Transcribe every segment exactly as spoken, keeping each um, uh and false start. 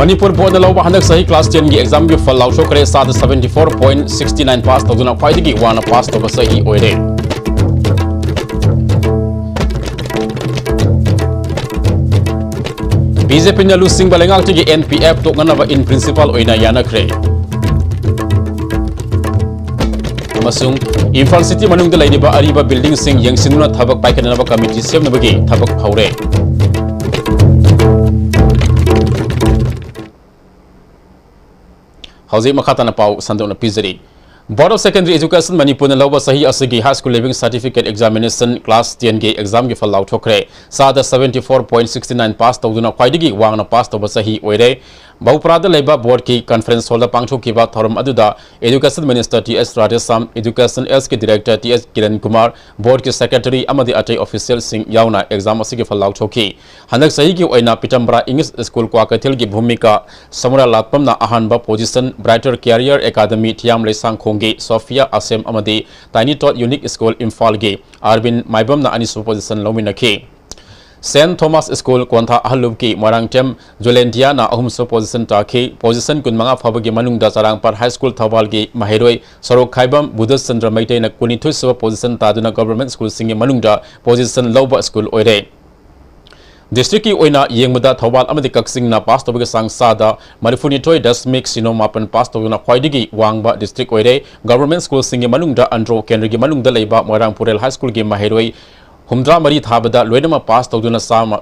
ꯃꯅꯤꯄꯨꯔ ꯕꯣꯔꯗꯅ ꯂꯧꯕ ꯍꯟꯗꯛ ꯆꯍꯤ ꯀ꯭ꯂꯥꯁ ꯇꯦꯟꯒꯤ ꯑꯦꯛꯖꯥꯝꯒꯤ ꯐꯜ ꯂꯥꯎꯊꯣꯛꯈ꯭ꯔꯦ꯫ ꯆꯥꯗ seventy four point sixty nine pass ꯇꯧꯗꯨꯅ ꯈ꯭ꯋꯥꯏꯗꯒꯤ ꯋꯥꯡꯅ ꯄꯥꯁ ꯇꯧꯕ ꯆꯍꯤ ꯑꯣꯏꯔꯦ꯫ ꯕꯤ ꯖꯦ ꯄꯤꯅ ꯂꯨꯆꯤꯡꯕ ꯂꯩꯉꯥꯛꯇꯒꯤ ꯑꯦꯟ ꯄꯤ ꯑꯦꯐ ꯇꯣꯛꯅꯅꯕ in principle ꯑꯣꯏꯅ ꯌꯥꯅꯈ꯭ꯔꯦ꯫ ꯑꯃꯁꯨꯡ ꯏꯝꯐꯥꯜ ꯁꯤꯇꯤ ꯃꯅꯨꯡꯗ ꯂꯩꯔꯤꯕ ꯑꯔꯤꯕ ꯕꯤꯜꯗꯤꯡꯁꯤꯡ ꯌꯦꯡꯁꯤꯟꯗꯨꯅ ꯊꯕꯛ ꯄꯥꯏꯈꯠꯅꯅꯕ ꯀꯃꯤꯇꯤ ꯁꯦꯝꯅꯕꯒꯤ ꯊꯕꯛ ꯍꯧꯔꯦ꯫ ꯍꯧꯖꯤꯛ ꯃꯈꯥ ꯇꯥꯅ ꯄꯥꯎ ꯁꯟꯗꯣꯛꯅ ꯄꯤꯖꯔꯤ꯫ Board of Secondary Education ꯃꯅꯤꯄꯨꯔꯅ ꯂꯧꯕ ꯆꯍꯤ ꯑꯁꯤꯒꯤ High School Leaving Certificate Examination class ten ꯒꯤ exam ꯒꯤ ꯐꯜ ꯂꯥꯎꯊꯣꯛꯈ꯭ꯔꯦ꯫ ꯆꯥꯗ seventy four point sixty nine pass ꯇꯧꯗꯨꯅ ꯈ꯭ꯋꯥꯏꯗꯒꯤ ꯋꯥꯡꯅ ꯄꯥꯁ ꯇꯧꯕ ꯆꯍꯤ ꯑꯣꯏꯔꯦ꯫ ꯕꯧꯄ꯭ꯔꯥꯗ ꯂꯩꯕ ꯕꯣꯔꯗꯀꯤ conference hall ꯗ ꯄꯥꯡꯊꯣꯛꯈꯤꯕ ꯊꯧꯔꯝ ꯑꯗꯨꯗ Education Minister ꯇꯤ ꯑꯦꯁ ꯔꯥꯙꯦꯁ꯭ꯌꯥꯝ, Education S ꯀꯤ Director ꯇꯤ ꯑꯦꯁ ꯀꯤꯔꯟ ꯀꯨꯃꯥꯔ, ꯕꯣꯔꯗꯀꯤ secretary ꯑꯃꯗꯤ ꯑꯇꯩ official ꯁꯤꯡ ꯌꯥꯎꯅ exam ꯑꯁꯤꯒꯤ ꯐꯜ ꯂꯥꯎꯊꯣꯛꯈꯤ꯫ ꯍꯟꯗꯛ ꯆꯍꯤꯒꯤ ꯑꯣꯏꯅ ꯄꯤꯇꯝꯕꯔꯥ English School ꯀ꯭ꯋꯥꯀꯩꯊꯦꯜꯒꯤ ꯚꯨꯃꯤꯀꯥ ꯁꯃꯨꯔꯥ ꯂꯥꯠꯄꯝꯅ ꯑꯍꯥꯟꯕ position, Brighter Career Academy ꯊꯤꯌꯥꯝ ꯂꯩꯁꯥꯡꯈꯣꯡꯒꯤ ꯁꯣꯐꯤꯌꯥ ꯑꯁꯦꯝ ꯑꯃꯗꯤ Tiny Tot Unique School ꯏꯝꯐꯥꯜꯒꯤ ꯑꯥꯔꯕꯤꯟ ꯃꯥꯏꯕꯝꯅ ꯑꯅꯤꯁꯨꯕ position ꯂꯧꯃꯤꯟꯅꯈꯤ꯫ Saint Thomas School ꯀꯣꯟꯊꯥ ꯑꯍꯜꯂꯨꯞꯀꯤ Moirangthem ꯖꯨꯂꯦꯟꯗꯤꯌꯥꯅ ꯑꯍꯨꯝꯁꯨꯕ position ꯇꯥꯈꯤ꯫ Position ꯀꯨꯟꯃꯉꯥ ꯐꯥꯕꯒꯤ ꯃꯅꯨꯡꯗ ꯆꯔꯥꯡꯄꯥꯠ High School ꯊꯧꯕꯥꯜꯒꯤ ꯃꯍꯩꯔꯣꯏ ꯁꯣꯔꯣꯛꯈꯥꯏꯕꯝ ꯕꯨꯙꯆꯟꯗ꯭ꯔ ꯃꯩꯇꯩꯅ ꯀꯨꯟꯅꯤꯊꯣꯏꯁꯨꯕ position ꯇꯥꯗꯨꯅ government school ꯁꯤꯡꯒꯤ ꯃꯅꯨꯡꯗ position ꯂꯧꯕ school ꯑꯣꯏꯔꯦ꯫ District ꯀꯤ ꯑꯣꯏꯅ ꯌꯦꯡꯕꯗ ꯊꯧꯕꯥꯜ ꯑꯃꯗꯤ ꯀꯛꯆꯤꯡꯅ ꯄꯥꯁ ꯇꯧꯕꯒꯤ ꯆꯥꯡ ꯆꯥꯗ ꯃꯔꯤꯐꯨꯅꯤꯊꯣꯏ ꯗꯁꯃꯤꯛ ꯁꯤꯅꯣ ꯃꯥꯄꯟ ꯄꯥꯁ ꯇꯧꯗꯨꯅ ꯈ꯭ꯋꯥꯏꯗꯒꯤ ꯋꯥꯡꯕ district ꯑꯣꯏꯔꯦ꯫ Government school ꯁꯤꯡꯒꯤ ꯃꯅꯨꯡꯗ ꯑꯟꯗ꯭ꯔꯣ ꯀꯦꯟꯗ꯭ꯔꯒꯤ ꯃꯅꯨꯡꯗ ꯂꯩꯕ ꯃꯣꯏꯔꯥꯡ ꯄꯨꯔꯦꯜ High School ꯒꯤ ꯃꯍꯩꯔꯣꯏ ꯍꯨꯝꯗ꯭ꯔꯥꯃꯔꯤ ꯊꯥꯕꯗ ꯂꯣꯏꯅꯃꯛ ꯄꯥꯁ ꯇꯧꯗꯨꯅ ꯆꯥꯝꯃ,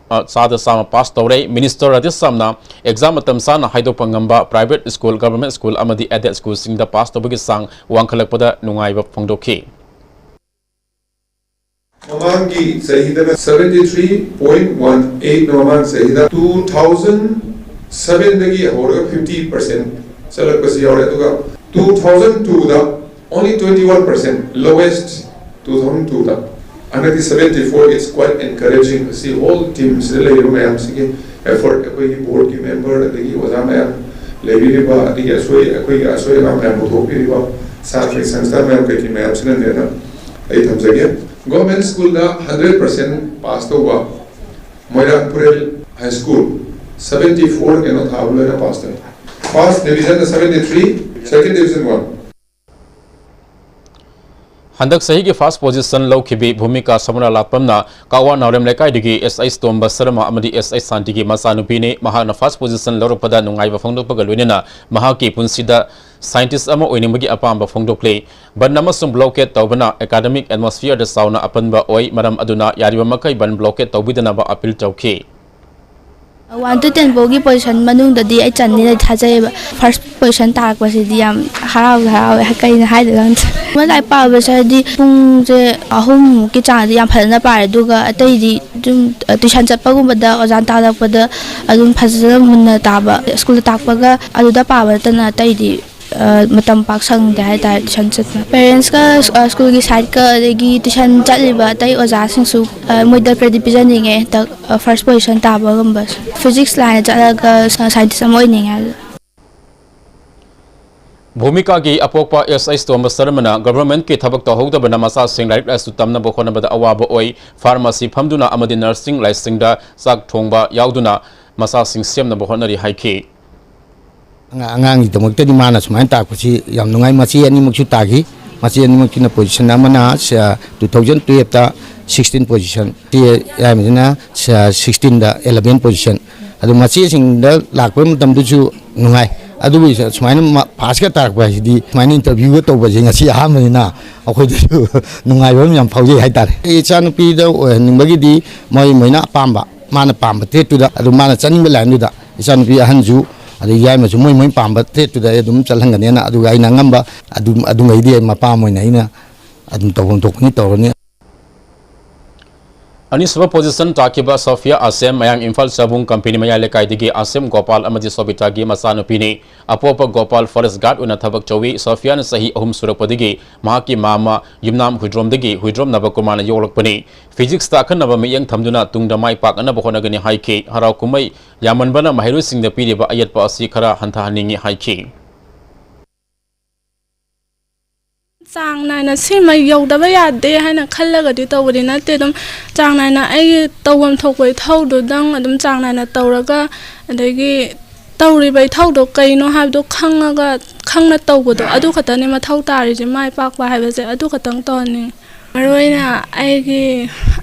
ꯑ, ꯆꯥꯗ ꯆꯥꯝꯃ ꯄꯥꯁ ꯇꯧꯔꯦ꯫ Minister ꯔꯥꯙꯦꯁ꯭ꯌꯥꯝꯅ exam ꯃꯇꯝ ꯆꯥꯅ ꯍꯥꯏꯗꯣꯛꯄ ꯉꯝꯕ private school, government school ꯑꯃꯗꯤ aided school ꯁꯤꯡꯗ ꯄꯥꯁ ꯇꯧꯕꯒꯤ ꯆꯥꯡ ꯋꯥꯡꯈꯠꯂꯛꯄꯗ ꯅꯨꯡꯉꯥꯏꯕ ꯐꯣꯡꯗꯣꯛꯈꯤ꯫ ꯃꯃꯥꯡꯒꯤ ꯆꯍꯤꯗꯅ seventy three point one eight, ꯃꯃꯥꯡ ꯆꯍꯤꯗ two thousand seven ꯗꯒꯤ ꯍꯧꯔꯒ fifty percent ꯆꯠꯂꯛꯄꯁꯤ ꯌꯥꯎꯔꯦ, ꯑꯗꯨꯒ two thousand two ꯗ only twenty one percent, lowest, two thousand two ꯗ꯫ ꯍꯟꯗꯛꯇꯤ seventy four, it's quite encouraging꯫ ꯑꯁꯤ whole team ꯁꯤꯗ ꯂꯩꯔꯤꯕ ꯃꯌꯥꯝꯁꯤꯒꯤ effort, ꯑꯩꯈꯣꯏꯒꯤ board ꯀꯤ member, ꯑꯗꯒꯤ ꯑꯣꯖꯥ ꯃꯌꯥꯝ ꯂꯩꯕꯤꯔꯤꯕ, ꯑꯗꯒꯤ ꯑꯁꯣꯏ, ꯑꯩꯈꯣꯏꯒꯤ ꯑꯁꯣꯏ ꯑꯉꯥꯝ ꯃꯌꯥꯝ ꯄꯨꯊꯣꯛꯄꯤꯔꯤꯕ, ꯁꯥꯇ꯭ꯔ ꯁꯪꯁꯊꯥ ꯃꯌꯥꯝ, ꯀꯩꯀꯩ ꯃꯌꯥꯝꯁꯤꯅꯅꯦꯅ ꯑꯩ ꯊꯝꯖꯒꯦ꯫ Government school ꯗ hundred percent pass ꯇꯧꯕ ꯃꯣꯏꯔꯥꯡ ꯄꯨꯔꯦꯜ High School, Seventy four ꯀꯩꯅꯣ ꯊꯥꯕ ꯂꯣꯏꯅ ꯄꯥꯁ ꯇꯧꯏ꯫ First division ꯅ seventy three, second division one꯫ ꯍꯟꯗꯛ ꯆꯍꯤꯒꯤ first position ꯂꯧꯈꯤꯕꯤ ꯚꯨꯃꯤꯀꯥ ꯁꯃꯔꯥ ꯂꯥꯛꯄꯝꯅ ꯀꯛꯋꯥ ꯅꯥꯎꯔꯦꯝ ꯂꯩꯀꯥꯏꯗꯒꯤ ꯑꯦꯁ ꯑꯩꯆ ꯇꯣꯝꯕ ꯁꯔꯃ ꯑꯃꯗꯤ ꯑꯦꯁ ꯑꯩꯆ ꯁꯥꯟꯇꯤꯒꯤ ꯃꯆꯥꯅꯨꯄꯤꯅꯤ꯫ ꯃꯍꯥꯛꯅ first position ꯂꯧꯔꯛꯄꯗ ꯅꯨꯡꯉꯥꯏꯕ ꯐꯣꯡꯗꯣꯛꯄꯒ ꯂꯣꯏꯅꯅ ꯃꯍꯥꯛꯀꯤ ꯄꯨꯟꯁꯤꯗ scientist ꯑꯃ ꯑꯣꯏꯅꯤꯡꯕꯒꯤ ꯑꯄꯥꯝꯕ ꯐꯣꯡꯗꯣꯛꯂꯤ꯫ ꯕꯟ ꯑꯃꯁꯨꯡ blockade ꯇꯧꯕꯅ academic atmosphere ꯗ ꯆꯥꯎꯅ ꯑꯄꯟꯕ ꯑꯣꯏ, ꯃꯔꯝ ꯑꯗꯨꯅ ꯌꯥꯔꯤꯕ ꯃꯈꯩ ꯕꯟ blockade ꯇꯧꯕꯤꯗꯅꯕ appeal ꯇꯧꯈꯤ꯫ One to ten ꯐꯥꯎꯒꯤ position ꯃꯅꯨꯡꯗꯗꯤ ꯑꯩ ꯆꯟꯅꯤꯅ ꯊꯥꯖꯩꯌꯦꯕ꯫ First position ꯇꯥꯔꯛꯄꯁꯤꯗꯤ ꯌꯥꯝ ꯍꯔꯥꯎꯁꯨ ꯍꯔꯥꯎꯋꯦ, ꯀꯩꯅꯣ ꯍꯥꯏꯗꯣꯏꯅꯣ ꯈꯪꯗꯦ꯫ ꯃꯣꯏ ꯂꯥꯏꯔꯤꯛ ꯄꯥꯕꯁꯦ ꯍꯥꯏꯗꯤ ꯄꯨꯡꯁꯦ ꯑꯍꯨꯝꯃꯨꯛꯀꯤ ꯆꯥꯡꯗꯤ ꯌꯥꯝ ꯐꯖꯅ ꯄꯥꯔꯦ, ꯑꯗꯨꯒ ꯑꯇꯩꯗꯤ ꯑꯗꯨꯝ, ꯑ, tuition ꯆꯠꯄꯒꯨꯝꯕꯗ ꯑꯣꯖꯥꯅ ꯇꯥꯛꯂꯛꯄꯗ ꯑꯗꯨꯝ ꯐꯖꯅ ꯃꯨꯟꯅ ꯇꯥꯕ, ꯁ꯭ꯀꯨꯜꯗ ꯇꯥꯛꯄꯒ ꯑꯗꯨꯗ ꯄꯥꯕ ꯅꯠꯇꯅ ꯑꯇꯩꯗꯤ, ꯑ, ꯃꯇꯝ ꯄꯥꯛ ꯁꯪꯗꯦ ꯍꯥꯏꯇꯥꯔꯦ tuition ꯆꯠꯄ꯫ Parents ꯀ, ꯑ, ꯁ꯭ꯀꯨꯜꯒꯤ side ꯀ ꯑꯗꯒꯤ tuition ꯆꯠꯂꯤꯕ ꯑꯇꯩ ꯑꯣꯖꯥꯁꯤꯡꯁꯨ, ꯑ, ꯃꯣꯏꯗ credit ꯄꯤꯖꯅꯤꯡꯉꯦ ꯍꯟꯗꯛ, ꯑ, first position ꯇꯥꯕꯒꯨꯝꯕꯁꯦ꯫ Physics line ꯗ ꯆꯠꯂꯒ scientist ꯑꯃ ꯑꯣꯏꯅꯤꯡꯉꯦ ꯍꯥꯏꯕ꯫ ꯚꯨꯃꯤꯀꯥꯒꯤ ꯑꯄꯣꯛꯄ ꯑꯦꯁ ꯑꯩꯆ ꯇꯣꯝꯕ ꯁꯔꯃꯅ government ꯀꯤ ꯊꯕꯛ ꯇꯧꯍꯧꯗꯕꯅ ꯃꯆꯥꯁꯤꯡ ꯂꯥꯏꯔꯤꯛ ꯂꯥꯏꯁꯨ ꯇꯝꯅꯕ ꯍꯣꯠꯅꯕꯗ ꯑꯋꯥꯕ ꯑꯣꯏ꯫ Pharmacy ꯐꯝꯗꯨꯅ ꯑꯃꯗꯤ nursing line ꯁꯤꯡꯗ ꯆꯥꯛ ꯊꯣꯡꯕ ꯌꯥꯎꯗꯨꯅ ꯃꯆꯥꯁꯤꯡ ꯁꯦꯝꯅꯕ ꯍꯣꯠꯅꯔꯤ ꯍꯥꯏꯈꯤ꯫ ꯑꯉꯥꯡ-, ꯑꯉꯥꯡꯒꯤꯗꯃꯛꯇꯗꯤ ꯃꯥꯅ ꯁꯨꯃꯥꯏꯅ ꯇꯥꯛꯄꯁꯤ ꯌꯥꯝ ꯅꯨꯡꯉꯥꯏ꯫ ꯃꯆꯦ ꯑꯅꯤꯃꯛꯁꯨ ꯇꯥꯈꯤ꯫ ꯃꯆꯦ ꯑꯅꯤꯃꯛꯀꯤꯅ position ꯑꯃꯅ ꯁ-, two thousand twelve ꯇ sixteen position, ꯆꯦ ꯌꯥꯏꯃꯁꯤꯅ ꯁ-, sixteen ꯗ eleven position꯫ ꯑꯗꯨ ꯃꯆꯦꯁꯤꯡꯗ ꯂꯥꯛꯄ ꯃꯇꯝꯗꯁꯨ ꯅꯨꯡꯉꯥꯏ꯫ ꯑꯗꯨꯕꯨ ꯁꯨꯃꯥꯏꯅ ꯃ-, first ꯀ ꯇꯥꯔꯛꯄ ꯍꯥꯏꯁꯤꯗꯤ, ꯁꯨꯃꯥꯏꯅ interview ꯒ ꯇꯧꯕꯁꯦ ꯉꯁꯤ ꯑꯍꯥꯟꯕꯅꯤꯅ ꯑꯩꯈꯣꯏꯗꯁꯨ ꯅꯨꯡꯉꯥꯏꯕ ꯑꯃ ꯌꯥꯝ ꯐꯥꯎꯖꯩ ꯍꯥꯏꯇꯥꯔꯦ꯫ ꯑꯩ ꯏꯆꯥꯅꯨꯄꯤꯗ ꯑꯣꯏꯍꯟꯅꯤꯡꯕꯒꯤꯗꯤ ꯃꯣꯏ, ꯃꯣꯏꯅ ꯑꯄꯥꯝꯕ, ꯃꯥꯅ ꯄꯥꯝꯕ trade ꯇꯨꯗ, ꯑꯗꯨ ꯃꯥꯅ ꯆꯠꯅꯤꯡꯕ line ꯗꯨꯗ ꯏꯆꯥꯅꯨꯄꯤ ꯑꯍꯟꯁꯨ ꯑꯗꯩ ꯌꯥꯏꯃꯁꯨ ꯃꯣꯏ ꯃꯣꯏ ꯄꯥꯝꯕ trade ꯇꯨꯗ ꯑꯩ ꯑꯗꯨꯝ ꯆꯠꯍꯟꯒꯅꯦꯅ, ꯑꯗꯨꯒ ꯑꯩꯅ ꯑꯉꯝꯕ ꯑꯗꯨꯝ, ꯑꯗꯨꯉꯩꯗꯤ ꯑꯩ ꯃꯄꯥ ꯑꯃ ꯑꯣꯏꯅ ꯑꯩꯅ ꯑꯗꯨꯝ ꯇꯧꯐꯝ ꯊꯣꯛꯄꯅꯤ ꯇꯧꯔꯅꯤ꯫ ꯑꯅꯤꯁꯨꯕ position ꯇꯥꯈꯤꯕ ꯁꯣꯐꯤꯌꯥ ꯑꯁꯦꯝ, ꯃꯌꯥꯡ ꯏꯝꯐꯥꯜ ꯆꯥꯕꯨꯡ ꯀꯝꯄꯦꯅꯤ ꯃꯌꯥꯏ ꯂꯩꯀꯥꯏꯗꯒꯤ ꯑꯁꯦꯝ ꯒꯣꯄꯥꯜ ꯑꯃꯗꯤ ꯁꯣꯕꯤꯇꯥꯒꯤ ꯃꯆꯥꯅꯨꯄꯤꯅꯤ꯫ ꯑꯄꯣꯛꯄ ꯒꯣꯄꯥꯜ forest guard ꯑꯣꯏꯅ ꯊꯕꯛ ꯇꯧꯏ꯫ ꯁꯣꯐꯤꯌꯥꯅ ꯆꯍꯤ ꯑꯍꯨꯝ ꯁꯨꯔꯛꯄꯗꯒꯤ ꯃꯍꯥꯛꯀꯤ ꯃꯥꯝꯃ ꯌꯨꯝꯅꯥꯝ ꯍꯨꯏꯗ꯭ꯔꯣꯝꯗꯒꯤ ꯍꯨꯏꯗ꯭ꯔꯣꯝ ꯅꯕꯀꯨꯃꯥꯔꯅ ꯌꯣꯛꯂꯛꯄꯅꯤ꯫ Physics ꯇ ꯑꯈꯟꯅꯕ ꯃꯤꯠꯌꯦꯡ ꯊꯝꯗꯨꯅ ꯇꯨꯡꯗ ꯃꯥꯏ ꯄꯥꯛꯅꯅꯕ ꯍꯣꯠꯅꯒꯅꯤ ꯍꯥꯏꯈꯤ꯫ ꯍꯔꯥꯎ ꯀꯨꯝꯍꯩ ꯌꯥꯝꯃꯟꯕꯅ ꯃꯍꯩꯔꯣꯏꯁꯤꯡꯗ ꯄꯤꯔꯤꯕ ꯑꯌꯦꯠꯄ ꯑꯁꯤ ꯈꯔ ꯍꯟꯊꯍꯟꯅꯤꯡꯏ ꯍꯥꯏꯈꯤ꯫ ꯆꯥꯡ ꯅꯥꯏꯅ ꯁꯤꯃ ꯌꯧꯗꯕ ꯌꯥꯗꯦ ꯍꯥꯏꯅ ꯈꯜꯂꯒꯗꯤ ꯇꯧꯕꯗꯤ ꯅꯠꯇꯦ꯫ ꯑꯗꯨꯝ ꯆꯥꯡ ꯅꯥꯏꯅ ꯑꯩꯒꯤ ꯇꯧꯐꯝ ꯊꯣꯛꯄ ꯏꯊꯧꯗꯨꯗꯪ ꯑꯗꯨꯝ ꯆꯥꯡ ꯅꯥꯏꯅ ꯇꯧꯔꯒ, ꯑꯗꯒꯤ ꯇꯧꯔꯤꯕ ꯏꯊꯧꯗꯣ ꯀꯩꯅꯣ ꯍꯥꯏꯕꯗꯣ ꯈꯪꯉꯒ, ꯈꯪꯅ ꯇꯧꯕꯗꯣ, ꯑꯗꯨ ꯈꯛꯇꯅꯦ ꯃꯊꯧ ꯇꯥꯔꯤꯁꯦ꯫ ꯃꯥꯏ ꯄꯥꯛꯄ ꯍꯥꯏꯕꯁꯦ ꯑꯗꯨ ꯈꯛꯇꯪ ꯇꯧꯍꯟꯅꯤꯡꯉꯤ꯫ ꯃꯔꯨꯑꯣꯏꯅ ꯑꯩꯒꯤ,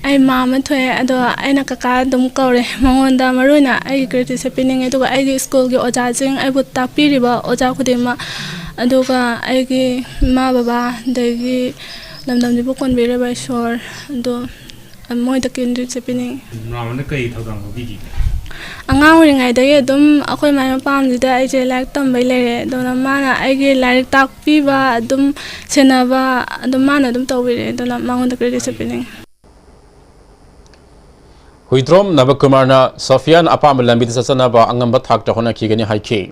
ꯑꯩ ꯃꯥ ꯑꯃ ꯊꯣꯛꯑꯦ, ꯑꯗꯣ ꯑꯩꯅ ꯀꯀꯥ ꯑꯗꯨꯝ ꯀꯧꯔꯦ꯫ ꯃꯉꯣꯟꯗ ꯃꯔꯨꯑꯣꯏꯅ ꯑꯩꯒꯤ gratitude ꯄꯤꯅꯤꯡꯉꯤ, ꯑꯗꯨꯒ ꯑꯩꯒꯤ ꯁ꯭ꯀꯨꯜꯒꯤ ꯑꯣꯖꯥꯁꯤꯡ, ꯑꯩꯕꯨ ꯇꯥꯛꯄꯤꯔꯤꯕ ꯑꯣꯖꯥ ꯈꯨꯗꯤꯡꯃꯛ, ꯑꯗꯨꯒ ꯑꯩꯒꯤ ꯏꯃꯥ ꯕꯕꯥ, ꯑꯗꯒꯤ ꯂꯝꯗꯝꯁꯤꯕꯨ ꯀꯣꯟꯕꯤꯔꯤꯕ ꯏꯁꯣꯔ, ꯑꯗꯣ ꯃꯣꯏꯗ gratitude ꯄꯤꯅꯤꯡꯉꯤ꯫ ꯃꯥꯃꯅ ꯀꯔꯤ ꯊꯧꯗꯥꯡ ꯂꯧꯕꯤꯈꯤꯒꯦ? ꯑꯉꯥꯡ ꯑꯣꯏꯔꯤꯉꯩꯗꯒꯤ ꯑꯗꯨꯝ ꯑꯩꯈꯣꯏ ꯃꯥꯏ ꯃꯄꯥꯝꯁꯤꯗ ꯑꯩꯁꯦ ꯂꯥꯏꯔꯤꯛ ꯇꯝꯕꯩ ꯂꯩꯔꯦ, ꯑꯗꯨꯅ ꯃꯥꯅ ꯑꯩꯒꯤ ꯂꯥꯏꯔꯤꯛ ꯇꯥꯛꯄꯤꯕ, ꯑꯗꯨꯝ ꯁꯦꯟꯅꯕ, ꯑꯗꯨꯝ ꯃꯥꯅ ꯑꯗꯨꯝ ꯇꯧꯕꯤꯔꯦ, ꯑꯗꯨꯅ ꯃꯉꯣꯟꯗ gratitude ꯄꯤꯅꯤꯡꯉꯤ꯫ ꯍꯨꯏꯗ꯭ꯔꯣꯝ ꯅꯕꯀꯨꯃꯥꯔꯅ ꯁꯣꯐꯤꯌꯥꯟ ꯑꯄꯥꯝꯕ ꯂꯝꯕꯤꯗ ꯆꯠꯆꯅꯕ ꯑꯉꯝꯕ ꯊꯥꯛꯇ ꯍꯣꯠꯅꯈꯤꯒꯅꯤ ꯍꯥꯏꯈꯤ꯫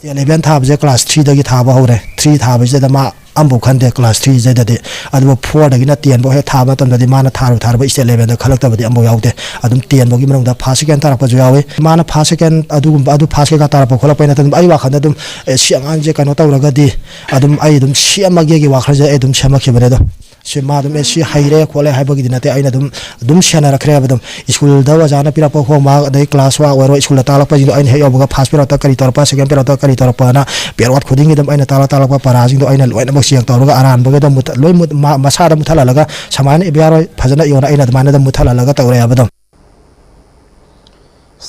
Eleven ꯊꯥꯕꯁꯦ class three ꯗꯒꯤ ꯊꯥꯕ ꯍꯧꯔꯦ꯫ Three ꯊꯥꯕꯁꯤꯗ ꯃꯥ ꯑꯃꯐꯥꯎ ꯈꯟꯗꯦ class three ꯁꯤꯗꯗꯤ꯫ ꯑꯗꯨꯕꯨ four ꯗꯒꯤꯅ ten ꯐꯥꯎ ꯍꯦꯛ ꯊꯥꯕ ꯃꯇꯝꯗꯗꯤ ꯃꯥꯅ ꯊꯥꯔꯨ ꯊꯥꯔꯨꯕ state level ꯗ ꯈꯜꯂꯛꯇꯕꯗꯤ ꯑꯃꯐꯥꯎ ꯌꯥꯎꯗꯦ꯫ ꯑꯗꯨꯝ ten ꯐꯥꯎꯒꯤ ꯃꯅꯨꯡꯗ first second ꯇꯥꯔꯛꯄꯁꯨ ꯌꯥꯎꯏ꯫ ꯃꯥꯅ first second ꯑꯗꯨꯒꯨꯝꯕ, ꯑꯗꯨ first ꯀꯩꯀꯥ ꯇꯥꯔꯛꯄ ꯈꯣꯠꯂꯛꯄ ꯅꯠꯇꯅ ꯑꯩ ꯋꯥꯈꯜꯗ ꯑꯗꯨꯝ, ꯑꯦ, ꯁꯤ ꯑꯉꯥꯡꯁꯦ ꯀꯩꯅꯣ ꯇꯧꯔꯒꯗꯤ ꯑꯗꯨꯝ ꯑꯩ ꯑꯗꯨꯝ ꯁꯦꯝꯃꯒꯦꯒꯤ ꯋꯥꯈꯜꯁꯦ ꯑꯩ ꯑꯗꯨꯝ ꯁꯦꯝꯃꯛꯈꯤꯕꯅꯦ꯫ ꯑꯗꯣ ꯁꯤ ꯃꯥ ꯑꯗꯨꯝ, ꯑꯦ, ꯁꯤ ꯍꯩꯔꯦ ꯈꯣꯠꯂꯦ ꯍꯥꯏꯕꯒꯤꯗꯤ ꯅꯠꯇꯦ꯫ ꯑꯩꯅ ꯑꯗꯨꯝ, ꯑꯗꯨꯝ ꯁꯦꯟꯅꯔꯛꯈ꯭ꯔꯦꯕ꯫ ꯑꯗꯨꯝ ꯁ꯭ꯀꯨꯜꯗ ꯑꯣꯖꯥꯅ ꯄꯤꯔꯛꯄ homework, ꯑꯗꯩ class work ꯑꯣꯏꯔꯣ, ꯁ꯭ꯀꯨꯜꯗ ꯇꯥꯛꯂꯛꯄꯁꯤꯡꯗꯣ ꯑꯩꯅ ꯍꯦꯛ ꯌꯧꯕꯒ first period ꯇ ꯀꯔꯤ ꯇꯧꯔꯛꯄ, second period ꯇ ꯀꯔꯤ ꯇꯧꯔꯛꯄꯅ period ꯈꯨꯗꯤꯡꯒꯤ ꯑꯗꯨꯝ ꯑꯩꯅ ꯇꯥꯛꯂꯛ ꯇꯥꯛꯂꯛꯄ ꯄꯔꯥꯁꯤꯡꯗꯣ ꯑꯩꯅ ꯂꯣꯏꯅꯃꯛ check ꯇꯧꯔꯒ ꯑꯔꯥꯟꯕꯒ ꯑꯗꯨꯝ ꯃꯨꯠꯊ-, ꯂꯣꯏ ꯃꯨꯠ-, ꯃꯥ-, ꯃꯁꯥꯗ ꯃꯨꯠꯊꯠꯍꯜꯂꯒ ꯁꯨꯃꯥꯏꯅ ꯏꯕ ꯌꯥꯔꯣꯏ, ꯐꯖꯅ ꯏꯌꯣꯅ ꯑꯩꯅ ꯑꯗꯨꯃꯥꯏꯅ ꯑꯗꯨꯝ ꯃꯨꯠꯊꯠꯍꯜꯂꯒ ꯇꯧꯔꯛꯑꯦꯕ ꯑꯗꯨꯝ꯫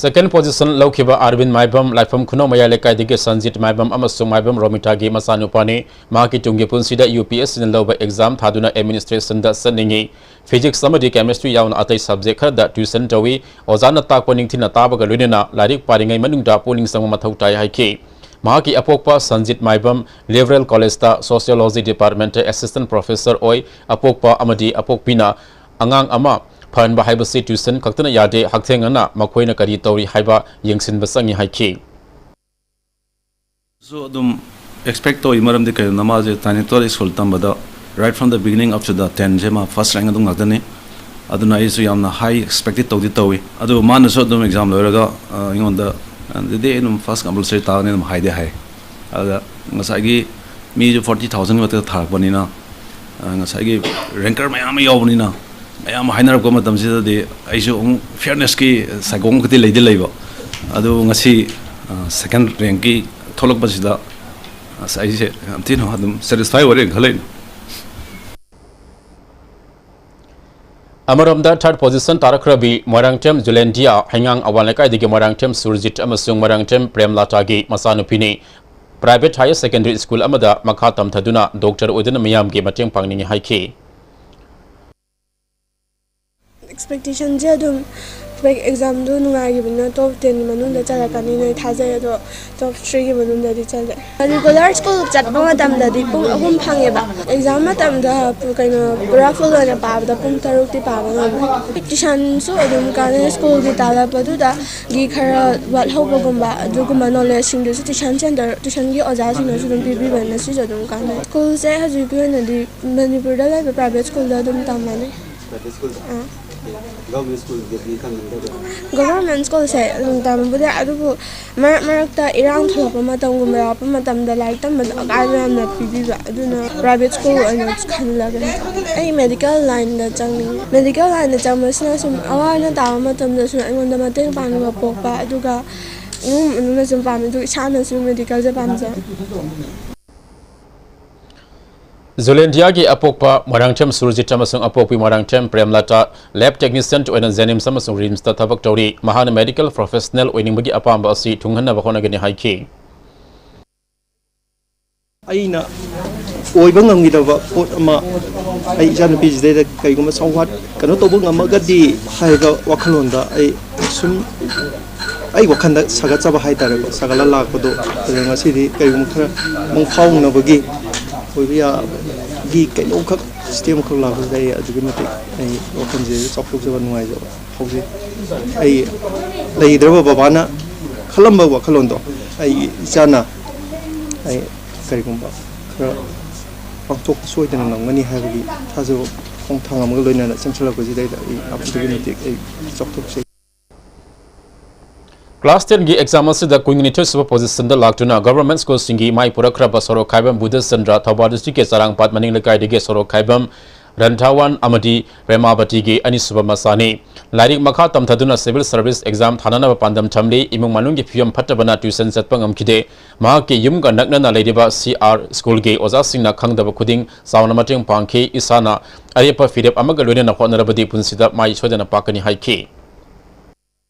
Second position ꯂꯧꯈꯤꯕ ꯑꯥꯔꯕꯤꯟ ꯃꯥꯏꯕꯝ, ꯂꯥꯏꯐꯝ ꯈꯨꯅꯧ ꯃꯌꯥꯏ ꯂꯩꯀꯥꯏꯗꯒꯤ ꯁꯟꯖꯤꯠ ꯃꯥꯏꯕꯝ ꯑꯃꯁꯨꯡ ꯃꯥꯏꯕꯝ ꯔꯣꯃꯤꯇꯥꯒꯤ ꯃꯆꯥꯅꯨꯄꯥꯅꯤ꯫ ꯃꯍꯥꯛꯀꯤ ꯇꯨꯡꯒꯤ ꯄꯨꯟꯁꯤꯗ ꯌꯨ ꯄꯤ ꯑꯦꯁ ꯁꯤꯅ ꯂꯧꯕ exam ꯊꯥꯗꯨꯅ administration ꯗ ꯆꯠꯅꯤꯡꯏ꯫ Physics ꯑꯃꯗꯤ chemistry ꯌꯥꯎꯅ ꯑꯇꯩ subject ꯈꯔꯗ tuition ꯇꯧꯏ꯫ ꯑꯣꯖꯥꯅ ꯇꯥꯛꯄ ꯅꯤꯡꯊꯤꯅ ꯇꯥꯕꯒ ꯂꯣꯏꯅꯅ ꯂꯥꯏꯔꯤꯛ ꯄꯥꯔꯤꯉꯩ ꯃꯅꯨꯡꯗ ꯄꯨꯛꯅꯤꯡ ꯆꯪꯕ ꯃꯊꯧ ꯇꯥꯏ ꯍꯥꯏꯈꯤ꯫ ꯃꯍꯥꯛꯀꯤ ꯑꯄꯣꯛꯄ ꯁꯟꯖꯤꯠ ꯃꯥꯏꯕꯝ Liberal College ꯇ Sociology Department ꯇ assistant professor ꯑꯣꯏ꯫ ꯑꯄꯣꯛꯄ ꯑꯃꯗꯤ ꯑꯄꯣꯛꯄꯤꯅ ꯑꯉꯥꯡ ꯑꯃ ꯐꯍꯟꯕ ꯍꯥꯏꯕꯁꯤ tuition ꯈꯛꯇꯅ ꯌꯥꯗꯦ, ꯍꯛꯊꯦꯡꯅꯅ ꯃꯈꯣꯏꯅ ꯀꯔꯤ ꯇꯧꯔꯤ ꯍꯥꯏꯕ ꯌꯦꯡꯁꯤꯟꯕ ꯆꯪꯏ ꯍꯥꯏꯈꯤ꯫ ꯁꯨ ꯑꯗꯨꯝ expect ꯇꯧꯏ, ꯃꯔꯝꯗꯤ ꯀꯩꯒꯤꯅꯣ, ꯃꯥꯁꯦ ꯇꯥꯏꯅꯤꯇꯣꯜ ꯁ꯭ꯀꯨꯜ ꯇꯝꯕꯗ right from the beginning up to the ten ꯁꯦ ꯃꯥ first rank ꯑꯗꯨꯝ ꯉꯥꯛꯇꯅꯤ꯫ ꯑꯗꯨꯅ ꯑꯩꯁꯨ ꯌꯥꯝꯅ high expected ꯇꯧꯗꯤ ꯇꯧꯏ꯫ ꯑꯗꯨꯕꯨ ꯃꯥꯅꯁꯨ ꯑꯗꯨꯝ exam ꯂꯣꯏꯔꯒ, ꯑ, ꯑꯩꯉꯣꯟꯗ, "ꯑꯗꯨꯗꯤ ꯑꯩ ꯑꯗꯨꯝ first compulsory ꯇꯥꯒꯅꯤ" ꯑꯗꯨꯝ ꯍꯥꯏꯗꯤ ꯍꯥꯏ꯫ ꯑꯗꯨꯗ ꯉꯁꯥꯏꯒꯤ ꯃꯤꯁꯨ ꯐꯣꯔꯇꯤ ꯊꯥꯎꯖꯟ ꯈꯛꯇ ꯊꯥꯔꯛꯄꯅꯤꯅ, ꯑ, ꯉꯁꯥꯏꯒꯤ ꯔꯦꯡꯀꯔ ꯃꯌꯥꯝ ꯑꯃ ꯌꯥꯎꯕꯅꯤꯅ, ꯃꯌꯥꯝ ꯑꯃ ꯍꯥꯏꯅꯔꯛꯄ ꯃꯇꯝꯁꯤꯗꯗꯤ ꯑꯩꯁꯨ ꯑꯃꯨꯛ ꯐꯤꯌꯔꯅꯦꯁꯀꯤ ꯁꯥꯏꯒꯣꯡ ꯑꯃꯈꯛꯇꯤ ꯂꯩꯗꯤ ꯂꯩꯕ꯫ ꯑꯗꯨ ꯉꯁꯤ, ꯑ, ꯁꯦꯀꯦꯟ ꯔꯦꯡꯀꯤ ꯊꯣꯛꯂꯛꯄꯁꯤꯗ, ꯑꯁ, ꯑꯩꯁꯦ ꯌꯥꯝ ꯊꯤꯅ ꯑꯗꯨꯝ ꯁꯦꯇꯤꯁꯐꯥꯏ ꯑꯣꯏꯔꯦꯅ ꯈꯜꯂꯦ꯫ ꯑꯃꯔꯣꯝꯗ, ꯊꯥꯔꯠ ꯄꯣꯖꯤꯁꯟ ꯇꯥꯔꯛꯈ꯭ꯔꯕꯤ ꯃꯣꯏꯔꯥꯡꯊꯦꯝ ꯖꯨꯂꯦꯟꯗꯤꯌꯥ, ꯍꯩꯉꯥꯡ ꯑꯋꯥꯡ ꯂꯩꯀꯥꯏꯗꯒꯤ ꯃꯣꯏꯔꯥꯡꯊꯦꯝ ꯁꯨꯔꯖꯤꯠ ꯑꯃꯁꯨꯡ ꯃꯣꯏꯔꯥꯡꯊꯦꯝ ꯄ꯭ꯔꯦꯝꯂꯥꯇꯥꯒꯤ ꯃꯆꯥꯅꯨꯄꯤꯅꯤ꯫ ꯄ꯭ꯔꯥꯏꯚꯦꯠ ꯍꯥꯌꯔ ꯁꯦꯀꯦꯟꯗꯔꯤ ꯁ꯭ꯀꯨꯜ ꯑꯃꯗ ꯃꯈꯥ ꯇꯝꯊꯗꯨꯅ ꯗꯣꯛꯇꯔ ꯑꯣꯏꯗꯨꯅ ꯃꯤꯌꯥꯝꯒꯤ ꯃꯇꯦꯡ ꯄꯥꯡꯅꯤꯡꯏ ꯍꯥꯏꯈꯤ꯫ ꯑꯦꯛꯁꯄꯦꯛꯇꯦꯁꯟꯁꯦ ꯑꯗꯨꯝ ꯑꯦꯛꯖꯥꯝꯗꯣ ꯅꯨꯡꯉꯥꯏꯈꯤꯕꯅꯤꯅ ꯇꯣꯞ ꯇꯦꯟꯒꯤ ꯃꯅꯨꯡꯗ ꯆꯜꯂꯛꯀꯅꯤꯅ ꯑꯩ ꯊꯥꯖꯩ, ꯑꯗꯣ ꯇꯣꯞ ꯊ꯭ꯔꯤꯒꯤ ꯃꯅꯨꯡꯗꯗꯤ ꯆꯜꯂꯦ꯫ ꯔꯤꯒꯨꯂꯔ ꯁ꯭ꯀꯨꯜ ꯆꯠꯄ ꯃꯇꯝꯗꯗꯤ ꯄꯨꯡ ꯑꯍꯨꯝ ꯐꯪꯉꯦꯕ꯫ ꯑꯦꯛꯖꯥꯝ ꯃꯇꯝꯗ ꯄꯨ-, ꯀꯩꯅꯣ, ꯄꯨꯔꯥ ꯐꯨꯜ ꯑꯣꯏꯅ ꯄꯥꯕꯗ ꯄꯨꯡ ꯇꯔꯨꯛꯇꯤ ꯄꯥꯕ ꯉꯝꯃꯦ꯫ ꯇ꯭ꯌꯨꯁꯟꯁꯨ ꯑꯗꯨꯝ ꯀꯥꯟꯅꯩ꯫ ꯁ꯭ꯀꯨꯜꯒꯤ ꯇꯥꯛꯂꯛꯄꯗꯨꯗꯒꯤ ꯈꯔ ꯋꯥꯠꯍꯧꯕꯒꯨꯝꯕ, ꯑꯗꯨꯒꯨꯝꯕ ꯅꯣꯂꯦꯖꯁꯤꯡꯗꯨꯁꯨ ꯇ꯭ꯌꯨꯁꯟ ꯁꯦꯟꯇꯔ, ꯇ꯭ꯌꯨꯁꯟꯒꯤ ꯑꯣꯖꯥꯁꯤꯡꯅꯁꯨ ꯑꯗꯨꯝ ꯄꯤꯕꯤꯕꯅ ꯁꯤꯁꯨ ꯑꯗꯨꯝ ꯀꯥꯟꯅꯩ꯫ ꯁ꯭ꯀꯨꯜꯁꯦ ꯍꯧꯖꯤꯛꯀꯤ ꯑꯣꯏꯅꯗꯤ ꯃꯅꯤꯄꯨꯔꯗ ꯂꯩꯕ ꯄ꯭ꯔꯥꯏꯚꯦꯠ ꯁ꯭ꯀꯨꯜꯗ ꯑꯗꯨꯝ ꯇꯝꯃꯅꯤ꯫ ꯄ꯭ꯔꯥꯏꯚꯦꯠ ꯁ꯭ꯀꯨꯜꯗ? ꯑꯥ꯫ ꯒꯚꯔꯟꯃꯦꯟ ꯁ꯭ꯀꯨꯜꯗꯗꯤ ꯇꯝꯅꯤꯡꯗꯕ꯭ꯔꯥ? ꯒꯚꯔꯟꯃꯦꯟ ꯁ꯭ꯀꯨꯜꯁꯦ ꯑꯗꯨꯝ ꯇꯝꯕꯨꯗꯤ ꯌꯥꯏ, ꯑꯗꯨꯕꯨ ꯃꯔꯛ ꯃꯔꯛꯇ ꯏꯔꯥꯡ ꯊꯣꯛꯂꯛꯄ ꯃꯇꯝꯒꯨꯝꯕ ꯌꯥꯎꯔꯛꯄ ꯃꯇꯝꯗ ꯂꯥꯏꯔꯤꯛ ꯇꯝꯕꯗ ꯑꯀꯥꯏꯕ ꯌꯥꯝꯅ ꯄꯤꯕꯤꯕ, ꯑꯗꯨꯅ ꯄ꯭ꯔꯥꯏꯚꯦꯠ ꯁ꯭ꯀꯨꯜ ꯑꯣꯏꯅ ꯈꯜꯂꯒꯦ꯫ ꯑꯩ ꯃꯦꯗꯤꯀꯦꯜ ꯂꯥꯏꯟꯗ ꯆꯪꯅꯤꯡꯉꯤ꯫ ꯃꯦꯗꯤꯀꯦꯜ ꯂꯥꯏꯟꯗ ꯆꯪꯕꯁꯤꯅ ꯁꯨꯝ ꯑꯋꯥ ꯑꯅꯥ ꯇꯥꯕ ꯃꯇꯝꯗꯁꯨ ꯑꯩꯉꯣꯟꯗ ꯃꯇꯦꯡ ꯄꯥꯡꯅꯕ ꯄꯣꯛꯄ, ꯑꯗꯨꯒ ꯏꯃꯨꯡ ꯃꯅꯨꯡꯅꯁꯨ ꯄꯥꯝꯃꯤ, ꯑꯗꯨꯒ ꯏꯁꯥꯅꯁꯨ ꯃꯦꯗꯤꯀꯦꯜꯁꯦ ꯄꯥꯝꯖꯕ꯫ ꯖꯨꯂꯦꯟꯗꯤꯌꯥꯒꯤ ꯑꯄꯣꯛꯄ ꯃꯣꯏꯔꯥꯡꯊꯦꯝ ꯁꯨꯔꯖꯤꯠ ꯑꯃꯁꯨꯡ ꯑꯄꯣꯛꯄꯤ ꯃꯣꯏꯔꯥꯡꯊꯦꯝ ꯄ꯭ꯔꯦꯝꯂꯇꯥ ꯂꯦꯕ ꯇꯦꯛꯅꯤꯁꯤꯌꯟ ꯑꯣꯏꯅ ꯖꯦꯅꯤꯝꯁ ꯑꯃꯁꯨꯡ ꯔꯤꯝꯁꯇ ꯊꯕꯛ ꯇꯧꯔꯤ꯫ ꯃꯍꯥꯛꯅ ꯃꯦꯗꯤꯀꯦꯜ ꯄ꯭ꯔꯣꯐꯦꯁꯅꯦꯜ ꯑꯣꯏꯅꯤꯡꯕꯒꯤ ꯑꯄꯥꯝꯕ ꯑꯁꯤ ꯊꯨꯡꯍꯟꯅꯕ ꯍꯣꯠꯅꯒꯅꯤ ꯍꯥꯏꯈꯤ꯫ ꯑꯩꯅ ꯑꯣꯏꯕ ꯉꯝꯈꯤꯗꯕ ꯄꯣꯠ ꯑꯃ, ꯑꯩ ꯏꯆꯥꯅꯨꯄꯤꯁꯤꯗꯩꯗ ꯀꯩꯒꯨꯝꯕ ꯁꯧꯍꯠ ꯀꯩꯅꯣ ꯇꯧꯕ ꯉꯝꯃꯒꯗꯤ ꯍꯥꯏꯕ ꯋꯥꯈꯜꯂꯣꯟꯗ ꯑꯩ ꯁꯨꯝ ꯑꯩ ꯋꯥꯈꯜꯗ ꯁꯥꯒꯠꯆꯕ ꯍꯥꯏꯇꯥꯔꯦꯀꯣ, ꯁꯥꯒꯠꯂ ꯂꯥꯛꯄꯗꯣ꯫ ꯑꯗꯣ ꯉꯁꯤꯗꯤ ꯀꯩꯒꯨꯝꯕ ꯈꯔ ꯃꯪꯐꯥꯎꯅꯕꯒꯤ ꯑꯣꯏꯕ ꯌꯥꯕꯒꯤ ꯀꯩꯅꯣꯝꯈꯛ, ꯁꯤꯁꯇꯦꯝ ꯑꯃꯈꯛ ꯂꯥꯛꯄꯁꯤꯗ ꯑꯩ ꯑꯗꯨꯛꯀꯤ ꯃꯇꯤꯛ ꯑꯩ ꯋꯥꯈꯜꯁꯦ ꯆꯥꯎꯊꯣꯛꯆꯕ, ꯅꯨꯡꯉꯥꯏꯖꯕ ꯐꯥꯎꯖꯩ꯫ ꯑꯩ ꯂꯩꯈꯤꯗ꯭ꯔꯕ ꯕꯕꯥꯅ ꯈꯜꯂꯝꯕ ꯋꯥꯈꯜꯂꯣꯟꯗꯣ ꯑꯩ ꯏꯆꯥꯅ ꯑꯩ ꯀꯔꯤꯒꯨꯝꯕ ꯈꯔ ꯄꯥꯡꯊꯣꯛꯄ ꯁꯣꯏꯗꯅ ꯉꯝꯒꯅꯤ ꯍꯥꯏꯕꯒꯤ ꯊꯥꯖꯕ ꯈꯣꯡꯊꯥꯡ ꯑꯃꯒ ꯂꯣꯏꯅꯅ ꯆꯪꯁꯤꯜꯂꯛꯄꯁꯤꯗꯩꯗ ꯑꯩ ꯑꯗꯨꯛꯀꯤ ꯃꯇꯤꯛ ꯑꯩ ꯆꯥꯎꯊꯣꯛꯆꯩ꯫ Class ten ꯒꯤ exam ꯑꯁꯤꯗ ꯀꯨꯟꯅꯤꯊꯣꯏ ꯁꯨꯕ position ꯗ ꯂꯥꯛꯇꯨꯅ government school ꯁꯤꯡꯒꯤ ꯃꯥꯏ ꯄꯨꯔꯛꯈ꯭ꯔꯕ ꯁꯣꯔꯣꯛꯈꯥꯏꯕꯝ ꯕꯨꯙꯆꯟꯗ꯭ꯔ, ꯊꯧꯕꯥꯜ district ꯀꯤ ꯆꯔꯥꯡꯄꯥꯠ ꯃꯅꯤꯡ ꯂꯩꯀꯥꯏꯗꯒꯤ ꯁꯣꯔꯣꯛꯈꯥꯏꯕꯝ ꯔꯟꯊꯥꯋꯥꯟ ꯑꯃꯗꯤ ꯄ꯭ꯔꯦꯃꯥꯕꯇꯤꯒꯤ ꯑꯅꯤꯁꯨꯕ ꯃꯆꯥꯅꯤ꯫ ꯂꯥꯏꯔꯤꯛ ꯃꯈꯥ ꯇꯝꯊꯗꯨꯅ civil service exam ꯊꯥꯅꯅꯕ ꯄꯥꯟꯗꯝ ꯊꯝꯂꯤ꯫ ꯏꯃꯨꯡ ꯃꯅꯨꯡꯒꯤ ꯐꯤꯕꯝ ꯐꯠꯇꯕꯅ tuition ꯆꯠꯄ ꯉꯝꯈꯤꯗꯦ꯫ ꯃꯍꯥꯛꯀꯤ ꯌꯨꯝꯒ ꯅꯛꯅꯅ ꯂꯩꯔꯤꯕ C R school ꯒꯤ ꯑꯣꯖꯥꯁꯤꯡꯅ ꯈꯪꯗꯕ ꯈꯨꯗꯤꯡ ꯆꯥꯎꯅ ꯃꯇꯦꯡ ꯄꯥꯡꯈꯤ꯫ ꯏꯁꯥꯅ ꯑꯔꯦꯞꯄ ꯐꯤꯔꯦꯞ ꯑꯃꯒ ꯂꯣꯏꯅꯅ ꯍꯣꯠꯅꯔꯕꯗꯤ ꯄꯨꯟꯁꯤꯗ ꯃꯥꯏ ꯁꯣꯏꯗꯅ ꯄꯥꯛꯀꯅꯤ ꯍꯥꯏꯈꯤ꯫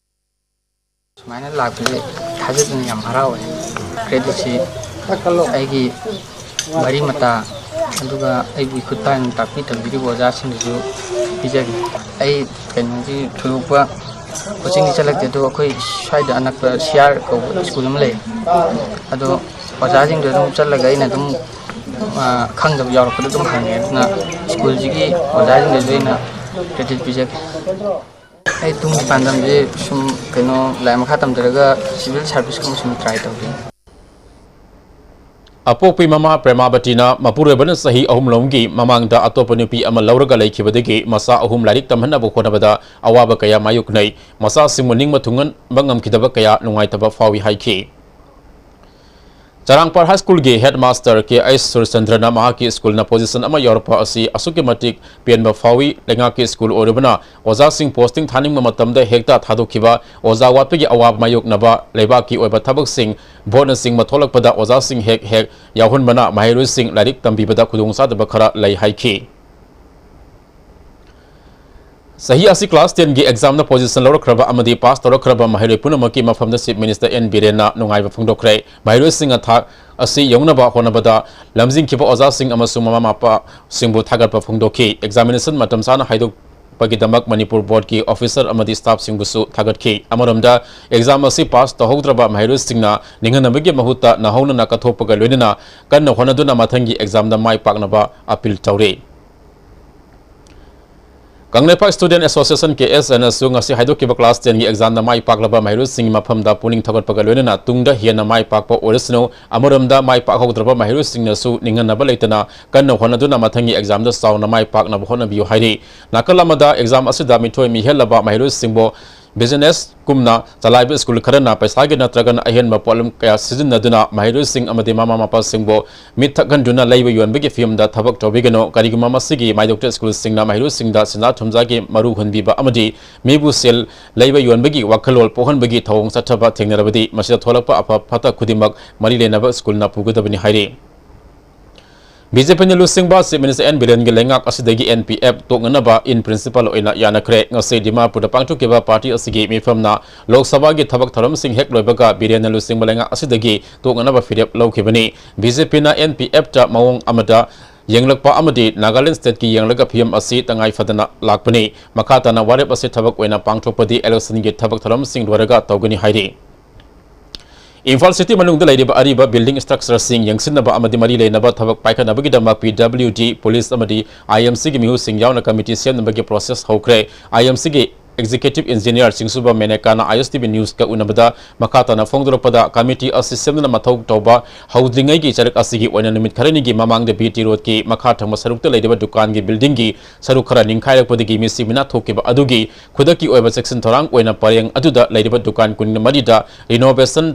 ꯁꯨꯃꯥꯏꯅ ꯂꯥꯛꯄꯁꯦ ꯊꯥꯖꯗꯅ ꯌꯥꯝ ꯍꯔꯥꯎꯋꯦ꯫ Credit ꯁꯤ ꯑꯩꯒꯤ ꯃꯔꯤ ꯃꯇꯥ, ꯑꯗꯨꯒ ꯑꯩꯕꯨ ꯏꯈꯨꯠ ꯄꯥꯏꯅ ꯇꯥꯛꯄꯤ ꯇꯝꯕꯤꯔꯤꯕ ꯑꯣꯖꯥꯁꯤꯡꯗꯁꯨ ꯄꯤꯖꯒꯦ꯫ ꯑꯩ ꯀꯩꯅꯣꯒꯤ ꯊꯣꯏꯗꯣꯛꯄ coaching ꯗꯤ ꯆꯠꯂꯛꯇꯦ, ꯑꯗꯣ ꯑꯩꯈꯣꯏ ꯁ꯭ꯋꯥꯏꯗ ꯑꯅꯛꯄ C R ꯀꯧꯕ school ꯑꯃ ꯂꯩ꯫ ꯑꯗꯣ ꯑꯣꯖꯥꯁꯤꯡꯗꯣ ꯑꯗꯨꯝ ꯆꯠꯂꯒ ꯑꯩꯅ ꯑꯗꯨꯝ, ꯑ, ꯈꯪꯗꯕ ꯌꯥꯎꯔꯛꯄꯗ ꯑꯗꯨꯝ ꯍꯪꯉꯦ꯫ ꯑꯗꯨꯅ school ꯁꯤꯒꯤ ꯑꯣꯖꯥꯁꯤꯡꯗꯁꯨ ꯑꯩꯅ credit ꯄꯤꯖꯒꯦ꯫ ꯑꯩ ꯇꯨꯡꯒꯤ ꯄꯥꯟꯗꯝꯁꯦ ꯁꯨꯝ ꯀꯩꯅꯣ ꯂꯥꯏꯔꯤꯛ ꯃꯈꯥ ꯇꯝꯊꯔꯒ civil service ꯀꯨꯝꯕ ꯁꯨꯝ try ꯇꯧꯒꯦ꯫ ꯑꯄꯣꯛꯄꯤ ꯃꯃꯥ ꯄ꯭ꯔꯦꯃꯥꯕꯇꯤꯅ ꯃꯄꯨꯔꯣꯏꯕꯅ ꯆꯍꯤ ꯑꯍꯨꯝ ꯂꯣꯝꯒꯤ ꯃꯃꯥꯡꯗ ꯑꯇꯣꯞꯄ ꯅꯨꯄꯤ ꯑꯃ ꯂꯧꯔꯒ ꯂꯩꯈꯤꯕꯗꯒꯤ ꯃꯆꯥ ꯑꯍꯨꯝ ꯂꯥꯏꯔꯤꯛ ꯇꯝꯍꯟꯅꯕ ꯍꯣꯠꯅꯕꯗ ꯑꯋꯥꯕ ꯀꯌꯥ ꯃꯥꯌꯣꯛꯅꯩ꯫ ꯃꯆꯥꯁꯤꯡꯕꯨ ꯅꯤꯡꯕ ꯊꯨꯡꯍꯟꯕ ꯉꯝꯈꯤꯗꯕ ꯀꯌꯥ ꯅꯨꯡꯉꯥꯏꯇꯕ ꯐꯥꯎꯏ ꯍꯥꯏꯈꯤ꯫ ꯆꯔꯥꯡꯄꯥꯠ High School ꯒꯤ headmaster K H ꯁꯨꯔꯆꯟꯗ꯭ꯔꯅ ꯃꯍꯥꯛꯀꯤ school ꯅ position ꯑꯃ ꯌꯧꯔꯛꯄ ꯑꯁꯤ ꯑꯁꯨꯛꯀꯤ ꯃꯇꯤꯛ ꯄꯦꯟꯕ ꯐꯥꯎꯏ꯫ ꯂꯩꯉꯥꯛꯀꯤ school ꯑꯣꯏꯔꯨꯕꯅ ꯑꯣꯖꯥꯁꯤꯡ posting ꯊꯥꯅꯤꯡꯕ ꯃꯇꯝꯗ ꯍꯦꯛꯇ ꯊꯥꯗꯣꯛꯈꯤꯕ, ꯑꯣꯖꯥ ꯋꯥꯠꯄꯒꯤ ꯑꯋꯥꯕ ꯃꯥꯌꯣꯛꯅꯕ, ꯂꯩꯕꯥꯛꯀꯤ ꯑꯣꯏꯕ ꯊꯕꯛꯁꯤꯡ, vote ꯅꯆꯤꯡꯕ ꯊꯣꯛꯂꯛꯄꯗ ꯑꯣꯖꯥꯁꯤꯡ ꯍꯦꯛ ꯍꯦꯛ ꯌꯥꯎꯍꯟꯕꯅ ꯃꯍꯩꯔꯣꯏꯁꯤꯡ ꯂꯥꯏꯔꯤꯛ ꯇꯝꯕꯤꯕꯗ ꯈꯨꯗꯣꯡꯆꯥꯗꯕ ꯈꯔ ꯂꯩ ꯍꯥꯏꯈꯤ꯫ ꯆꯍꯤ ꯑꯁꯤ class ten ꯒꯤ exam ꯗ position ꯂꯧꯔꯛꯈ꯭ꯔꯕ ꯑꯃꯗꯤ pass ꯇꯧꯔꯛꯈ꯭ꯔꯕ ꯃꯍꯩꯔꯣꯏ ꯄꯨꯝꯅꯃꯛꯀꯤ ꯃꯐꯝꯗ Chief Minister N ꯕꯤꯔꯦꯟꯅ ꯅꯨꯡꯉꯥꯏꯕ ꯐꯣꯡꯗꯣꯛꯈ꯭ꯔꯦ꯫ ꯃꯍꯩꯔꯣꯏꯁꯤꯡꯅ ꯊꯥꯛ ꯑꯁꯤ ꯌꯧꯅꯕ ꯍꯣꯠꯅꯕꯗ ꯂꯝꯖꯤꯡꯈꯤꯕ ꯑꯣꯖꯥꯁꯤꯡ ꯑꯃꯁꯨꯡ ꯃꯃꯥ ꯃꯄꯥꯁꯤꯡꯕꯨ ꯊꯥꯒꯠꯄ ꯐꯣꯡꯗꯣꯛꯈꯤ꯫ Examination ꯃꯇꯝ ꯆꯥꯅ ꯍꯥꯏꯗꯣꯛꯄꯒꯤꯗꯃꯛ ꯃꯅꯤꯄꯨꯔ board ꯀꯤ officer ꯑꯃꯗꯤ staff ꯁꯤꯡꯕꯨꯁꯨ ꯊꯥꯒꯠꯈꯤ꯫ ꯑꯃꯔꯣꯝꯗ, exam ꯑꯁꯤ pass ꯇꯧꯍꯧꯗ꯭ꯔꯕ ꯃꯍꯩꯔꯣꯏꯁꯤꯡꯅ ꯅꯤꯡꯍꯟꯅꯕꯒꯤ ꯃꯍꯨꯠꯇ ꯅꯧꯍꯧꯅꯅ ꯀꯠꯊꯣꯛꯄꯒ ꯂꯣꯏꯅꯅ ꯀꯟꯅ ꯍꯣꯠꯅꯗꯨꯅ ꯃꯊꯪꯒꯤ exam ꯗ ꯃꯥꯏ ꯄꯥꯛꯅꯕ appeal ꯇꯧꯔꯤ꯫ Kangleipak Student Association, K S A ꯅꯁꯨ ꯉꯁꯤ ꯍꯥꯏꯗꯣꯛꯈꯤꯕ class ten ꯒꯤ exam ꯗ ꯃꯥꯏ ꯄꯥꯛꯂꯕ ꯃꯍꯩꯔꯣꯏꯁꯤꯡꯒꯤ ꯃꯐꯝꯗ ꯄꯨꯛꯅꯤꯡ ꯊꯧꯒꯠꯄꯒ ꯂꯣꯏꯅꯅ ꯇꯨꯡꯗ ꯍꯦꯟꯅ ꯃꯥꯏ ꯄꯥꯛꯄ ꯑꯣꯏꯔꯁꯅꯨ, ꯑꯃꯔꯣꯝꯗ ꯃꯥꯏ ꯄꯥꯛꯍꯧꯗ꯭ꯔꯕ ꯃꯍꯩꯔꯣꯏꯁꯤꯡꯅꯁꯨ ꯅꯤꯡꯍꯟꯅꯕ ꯂꯩꯇꯅ ꯀꯟꯅ ꯍꯣꯠꯅꯗꯨꯅ ꯃꯊꯪꯒꯤ exam ꯗ ꯆꯥꯎꯅ ꯃꯥꯏ ꯄꯥꯛꯅꯕ ꯍꯣꯠꯅꯕꯤꯌꯨ ꯍꯥꯏꯔꯤ꯫ ꯅꯥꯀꯜ ꯑꯃꯗ exam ꯑꯁꯤꯗ ꯃꯤꯊꯣꯏ ꯃꯤꯍꯦꯜꯂꯕ ꯃꯍꯩꯔꯣꯏꯁꯤꯡꯕꯨ ꯕꯤꯖꯤꯅꯦꯁ ꯀꯨꯝꯅ ꯆꯂꯥꯏꯕ ꯁ꯭ꯀꯨꯜ ꯈꯔꯅ ꯄꯩꯁꯥꯒꯤ ꯅꯠꯇ꯭ꯔꯒꯅ ꯑꯍꯦꯟꯕ ꯄꯣꯠꯂꯝ ꯀꯌꯥ ꯁꯤꯖꯤꯟꯅꯗꯨꯅ ꯃꯍꯩꯔꯣꯏꯁꯤꯡ ꯑꯃꯗꯤ ꯃꯃꯥ ꯃꯄꯥꯁꯤꯡꯕꯨ ꯃꯤꯠ ꯊꯛꯍꯟꯗꯨꯅ ꯂꯩꯕ ꯌꯣꯟꯕꯒꯤ ꯐꯤꯕꯝꯗ ꯊꯕꯛ ꯇꯧꯕꯤꯒꯅꯨ꯫ ꯀꯔꯤꯒꯨꯝꯕ ꯃꯁꯤꯒꯤ ꯃꯥꯏꯗꯣꯛꯇ ꯁ꯭ꯀꯨꯜꯁꯤꯡꯅ ꯃꯍꯩꯔꯣꯏꯁꯤꯡꯗ ꯁꯦꯟꯖꯥ ꯊꯨꯝꯖꯥꯒꯤ ꯃꯔꯨ ꯍꯨꯟꯕꯤꯕ ꯑꯃꯗꯤ ꯃꯤꯕꯨ ꯁꯦꯜ ꯂꯩꯕ ꯌꯣꯟꯕꯒꯤ ꯋꯥꯈꯜꯂꯣꯟ ꯄꯣꯛꯍꯟꯕꯒꯤ ꯊꯧꯑꯣꯡ ꯆꯠꯊꯕ ꯊꯦꯡꯅꯔꯕꯗꯤ ꯃꯁꯤꯗ ꯊꯣꯛꯂꯛꯄ ꯑꯐ ꯐꯠꯇ ꯈꯨꯗꯤꯡꯃꯛ ꯃꯔꯤ ꯂꯩꯅꯕ ꯁ꯭ꯀꯨꯜꯅ ꯄꯨꯒꯗꯕꯅꯤ ꯍꯥꯏꯔꯤ꯫ ꯕꯤ ꯖꯦ ꯄꯤꯅ ꯂꯨꯆꯤꯡꯕ Chief Minister ꯑꯦꯟ ꯕꯤꯔꯦꯟꯒꯤ ꯂꯩꯉꯥꯛ ꯑꯁꯤꯗꯒꯤ ꯑꯦꯟ ꯄꯤ ꯑꯦꯐ ꯇꯣꯛꯅꯅꯕ in principle ꯑꯣꯏꯅ ꯌꯥꯅꯈ꯭ꯔꯦ꯫ ꯉꯁꯤ ꯗꯤꯃꯥꯄꯨꯔꯗ ꯄꯥꯡꯊꯣꯛꯈꯤꯕ ꯄꯥꯔꯇꯤ ꯑꯁꯤꯒꯤ ꯃꯤꯐꯝꯅ ꯂꯣꯛ ꯁꯚꯥꯒꯤ ꯊꯕꯛ ꯊꯧꯔꯝꯁꯤꯡ ꯍꯦꯛ ꯂꯣꯏꯕꯒ ꯕꯤꯔꯦꯟꯅ ꯂꯨꯆꯤꯡꯕ ꯂꯩꯉꯥꯛ ꯑꯁꯤꯗꯒꯤ ꯇꯣꯛꯅꯅꯕ ꯐꯤꯔꯦꯞ ꯂꯧꯈꯤꯕꯅꯤ꯫ ꯕꯤ ꯖꯦ ꯄꯤꯅ ꯑꯦꯟ ꯄꯤ ꯑꯦꯐꯇ ꯃꯑꯣꯡ ꯑꯃꯗ ꯌꯦꯡꯂꯛꯄ ꯑꯃꯗꯤ ꯅꯥꯒꯥꯂꯦꯟ ꯁ꯭ꯇꯦꯠꯀꯤ ꯌꯦꯡꯂꯒ ꯐꯤꯕꯝ ꯑꯁꯤ ꯇꯉꯥꯏ ꯐꯗꯅ ꯂꯥꯛꯄꯅꯤ꯫ ꯃꯈꯥ ꯇꯥꯅ ꯋꯥꯔꯦꯞ ꯑꯁꯤ ꯊꯕꯛ ꯑꯣꯏꯅ ꯄꯥꯡꯊꯣꯛꯄꯗꯤ ꯏꯂꯦꯛꯁꯟꯒꯤ ꯊꯕꯛ ꯊꯧꯔꯝꯁꯤꯡ ꯂꯣꯏꯔꯒ ꯇꯧꯒꯅꯤ ꯍꯥꯏꯔꯤ꯫ ꯏꯝꯐꯥꯜ ꯁꯤꯇꯤ ꯃꯅꯨꯡꯗ ꯂꯩꯔꯤꯕ ꯑꯔꯤꯕ building structureꯁꯤꯡ ꯌꯦꯡꯁꯤꯟꯅꯕ ꯑꯃꯗꯤ ꯃꯔꯤ ꯂꯩꯅꯕ ꯊꯕꯛ ꯄꯥꯏꯈꯠꯅꯕꯒꯤꯗꯃꯛ ꯄꯤ ꯗꯕ꯭ꯂꯤꯎ ꯗꯤ, ꯄꯨꯂꯤꯁ ꯑꯃꯗꯤ ꯑꯥꯏ ꯑꯦꯝ ꯁꯤꯒꯤ ꯃꯤꯍꯨꯠꯁꯤꯡ ꯌꯥꯎꯅ ꯀꯃꯤꯇꯤ ꯁꯦꯝꯅꯕꯒꯤ process ꯍꯧꯈ꯭ꯔꯦ꯫ ꯑꯥꯏ ꯑꯦꯝ ꯁꯤꯒꯤ executive engineer ꯆꯤꯡꯁꯨꯕ ꯃꯦꯅꯦꯀꯥꯅ ꯑꯥꯏ ꯑꯦꯁ ꯇꯤ ꯚꯤ ꯅ꯭ꯌꯨꯁꯀ ꯎꯅꯕꯗ ꯃꯈꯥ ꯇꯥꯅ ꯐꯣꯡꯗꯣꯔꯛꯄꯗ, ꯀꯃꯤꯇꯤ ꯑꯁꯤ ꯁꯦꯝꯗꯨꯅ ꯃꯊꯧ ꯇꯧꯕ ꯍꯧꯗ꯭ꯔꯤꯉꯩꯒꯤ ꯆꯔꯛ ꯑꯁꯤꯒꯤ ꯑꯣꯏꯅ ꯅꯨꯃꯤꯠ ꯈꯔꯅꯤꯒꯤ ꯃꯃꯥꯡꯗ ꯕꯤ ꯇꯤ ꯔꯣꯗꯀꯤ ꯃꯈꯥ ꯊꯪꯕ ꯁꯔꯨꯛꯇ ꯂꯩꯔꯤꯕ ꯗꯨꯀꯥꯟꯒꯤ buildingꯒꯤ ꯁꯔꯨꯛ ꯈꯔ ꯅꯤꯡꯈꯥꯏꯔꯛꯄꯗꯒꯤ ꯃꯤꯁꯤ ꯃꯤꯅꯥ ꯊꯣꯛꯈꯤꯕ ꯑꯗꯨꯒꯤ ꯈꯨꯗꯛꯀꯤ ꯑꯣꯏꯕ ꯆꯦꯛꯁꯤꯟ ꯊꯧꯔꯥꯡ ꯑꯣꯏꯅ ꯄꯔꯦꯡ ꯑꯗꯨꯗ ꯂꯩꯔꯤꯕ ꯗꯨꯀꯥꯟ ꯀꯨꯟꯃꯔꯤꯗ renovation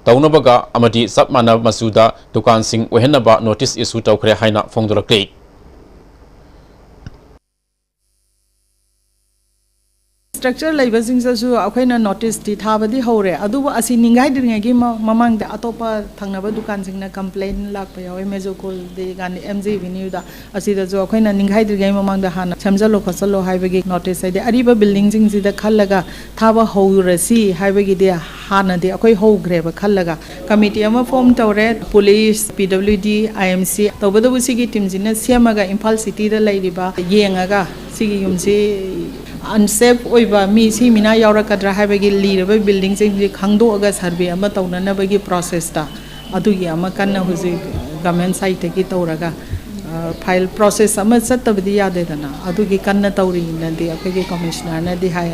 ꯇꯧꯅꯕꯒ ꯑꯃꯗꯤ ꯆꯞ ꯃꯥꯟꯅꯕ ꯃꯆꯨꯗ ꯗꯨꯀꯥꯟꯁꯤꯡ ꯑꯣꯏꯍꯟꯅꯕ notice issue ꯇꯧꯈ꯭ꯔꯦ ꯍꯥꯏꯅ ꯐꯣꯡꯗꯣꯔꯛꯂꯤ꯫ Structure ꯂꯩꯕꯁꯤꯡꯁꯤꯁꯨ ꯑꯩꯈꯣꯏꯅ noticeꯇꯤ ꯊꯥꯕꯗꯤ ꯍꯧꯔꯦ, ꯑꯗꯨꯕꯨ ꯑꯁꯤ ꯅꯤꯡꯈꯥꯏꯗ꯭ꯔꯤꯉꯩꯒꯤ ꯃ-, ꯃꯃꯥꯡꯗ ꯑꯇꯣꯞꯄ ꯊꯪꯅꯕ ꯗꯨꯀꯥꯟꯁꯤꯡꯅ complain ꯂꯥꯛꯄ ꯌꯥꯎꯋꯦ, ꯃꯦꯖꯣꯀꯣꯜꯗꯒꯤ ꯀꯥꯟꯗꯤ ꯑꯦꯝ ꯖꯤ ꯑꯦꯚꯦꯅ꯭ꯌꯨꯗ꯫ ꯑꯁꯤꯗꯁꯨ ꯑꯩꯈꯣꯏꯅ ꯅꯤꯡꯈꯥꯏꯗ꯭ꯔꯤꯉꯩ ꯃꯃꯥꯡꯗ ꯍꯥꯟꯅ ꯁꯦꯝꯖꯜꯂꯣ ꯈꯣꯠꯆꯜꯂꯣ ꯍꯥꯏꯕꯒꯤ notice, ꯍꯥꯏꯗꯤ ꯑꯔꯤꯕ buildingꯁꯤꯡꯁꯤꯗ ꯈꯜꯂꯒ ꯊꯥꯕ ꯍꯧꯔꯁꯤ ꯍꯥꯏꯕꯒꯤꯗꯤ ꯍꯥꯟꯅꯗꯤ ꯑꯩꯈꯣꯏ ꯍꯧꯈ꯭ꯔꯦꯕ ꯈꯜꯂꯒ꯫ Committee ꯑꯃ form ꯇꯧꯔꯦ, ꯄꯨꯂꯤꯁ, ꯄꯤ ꯗꯕ꯭ꯂꯤꯎ ꯗꯤ, ꯑꯥꯏ ꯑꯦꯝ ꯁꯤ, ꯇꯧꯕꯇꯕꯨ ꯁꯤꯒꯤ teamꯁꯤꯅ ꯁꯦꯝꯃꯒ ꯏꯝꯐꯥꯜ cityꯗ ꯂꯩꯔꯤꯕ ꯌꯦꯡꯉꯒ ꯁꯤꯒꯤ ꯌꯨꯝꯁꯤ unsafe ꯑꯣꯏꯕ ꯃꯤ ꯁꯤ ꯃꯤꯅꯥ ꯌꯥꯎꯔꯛꯀꯗ꯭ꯔꯥ ꯍꯥꯏꯕꯒꯤ ꯂꯤꯔꯕ buildingꯁꯤꯡꯁꯤ ꯈꯪꯗꯣꯛꯑꯒ survey ꯑꯃ ꯇꯧꯅꯅꯕꯒꯤ processꯇ ꯑꯗꯨꯒꯤ ꯑꯃ ꯀꯟꯅ ꯍꯧꯖꯤꯛ government sideꯇꯒꯤ ꯇꯧꯔꯒ, ꯑ, file process ꯑꯃ ꯆꯠꯇꯕꯗꯤ ꯌꯥꯗꯦꯗꯅ, ꯑꯗꯨꯒꯤ ꯀꯟꯅ ꯇꯧꯔꯤꯅꯗꯤ ꯑꯩꯈꯣꯏꯒꯤ commissionerꯅꯗꯤ ꯍꯥꯏ꯫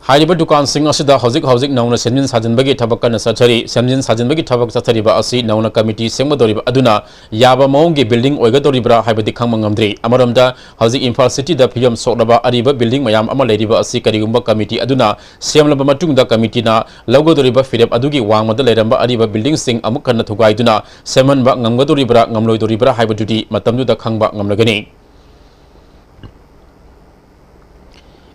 ꯍꯥꯏꯔꯤꯕ ꯗꯨꯀꯥꯟꯁꯤꯡ ꯑꯁꯤꯗ ꯍꯧꯖꯤꯛ ꯍꯧꯖꯤꯛ ꯅꯧꯅ ꯁꯦꯝꯖꯤꯟ ꯁꯥꯖꯤꯟꯕꯒꯤ ꯊꯕꯛ ꯀꯟꯅ ꯆꯠꯊꯔꯤ꯫ ꯁꯦꯝꯖꯤꯟ ꯁꯥꯖꯤꯟꯕꯒꯤ ꯊꯕꯛ ꯆꯠꯊꯔꯤꯕ ꯑꯁꯤ ꯅꯧꯅ ꯀꯃꯤꯇꯤ ꯁꯦꯝꯒꯗꯧꯔꯤꯕ ꯑꯗꯨꯅ ꯌꯥꯕ ꯃꯑꯣꯡꯒꯤ ꯕꯤꯜꯗꯤꯡ ꯑꯣꯏꯒꯗꯧꯔꯤꯕ꯭ꯔꯥ ꯍꯥꯏꯕꯗꯤ ꯈꯪꯕ ꯉꯝꯗ꯭ꯔꯤ꯫ ꯑꯃꯔꯣꯝꯗ, ꯍꯧꯖꯤꯛ ꯏꯝꯐꯥꯜ ꯁꯤꯇꯤꯗ ꯐꯤꯕꯝ ꯁꯣꯛꯂꯕ ꯑꯔꯤꯕ ꯕꯤꯜꯗꯤꯡ ꯃꯌꯥꯝ ꯑꯃ ꯂꯩꯔꯤꯕ ꯑꯁꯤ ꯀꯔꯤꯒꯨꯝꯕ ꯀꯃꯤꯇꯤ ꯑꯗꯨꯅ ꯁꯦꯝꯂꯕ ꯃꯇꯨꯡꯗ ꯀꯃꯤꯇꯤꯅ ꯂꯧꯒꯗꯧꯔꯤꯕ ꯐꯤꯔꯦꯞ ꯑꯗꯨꯒꯤ ꯋꯥꯡꯃꯗ ꯂꯩꯔꯝꯕ ꯑꯔꯤꯕ ꯕꯤꯜꯗꯤꯡꯁꯤꯡ ꯑꯃꯨꯛ ꯍꯟꯅ ꯊꯨꯒꯥꯏꯗꯨꯅ ꯁꯦꯝꯍꯟꯕ ꯉꯝꯒꯗꯧꯔꯤꯕ꯭ꯔꯥ ꯉꯝꯂꯣꯏꯗꯧꯔꯤꯕ꯭ꯔꯥ ꯍꯥꯏꯕꯗꯨꯗꯤ ꯃꯇꯝꯗꯨꯗ ꯈꯪꯕ ꯉꯝꯂꯒꯅꯤ꯫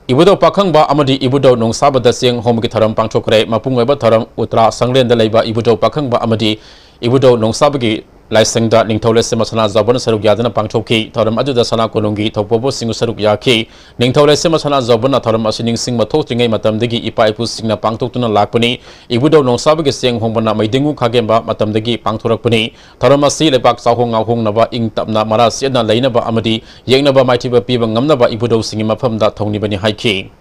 ꯏꯕꯨꯙꯧ ꯄꯥꯈꯪꯕ ꯑꯃꯗꯤ ꯏꯕꯨꯙꯧ ꯅꯣꯡꯁꯥꯕꯗ ꯆꯦꯡ ꯍꯣꯝꯕꯒꯤ ꯊꯧꯔꯝ ꯄꯥꯡꯊꯣꯛꯈ꯭ꯔꯦ꯫ ꯃꯄꯨꯡ ꯑꯣꯏꯕ ꯊꯧꯔꯝ ꯎꯇ꯭ꯔꯥ ꯁꯪꯂꯦꯟꯗ ꯂꯩꯕ ꯏꯕꯨꯙꯧ ꯄꯥꯈꯪꯕ ꯑꯃꯗꯤ ꯏꯕꯨꯙꯧ ꯅꯣꯡꯁꯥꯕꯒꯤ ꯂꯥꯏꯁꯪꯗ ꯅꯤꯡꯊꯧ ꯂꯩꯁꯦꯝꯕ ꯁꯅꯥꯖꯥꯎꯕꯅ ꯁꯔꯨꯛ ꯌꯥꯗꯨꯅ ꯄꯥꯡꯊꯣꯛꯈꯤ꯫ ꯊꯧꯔꯝ ꯑꯗꯨꯗ ꯁꯅꯥ ꯀꯣꯅꯨꯡꯒꯤ ꯊꯧꯄꯨꯕꯁꯤꯡꯁꯨ ꯁꯔꯨꯛ ꯌꯥꯈꯤ꯫ ꯅꯤꯡꯊꯧ ꯂꯩꯁꯦꯝꯕ ꯁꯅꯥꯖꯥꯎꯕꯅ ꯊꯧꯔꯝ ꯑꯁꯤ ꯅꯤꯡꯁꯤꯡꯕ ꯊꯣꯛꯇ꯭ꯔꯤꯉꯩ ꯃꯇꯝꯗꯒꯤ ꯏꯄꯥ ꯏꯄꯨꯁꯤꯡꯅ ꯄꯥꯡꯊꯣꯛꯇꯨꯅ ꯂꯥꯛꯄꯅꯤ꯫ ꯏꯕꯨꯙꯧ ꯅꯣꯡꯁꯥꯕꯒꯤ ꯆꯦꯡ ꯍꯣꯡꯕꯅ ꯃꯩꯗꯤꯡꯉꯨ ꯈꯥꯒꯦꯝꯕ ꯃꯇꯝꯗꯒꯤ ꯄꯥꯡꯊꯣꯔꯛꯄꯅꯤ꯫ ꯊꯧꯔꯝ ꯑꯁꯤ ꯂꯩꯕꯥꯛ ꯆꯥꯍꯣꯡ ꯉꯥꯍꯣꯡꯅꯕ, ꯏꯪ ꯇꯞꯅ, ꯃꯔꯥ ꯁꯦꯠꯅ ꯂꯩꯅꯕ ꯑꯃꯗꯤ ꯌꯦꯛꯅꯕ ꯃꯥꯏꯊꯤꯕ ꯄꯤꯕ ꯉꯝꯅꯕ ꯏꯕꯨꯙꯧꯁꯤꯡꯒꯤ ꯃꯐꯝꯗ ꯊꯧꯅꯤꯕꯅꯤ ꯍꯥꯏꯈꯤ꯫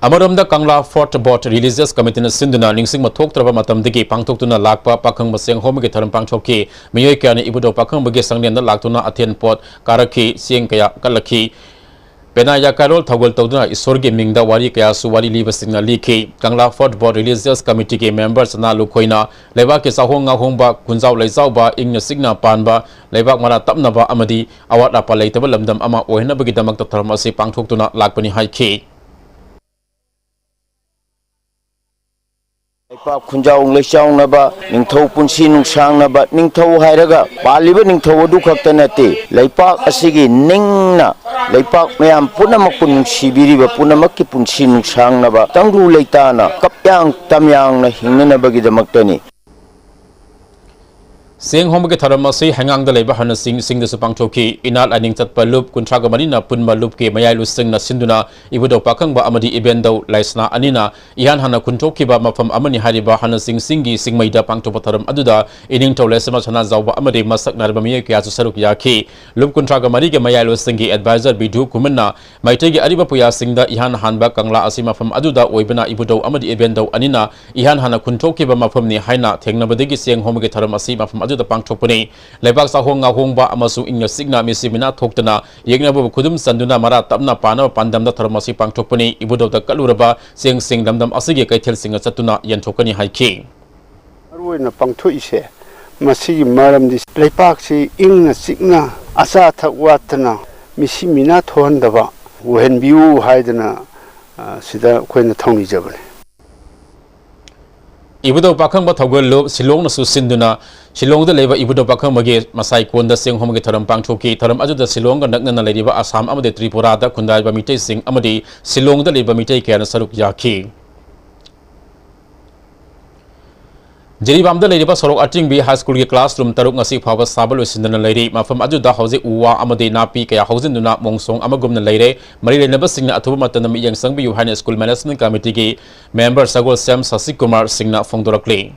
ꯑꯃꯔꯣꯝꯗ, ꯀꯪꯂꯥ ꯐꯣꯔꯠ ꯕꯣꯔꯗ ꯔꯤꯂꯤꯖꯤꯌꯁ ꯀꯃꯤꯇꯤꯅ ꯁꯤꯟꯗꯨꯅ ꯅꯤꯡꯁꯤꯡꯕ ꯊꯣꯛꯇ꯭ꯔꯕ ꯃꯇꯝꯗꯒꯤ ꯄꯥꯡꯊꯣꯛꯇꯨꯅ ꯂꯥꯛꯄ ꯄꯥꯈꯪꯕ ꯆꯦꯡ ꯍꯣꯝꯕꯒꯤ ꯊꯧꯔꯝ ꯄꯥꯡꯊꯣꯛꯈꯤ꯫ ꯃꯤꯑꯣꯏ ꯀꯌꯥꯅ ꯏꯕꯨꯙꯧ ꯄꯥꯈꯪꯕꯒꯤ ꯁꯪꯂꯦꯟꯗ ꯂꯥꯛꯇꯨꯅ ꯑꯊꯦꯟ ꯄꯣꯠ ꯀꯥꯔꯛꯈꯤ, ꯆꯦꯡ ꯀꯌꯥ ꯀꯠꯂꯛꯈꯤ꯫ ꯄꯦꯅꯥ ꯀꯥꯏꯔꯣꯜ ꯊꯧꯒꯜ ꯇꯧꯗꯨꯅ ꯏꯁꯣꯔꯒꯤ ꯃꯤꯡꯗ ꯋꯥꯔꯤ ꯀꯌꯥꯁꯨ ꯋꯥꯔꯤ ꯂꯤꯕꯁꯤꯡꯅ ꯂꯤꯈꯤ꯫ ꯀꯪꯂꯥ ꯐꯣꯔꯠ ꯕꯣꯔꯗ ꯔꯤꯂꯤꯖꯤꯌꯁ ꯀꯃꯤꯇꯤꯒꯤ ꯃꯦꯝꯕꯔ ꯁꯅꯥ ꯂꯨꯈꯣꯏꯅ ꯂꯩꯕꯥꯛꯀꯤ ꯆꯥꯍꯣꯡ ꯉꯥꯍꯣꯡꯕ, ꯈꯨꯟꯖꯥꯎ ꯂꯩꯖꯥꯎꯕ, ꯏꯪꯅ ꯆꯤꯛꯅ ꯄꯥꯟꯕ, ꯂꯩꯕꯥꯛ ꯃꯔꯥ ꯇꯞꯅꯕ ꯑꯃꯗꯤ ꯑꯋꯥꯠ ꯑꯄꯥ ꯂꯩꯇꯕ ꯂꯝꯗꯝ ꯑꯃ ꯑꯣꯏꯍꯟꯅꯕꯒꯤꯗꯃꯛꯇ ꯊꯧꯔꯝ ꯑꯁꯤ ꯄꯥꯡꯊꯣꯛꯇꯨꯅ ꯂꯥꯛꯄꯅꯤ ꯍꯥꯏꯈꯤ꯫ ꯂꯩꯄꯥꯛ ꯈꯨꯟꯖꯥꯎ ꯂꯩꯆꯥꯎꯅꯕ, ꯅꯤꯡꯊꯧ ꯄꯨꯟꯁꯤ ꯅꯨꯡꯁꯥꯡꯅꯕ, ꯅꯤꯡꯊꯧ ꯍꯥꯏꯔꯒ ꯄꯥꯜꯂꯤꯕ ꯅꯤꯡꯊꯧ ꯑꯗꯨ ꯈꯛꯇ ꯅꯠꯇꯦ, ꯂꯩꯄꯥꯛ ꯑꯁꯤꯒꯤ ꯅꯤꯡꯅ ꯂꯩꯄꯥꯛ ꯃꯌꯥꯝ ꯄꯨꯝꯅꯃꯛꯄꯨ ꯅꯨꯡꯁꯤꯕꯤꯔꯤꯕ ꯄꯨꯝꯅꯃꯛꯀꯤ ꯄꯨꯟꯁꯤ ꯅꯨꯡꯁꯥꯡꯅꯕ, ꯇꯪꯗꯨ ꯂꯩꯇꯥꯅ ꯀꯞꯌꯥꯡ ꯇꯝꯌꯥꯡꯅ ꯍꯤꯡꯅꯅꯕꯒꯤꯗꯃꯛꯇꯅꯤ꯫ ꯆꯦꯡ ꯍꯣꯝꯕꯒꯤ ꯊꯧꯔꯝ ꯑꯁꯤ ꯍꯩꯉꯥꯡꯗ ꯂꯩꯕ ꯍꯅꯁꯤꯡ ꯁꯤꯡꯗꯁꯨ ꯄꯥꯡꯊꯣꯛꯈꯤ꯫ ꯏꯅꯥꯠ ꯂꯥꯏꯅꯤꯡ ꯆꯠꯄ ꯂꯨꯞ ꯀꯨꯟꯊ꯭ꯔꯥꯒ ꯃꯔꯤꯅ ꯄꯨꯟꯕ ꯂꯨꯞꯀꯤ ꯃꯌꯥꯏ ꯂꯨꯆꯤꯡꯅ ꯁꯤꯟꯗꯨꯅ ꯏꯕꯨꯙꯧ ꯄꯥꯈꯪꯕ ꯑꯃꯗꯤ ꯏꯕꯦꯟꯗꯧ ꯂꯥꯏꯁꯅꯥ ꯑꯅꯤꯅ ꯏꯍꯥꯟ ꯍꯥꯟꯅ ꯈꯨꯟꯊꯣꯛꯈꯤꯕ ꯃꯐꯝ ꯑꯃꯅꯤ ꯍꯥꯏꯔꯤꯕ ꯍꯅꯁꯤꯡ ꯁꯤꯡꯒꯤ ꯆꯤꯡꯃꯩꯗ ꯄꯥꯡꯊꯣꯛꯄ ꯊꯧꯔꯝ ꯑꯗꯨꯗ ꯏꯅꯤꯡꯊꯧ ꯂꯩꯁꯦꯝꯕ ꯁꯅꯥꯖꯥꯎꯕ ꯑꯃꯗꯤ ꯃꯁꯛ ꯅꯥꯏꯔꯕ ꯃꯤꯑꯣꯏ ꯀꯌꯥꯁꯨ ꯁꯔꯨꯛ ꯌꯥꯈꯤ꯫ ꯂꯨꯞ ꯀꯨꯟꯊ꯭ꯔꯥꯒ ꯃꯔꯤꯒꯤ ꯃꯌꯥꯏ ꯂꯨꯆꯤꯡꯒꯤ ꯑꯦꯗꯚꯥꯏꯖꯔ ꯕꯤꯙꯨ ꯈꯨꯃꯟꯅ ꯃꯩꯇꯩꯒꯤ ꯑꯔꯤꯕ ꯄꯨꯌꯥꯁꯤꯡꯗ ꯏꯍꯥꯟ ꯍꯥꯟꯕ ꯀꯪꯂꯥ ꯑꯁꯤ ꯃꯐꯝ ꯑꯗꯨꯗ ꯑꯣꯏꯕꯅ ꯏꯕꯨꯙꯧ ꯑꯃꯗꯤ ꯏꯕꯦꯟꯗꯧ ꯑꯅꯤꯅ ꯏꯍꯥꯟ ꯍꯥꯟꯅ ꯈꯨꯟꯊꯣꯛꯈꯤꯕ ꯃꯐꯝꯅꯤ ꯍꯥꯏꯅ ꯊꯦꯡꯅꯕꯗꯒꯤ ꯆꯦꯡ ꯍꯣꯝꯕꯒꯤ ꯊꯧꯔꯝ ꯑꯁꯤ ꯃꯐꯝ ꯑꯗꯨꯗ ꯄꯥꯡꯊꯣꯛꯄꯅꯤ꯫ ꯂꯩꯕꯥꯛ ꯆꯥꯍꯣꯡ ꯉꯥꯍꯣꯡꯕ ꯑꯃꯁꯨꯡ ꯏꯪꯅ ꯆꯤꯛꯅ ꯃꯤꯁꯤ ꯃꯤꯅꯥ ꯊꯣꯛꯇꯅ ꯌꯦꯛꯅꯕꯕꯨ ꯈꯨꯗꯨꯝ ꯆꯟꯗꯨꯅ ꯃꯔꯥ ꯇꯞꯅ ꯄꯥꯅꯕ ꯄꯥꯟꯗꯝꯗ ꯊꯧꯔꯝ ꯑꯁꯤ ꯄꯥꯡꯊꯣꯛꯄꯅꯤ꯫ ꯏꯕꯨꯙꯧꯗ ꯀꯠꯂꯨꯔꯕ ꯆꯦꯡꯁꯤꯡ ꯂꯝꯗꯝ ꯑꯁꯤꯒꯤ ꯀꯩꯊꯦꯜꯁꯤꯡꯗ ꯆꯠꯇꯨꯅ ꯌꯦꯟꯊꯣꯛꯀꯅꯤ ꯍꯥꯏꯈꯤ꯫ ꯃꯔꯨꯑꯣꯏꯅ ꯄꯥꯡꯊꯣꯛꯏꯁꯦ, ꯃꯁꯤꯒꯤ ꯃꯔꯝꯗꯤ ꯂꯩꯄꯥꯛꯁꯤ ꯏꯪꯅ ꯆꯤꯛꯅ, ꯑꯆꯥ ꯑꯊꯛ ꯋꯥꯠꯇꯅ ꯃꯤꯁꯤ ꯃꯤꯅꯥ ꯊꯣꯛꯍꯟꯗꯕ ꯑꯣꯏꯍꯟꯕꯤꯌꯨ ꯍꯥꯏꯗꯅ, ꯑ, ꯁꯤꯗ ꯑꯩꯈꯣꯏꯅ ꯊꯧꯅꯤꯖꯕꯅꯤ꯫ ꯏꯕꯨꯙꯧ ꯄꯥꯈꯪꯕ ꯊꯧꯒꯜꯂꯨꯞ ꯁꯤꯂꯣꯡꯅꯁꯨ ꯁꯤꯟꯗꯨꯅ ꯁꯤꯂꯣꯡꯗ ꯂꯩꯕ ꯏꯕꯨꯙꯧ ꯄꯥꯈꯪꯕꯒꯤ ꯃꯁꯥꯏ ꯀꯣꯟꯗ ꯆꯦꯡ ꯍꯣꯝꯕꯒꯤ ꯊꯧꯔꯝ ꯄꯥꯡꯊꯣꯛꯈꯤ꯫ ꯊꯧꯔꯝ ꯑꯗꯨꯗ ꯁꯤꯂꯣꯡꯒ ꯅꯛꯅꯅ ꯂꯩꯔꯤꯕ ꯑꯁꯥꯝ ꯑꯃꯗꯤ ꯇ꯭ꯔꯤꯄꯨꯔꯥꯗ ꯈꯨꯟꯗꯥꯔꯤꯕ ꯃꯤꯇꯩꯁꯤꯡ ꯑꯃꯗꯤ ꯁꯤꯂꯣꯡꯗ ꯂꯩꯕ ꯃꯤꯇꯩ ꯀꯌꯥꯅ ꯁꯔꯨꯛ ꯌꯥꯈꯤ꯫ ꯖꯤꯔꯤꯕꯥꯝꯗ ꯂꯩꯔꯤꯕ ꯁꯣꯔꯣꯛ ꯑꯇꯤꯡꯕꯤ ꯍꯥꯏ ꯁ꯭ꯀꯨꯜꯒꯤ ꯀ꯭ꯂꯥꯁꯔꯨꯝ ꯇꯔꯨꯛ ꯉꯁꯤ ꯐꯥꯎꯕ ꯁꯥꯕ ꯂꯣꯏꯁꯤꯟꯗꯅ ꯂꯩꯔꯤ꯫ ꯃꯐꯝ ꯑꯗꯨꯗ ꯍꯧꯖꯤꯛ ꯎ ꯋꯥ ꯑꯃꯗꯤ ꯅꯥꯄꯤ ꯀꯌꯥ ꯍꯧꯖꯤꯟꯗꯨꯅ ꯃꯣꯡꯁꯣꯡ ꯑꯃꯒꯨꯝꯅ ꯂꯩꯔꯦ꯫ ꯃꯔꯤ ꯂꯩꯅꯕꯁꯤꯡꯅ ꯑꯊꯨꯕ ꯃꯇꯝꯗ ꯃꯤꯠꯌꯦꯡ ꯆꯪꯕꯤꯌꯨ ꯍꯥꯏꯅ ꯁ꯭ꯀꯨꯜ ꯃꯦꯅꯦꯖꯃꯦꯟꯠ ꯀꯃꯤꯇꯤꯒꯤ ꯃꯦꯝꯕꯔ ꯁꯒꯣꯜꯁꯦꯝ ꯁꯁꯤꯀꯨꯃꯥꯔ ꯁꯤꯡꯅ ꯐꯣꯡꯗꯣꯔꯛꯂꯤ꯫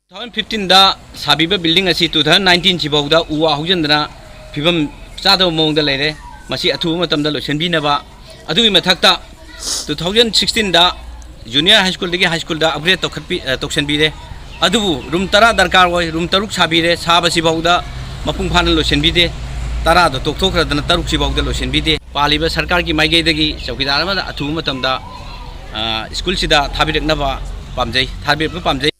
Two thousand fifteenꯗ ꯁꯥꯕꯤꯕ building ꯑꯁꯤ two thousand nineteenꯁꯤꯐꯥꯎꯗ ꯎ ꯋꯥ ꯍꯧꯖꯤꯟꯗꯅ ꯐꯤꯕꯝ ꯆꯥꯗꯕ ꯃꯑꯣꯡꯗ ꯂꯩꯔꯦ꯫ ꯃꯁꯤ ꯑꯊꯨꯕ ꯃꯇꯝꯗ ꯂꯣꯏꯁꯤꯟꯕꯤꯅꯕ, ꯑꯗꯨꯒꯤ ꯃꯊꯛꯇ two thousand sixteenꯗ junior high schoolꯗꯒꯤ high schoolꯗ upgrade ꯇꯧꯈꯠꯄꯤ-, ꯑ, ꯇꯧꯁꯤꯟꯕꯤꯔꯦ꯫ ꯑꯗꯨꯕꯨ room ꯇꯔꯥ ꯗꯔꯀꯥꯔ ꯑꯣꯏ, room ꯇꯔꯨꯛ ꯁꯥꯕꯤꯔꯦ, ꯁꯥꯕꯁꯤꯐꯥꯎꯗ ꯃꯄꯨꯡ ꯐꯥꯅ ꯂꯣꯏꯁꯤꯟꯕꯤꯗꯦ꯫ ꯇꯔꯥꯗꯣ ꯇꯣꯛꯊꯣꯛꯈ꯭ꯔꯗꯅ ꯇꯔꯨꯛꯁꯤꯐꯥꯎꯗ ꯂꯣꯏꯁꯤꯟꯕꯤꯗꯦ꯫ ꯄꯥꯜꯂꯤꯕ ꯁꯔꯀꯥꯔꯒꯤ ꯃꯥꯏꯀꯩꯗꯒꯤ ꯆꯧꯀꯤꯗꯥꯔ ꯑꯃꯗ ꯑꯊꯨꯕ ꯃꯇꯝꯗ, ꯑ, ꯁ꯭ꯀꯨꯜꯁꯤꯗ ꯊꯥꯕꯤꯔꯛꯅꯕ ꯄꯥꯝꯖꯩ, ꯊꯥꯕꯤꯔꯛꯄ ꯄꯥꯝꯖꯩ꯫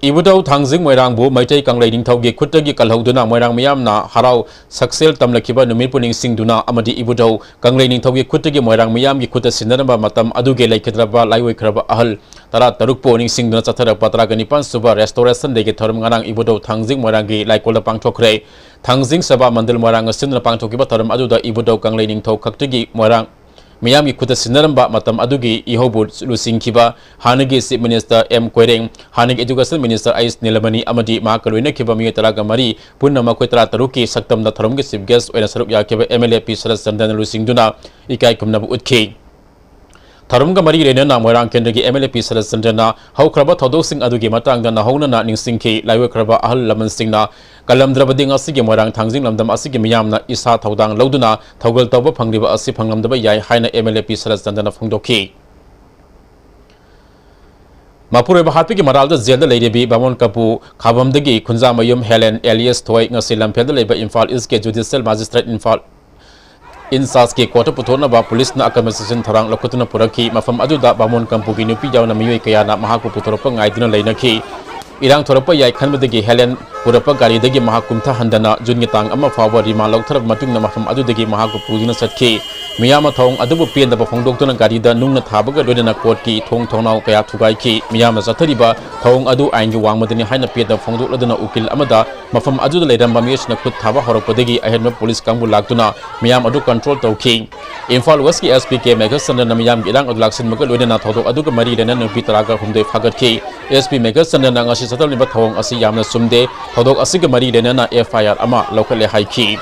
ꯏꯕꯨꯙꯧ ꯊꯥꯡꯖꯤꯡ ꯃꯣꯏꯔꯥꯡꯕꯨ ꯃꯩꯇꯩ ꯀꯪꯂꯩ ꯅꯤꯡꯊꯧꯒꯤ ꯈꯨꯠꯇꯒꯤ ꯀꯜꯍꯧꯗꯨꯅ ꯃꯣꯏꯔꯥꯡ ꯃꯤꯌꯥꯝꯅ ꯍꯔꯥꯎ ꯁꯛꯁꯦꯜ ꯇꯝꯂꯛꯈꯤꯕ ꯅꯨꯃꯤꯠꯄꯨ ꯅꯤꯡꯁꯤꯡꯗꯨꯅ ꯑꯃꯗꯤ ꯏꯕꯨꯙꯧ ꯀꯪꯂꯩ ꯅꯤꯡꯊꯧꯒꯤ ꯈꯨꯠꯇꯒꯤ ꯃꯣꯏꯔꯥꯡ ꯃꯤꯌꯥꯝꯒꯤ ꯈꯨꯠꯇ ꯁꯤꯟꯅꯔꯝꯕ ꯃꯇꯝ ꯑꯗꯨꯒꯤ ꯂꯩꯈꯤꯗ꯭ꯔꯕ ꯂꯥꯏꯑꯣꯏꯈ꯭ꯔꯕ ꯑꯍꯜ ꯇꯔꯥ ꯇꯔꯨꯛꯄꯨ ꯅꯤꯡꯁꯤꯡꯗꯨꯅ ꯆꯠꯊꯔꯛꯄ ꯇꯔꯥꯒ ꯅꯤꯄꯥꯟ ꯁꯨꯕ Restoration Dayꯒꯤ ꯊꯧꯔꯝ ꯉꯔꯥꯡ ꯏꯕꯨꯙꯧ ꯊꯥꯡꯖꯤꯡ ꯃꯣꯏꯔꯥꯡꯒꯤ ꯂꯥꯏꯀꯣꯜꯗ ꯄꯥꯡꯊꯣꯛꯈ꯭ꯔꯦ꯫ ꯊꯥꯡꯖꯤꯡ ꯁꯚꯥ ꯃꯟꯗꯜ ꯃꯣꯏꯔꯥꯡ ꯑꯁꯤꯅ ꯄꯥꯡꯊꯣꯛꯈꯤꯕ ꯊꯧꯔꯝ ꯑꯗꯨꯗ ꯏꯕꯨꯙꯧ ꯀꯪꯂꯩ ꯅꯤꯡꯊꯧ ꯈꯛꯇꯒꯤ ꯃꯣꯏꯔꯥꯡ ꯃꯤꯌꯥꯝꯒꯤ ꯈꯨꯠꯇ ꯁꯤꯟꯅꯔꯝꯕ ꯃꯇꯝ ꯑꯗꯨꯒꯤ ꯏꯍꯧꯕꯨ ꯂꯨꯆꯤꯡꯈꯤꯕ ꯍꯥꯟꯅꯒꯤ Chief Minister ꯑꯦꯝ ꯀꯣꯏꯔꯦꯡ, ꯍꯥꯟꯅꯒꯤ Education Minister ꯑꯩꯆ ꯅꯤꯂꯃꯅꯤ ꯑꯃꯗꯤ ꯃꯍꯥꯛꯀ ꯂꯣꯏꯅꯈꯤꯕ ꯃꯤꯑꯣꯏ ꯇꯔꯥꯒ ꯃꯔꯤ ꯄꯨꯟꯅ ꯃꯈꯣꯏ ꯇꯔꯥ ꯇꯔꯨꯛꯀꯤ ꯁꯛꯇꯝꯗ ꯊꯧꯔꯝꯒꯤ Chief Guest ꯑꯣꯏꯅ ꯁꯔꯨꯛ ꯌꯥꯈꯤꯕ ꯑꯦꯝ ꯑꯦꯜ ꯑꯦ ꯄꯤ ꯁꯔꯠꯆꯟꯗ꯭ꯔꯅ ꯂꯨꯆꯤꯡꯗꯨꯅ ꯏꯀꯥꯏ ꯈꯨꯝꯅꯕ ꯎꯠꯈꯤ꯫ ꯊꯧꯔꯝꯒ ꯃꯔꯤ ꯂꯩꯅꯅ ꯃꯣꯏꯔꯥꯡ ꯀꯦꯟꯗ꯭ꯔꯒꯤ ꯑꯦꯝ ꯑꯦꯜ ꯑꯦ ꯄꯤ ꯁꯔꯠꯆꯟꯗ꯭ꯔꯅ ꯍꯧꯈ꯭ꯔꯕ ꯊꯧꯗꯣꯛꯁꯤꯡ ꯑꯗꯨꯒꯤ ꯃꯇꯥꯡꯗ ꯅꯧꯍꯧꯅꯅ ꯅꯤꯡꯁꯤꯡꯈꯤ꯫ ꯂꯥꯏꯑꯣꯏꯈ꯭ꯔꯕ ꯑꯍꯜ ꯂꯃꯟꯁꯤꯡꯅ ꯀꯜꯂꯝꯗ꯭ꯔꯕꯗꯤ ꯉꯁꯤꯒꯤ ꯃꯣꯏꯔꯥꯡ ꯊꯥꯡꯖꯤꯡ ꯂꯝꯗꯝ ꯑꯁꯤꯒꯤ ꯃꯤꯌꯥꯝꯅ ꯏꯁꯥ ꯊꯧꯗꯥꯡ ꯂꯧꯗꯨꯅ ꯊꯧꯒꯜ ꯇꯧꯕ ꯐꯪꯂꯤꯕ ꯑꯁꯤ ꯐꯪꯂꯝꯗꯕ ꯌꯥꯏ ꯍꯥꯏꯅ ꯑꯦꯝ ꯑꯦꯜ ꯑꯦ ꯄꯤ ꯁꯔꯠꯆꯟꯗ꯭ꯔꯅ ꯐꯣꯡꯗꯣꯛꯈꯤ꯫ ꯃꯄꯨꯔꯣꯏꯕ ꯍꯥꯠꯄꯒꯤ ꯃꯔꯥꯜꯗ ꯖꯦꯜꯗ ꯂꯩꯔꯤꯕꯤ ꯕꯥꯃꯣꯟ ꯀꯝꯄꯨ ꯈꯥꯕꯝꯗꯒꯤ ꯈꯨꯟꯖꯥꯃꯌꯨꯝ ꯍꯦꯂꯦꯟ ꯑꯦꯂꯤꯌꯁ ꯊꯣꯏ ꯉꯁꯤ ꯂꯝꯐꯦꯜꯗ ꯂꯩꯕ ꯏꯝꯐꯥꯜ ꯏꯁꯀꯤ ꯖꯨꯗꯤꯁꯤꯌꯦꯜ ꯃꯦꯖꯤꯁꯇ꯭ꯔꯦꯠ ꯏꯝꯐꯥꯜ ꯏꯟꯆꯥꯔꯖꯀꯤ ꯀꯣꯔꯠꯇ ꯄꯨꯊꯣꯛꯅꯕ ꯄꯨꯂꯤꯁꯅ ꯑꯀꯟꯕ ꯆꯦꯛꯁꯤꯟ ꯊꯧꯔꯥꯡ ꯂꯧꯈꯠꯇꯨꯅ ꯄꯨꯔꯛꯈꯤ꯫ ꯃꯐꯝ ꯑꯗꯨꯗ ꯕꯥꯃꯣꯟ ꯀꯝꯄꯨꯒꯤ ꯅꯨꯄꯤ ꯌꯥꯎꯅ ꯃꯤꯑꯣꯏ ꯀꯌꯥꯅ ꯃꯍꯥꯛꯄꯨ ꯄꯨꯊꯣꯔꯛꯄ ꯉꯥꯏꯗꯨꯅ ꯂꯩꯅꯈꯤ꯫ ꯏꯔꯥꯡ ꯊꯣꯔꯛꯄ ꯌꯥꯏ ꯈꯟꯕꯗꯒꯤ ꯍꯦꯂꯦꯟ ꯄꯨꯔꯛꯄ ꯒꯥꯔꯤꯗꯒꯤ ꯃꯍꯥꯛ ꯀꯨꯝꯊꯍꯟꯗꯅ ꯖꯨꯟꯒꯤ ꯇꯥꯡ ꯑꯃ ꯐꯥꯎꯕ ꯔꯤꯃꯥꯟ ꯂꯧꯊꯔꯕ ꯃꯇꯨꯡꯗ ꯃꯐꯝ ꯑꯗꯨꯗꯒꯤ ꯃꯍꯥꯛꯄꯨ ꯄꯨꯗꯨꯅ ꯆꯠꯈꯤ꯫ ꯃꯤꯌꯥꯝꯅ ꯊꯧꯑꯣꯡ ꯑꯗꯨꯕꯨ ꯄꯦꯟꯗꯕ ꯐꯣꯡꯗꯣꯛꯇꯨꯅ ꯒꯥꯔꯤꯗ ꯅꯨꯡꯅ ꯊꯥꯕꯒ ꯂꯣꯏꯅꯅ ꯀꯣꯔꯠꯀꯤ ꯊꯣꯡ ꯊꯣꯡꯅꯥꯎ ꯀꯌꯥ ꯊꯨꯒꯥꯏꯈꯤ꯫ ꯃꯤꯌꯥꯝꯅ ꯆꯠꯊꯔꯤꯕ ꯊꯧꯑꯣꯡ ꯑꯗꯨ ꯑꯥꯏꯟꯒꯤ ꯋꯥꯡꯃꯗꯅꯤ ꯍꯥꯏꯅ ꯄꯦꯟꯗꯕ ꯐꯣꯡꯗꯣꯛꯂꯗꯨꯅ ꯎꯀꯤꯜ ꯑꯃꯗ ꯃꯐꯝ ꯑꯗꯨꯗ ꯂꯩꯔꯝꯕ ꯃꯤꯑꯣꯏꯁꯤꯡꯅ ꯈꯨꯠ ꯊꯥꯕ ꯍꯧꯔꯛꯄꯗꯒꯤ ꯑꯍꯦꯟꯕ ꯄꯨꯂꯤꯁ ꯀꯥꯡꯕꯨ ꯂꯥꯛꯇꯨꯅ ꯃꯤꯌꯥꯝ ꯑꯗꯨ ꯀꯟꯇ꯭ꯔꯣꯜ ꯇꯧꯈꯤ꯫ ꯏꯝꯐꯥꯜ ꯋꯦꯁꯀꯤ ꯑꯦꯁ ꯄꯤ ꯀꯦ ꯃꯦꯘꯆꯟꯗ꯭ꯔꯅ ꯃꯤꯌꯥꯝꯒꯤ ꯏꯔꯥꯡ ꯑꯗꯨ ꯂꯥꯛꯁꯤꯟꯕꯒ ꯂꯣꯏꯅꯅ ꯊꯧꯗꯣꯛ ꯑꯗꯨꯒ ꯃꯔꯤ ꯂꯩꯅꯅ ꯅꯨꯄꯤ ꯇꯔꯥꯒ ꯍꯨꯝꯗꯣꯏ ꯐꯥꯒꯠꯈꯤ꯫ ꯑꯦꯁ ꯄꯤ ꯃꯦꯘꯆꯟꯗ꯭ꯔꯅ ꯉꯁꯤ ꯆꯠꯊꯔꯝꯂꯤꯕ ꯊꯧꯑꯣꯡ ꯑꯁꯤ ꯌꯥꯝꯅ ꯆꯨꯝꯗꯦ, ꯊꯧꯗꯣꯛ ꯑꯁꯤꯒ ꯃꯔꯤ ꯂꯩꯅꯅ ꯑꯦꯐ ꯑꯥꯏ ꯑꯥꯔ ꯑꯃ ꯂꯧꯈꯠꯂꯦ ꯍꯥꯏꯈꯤ꯫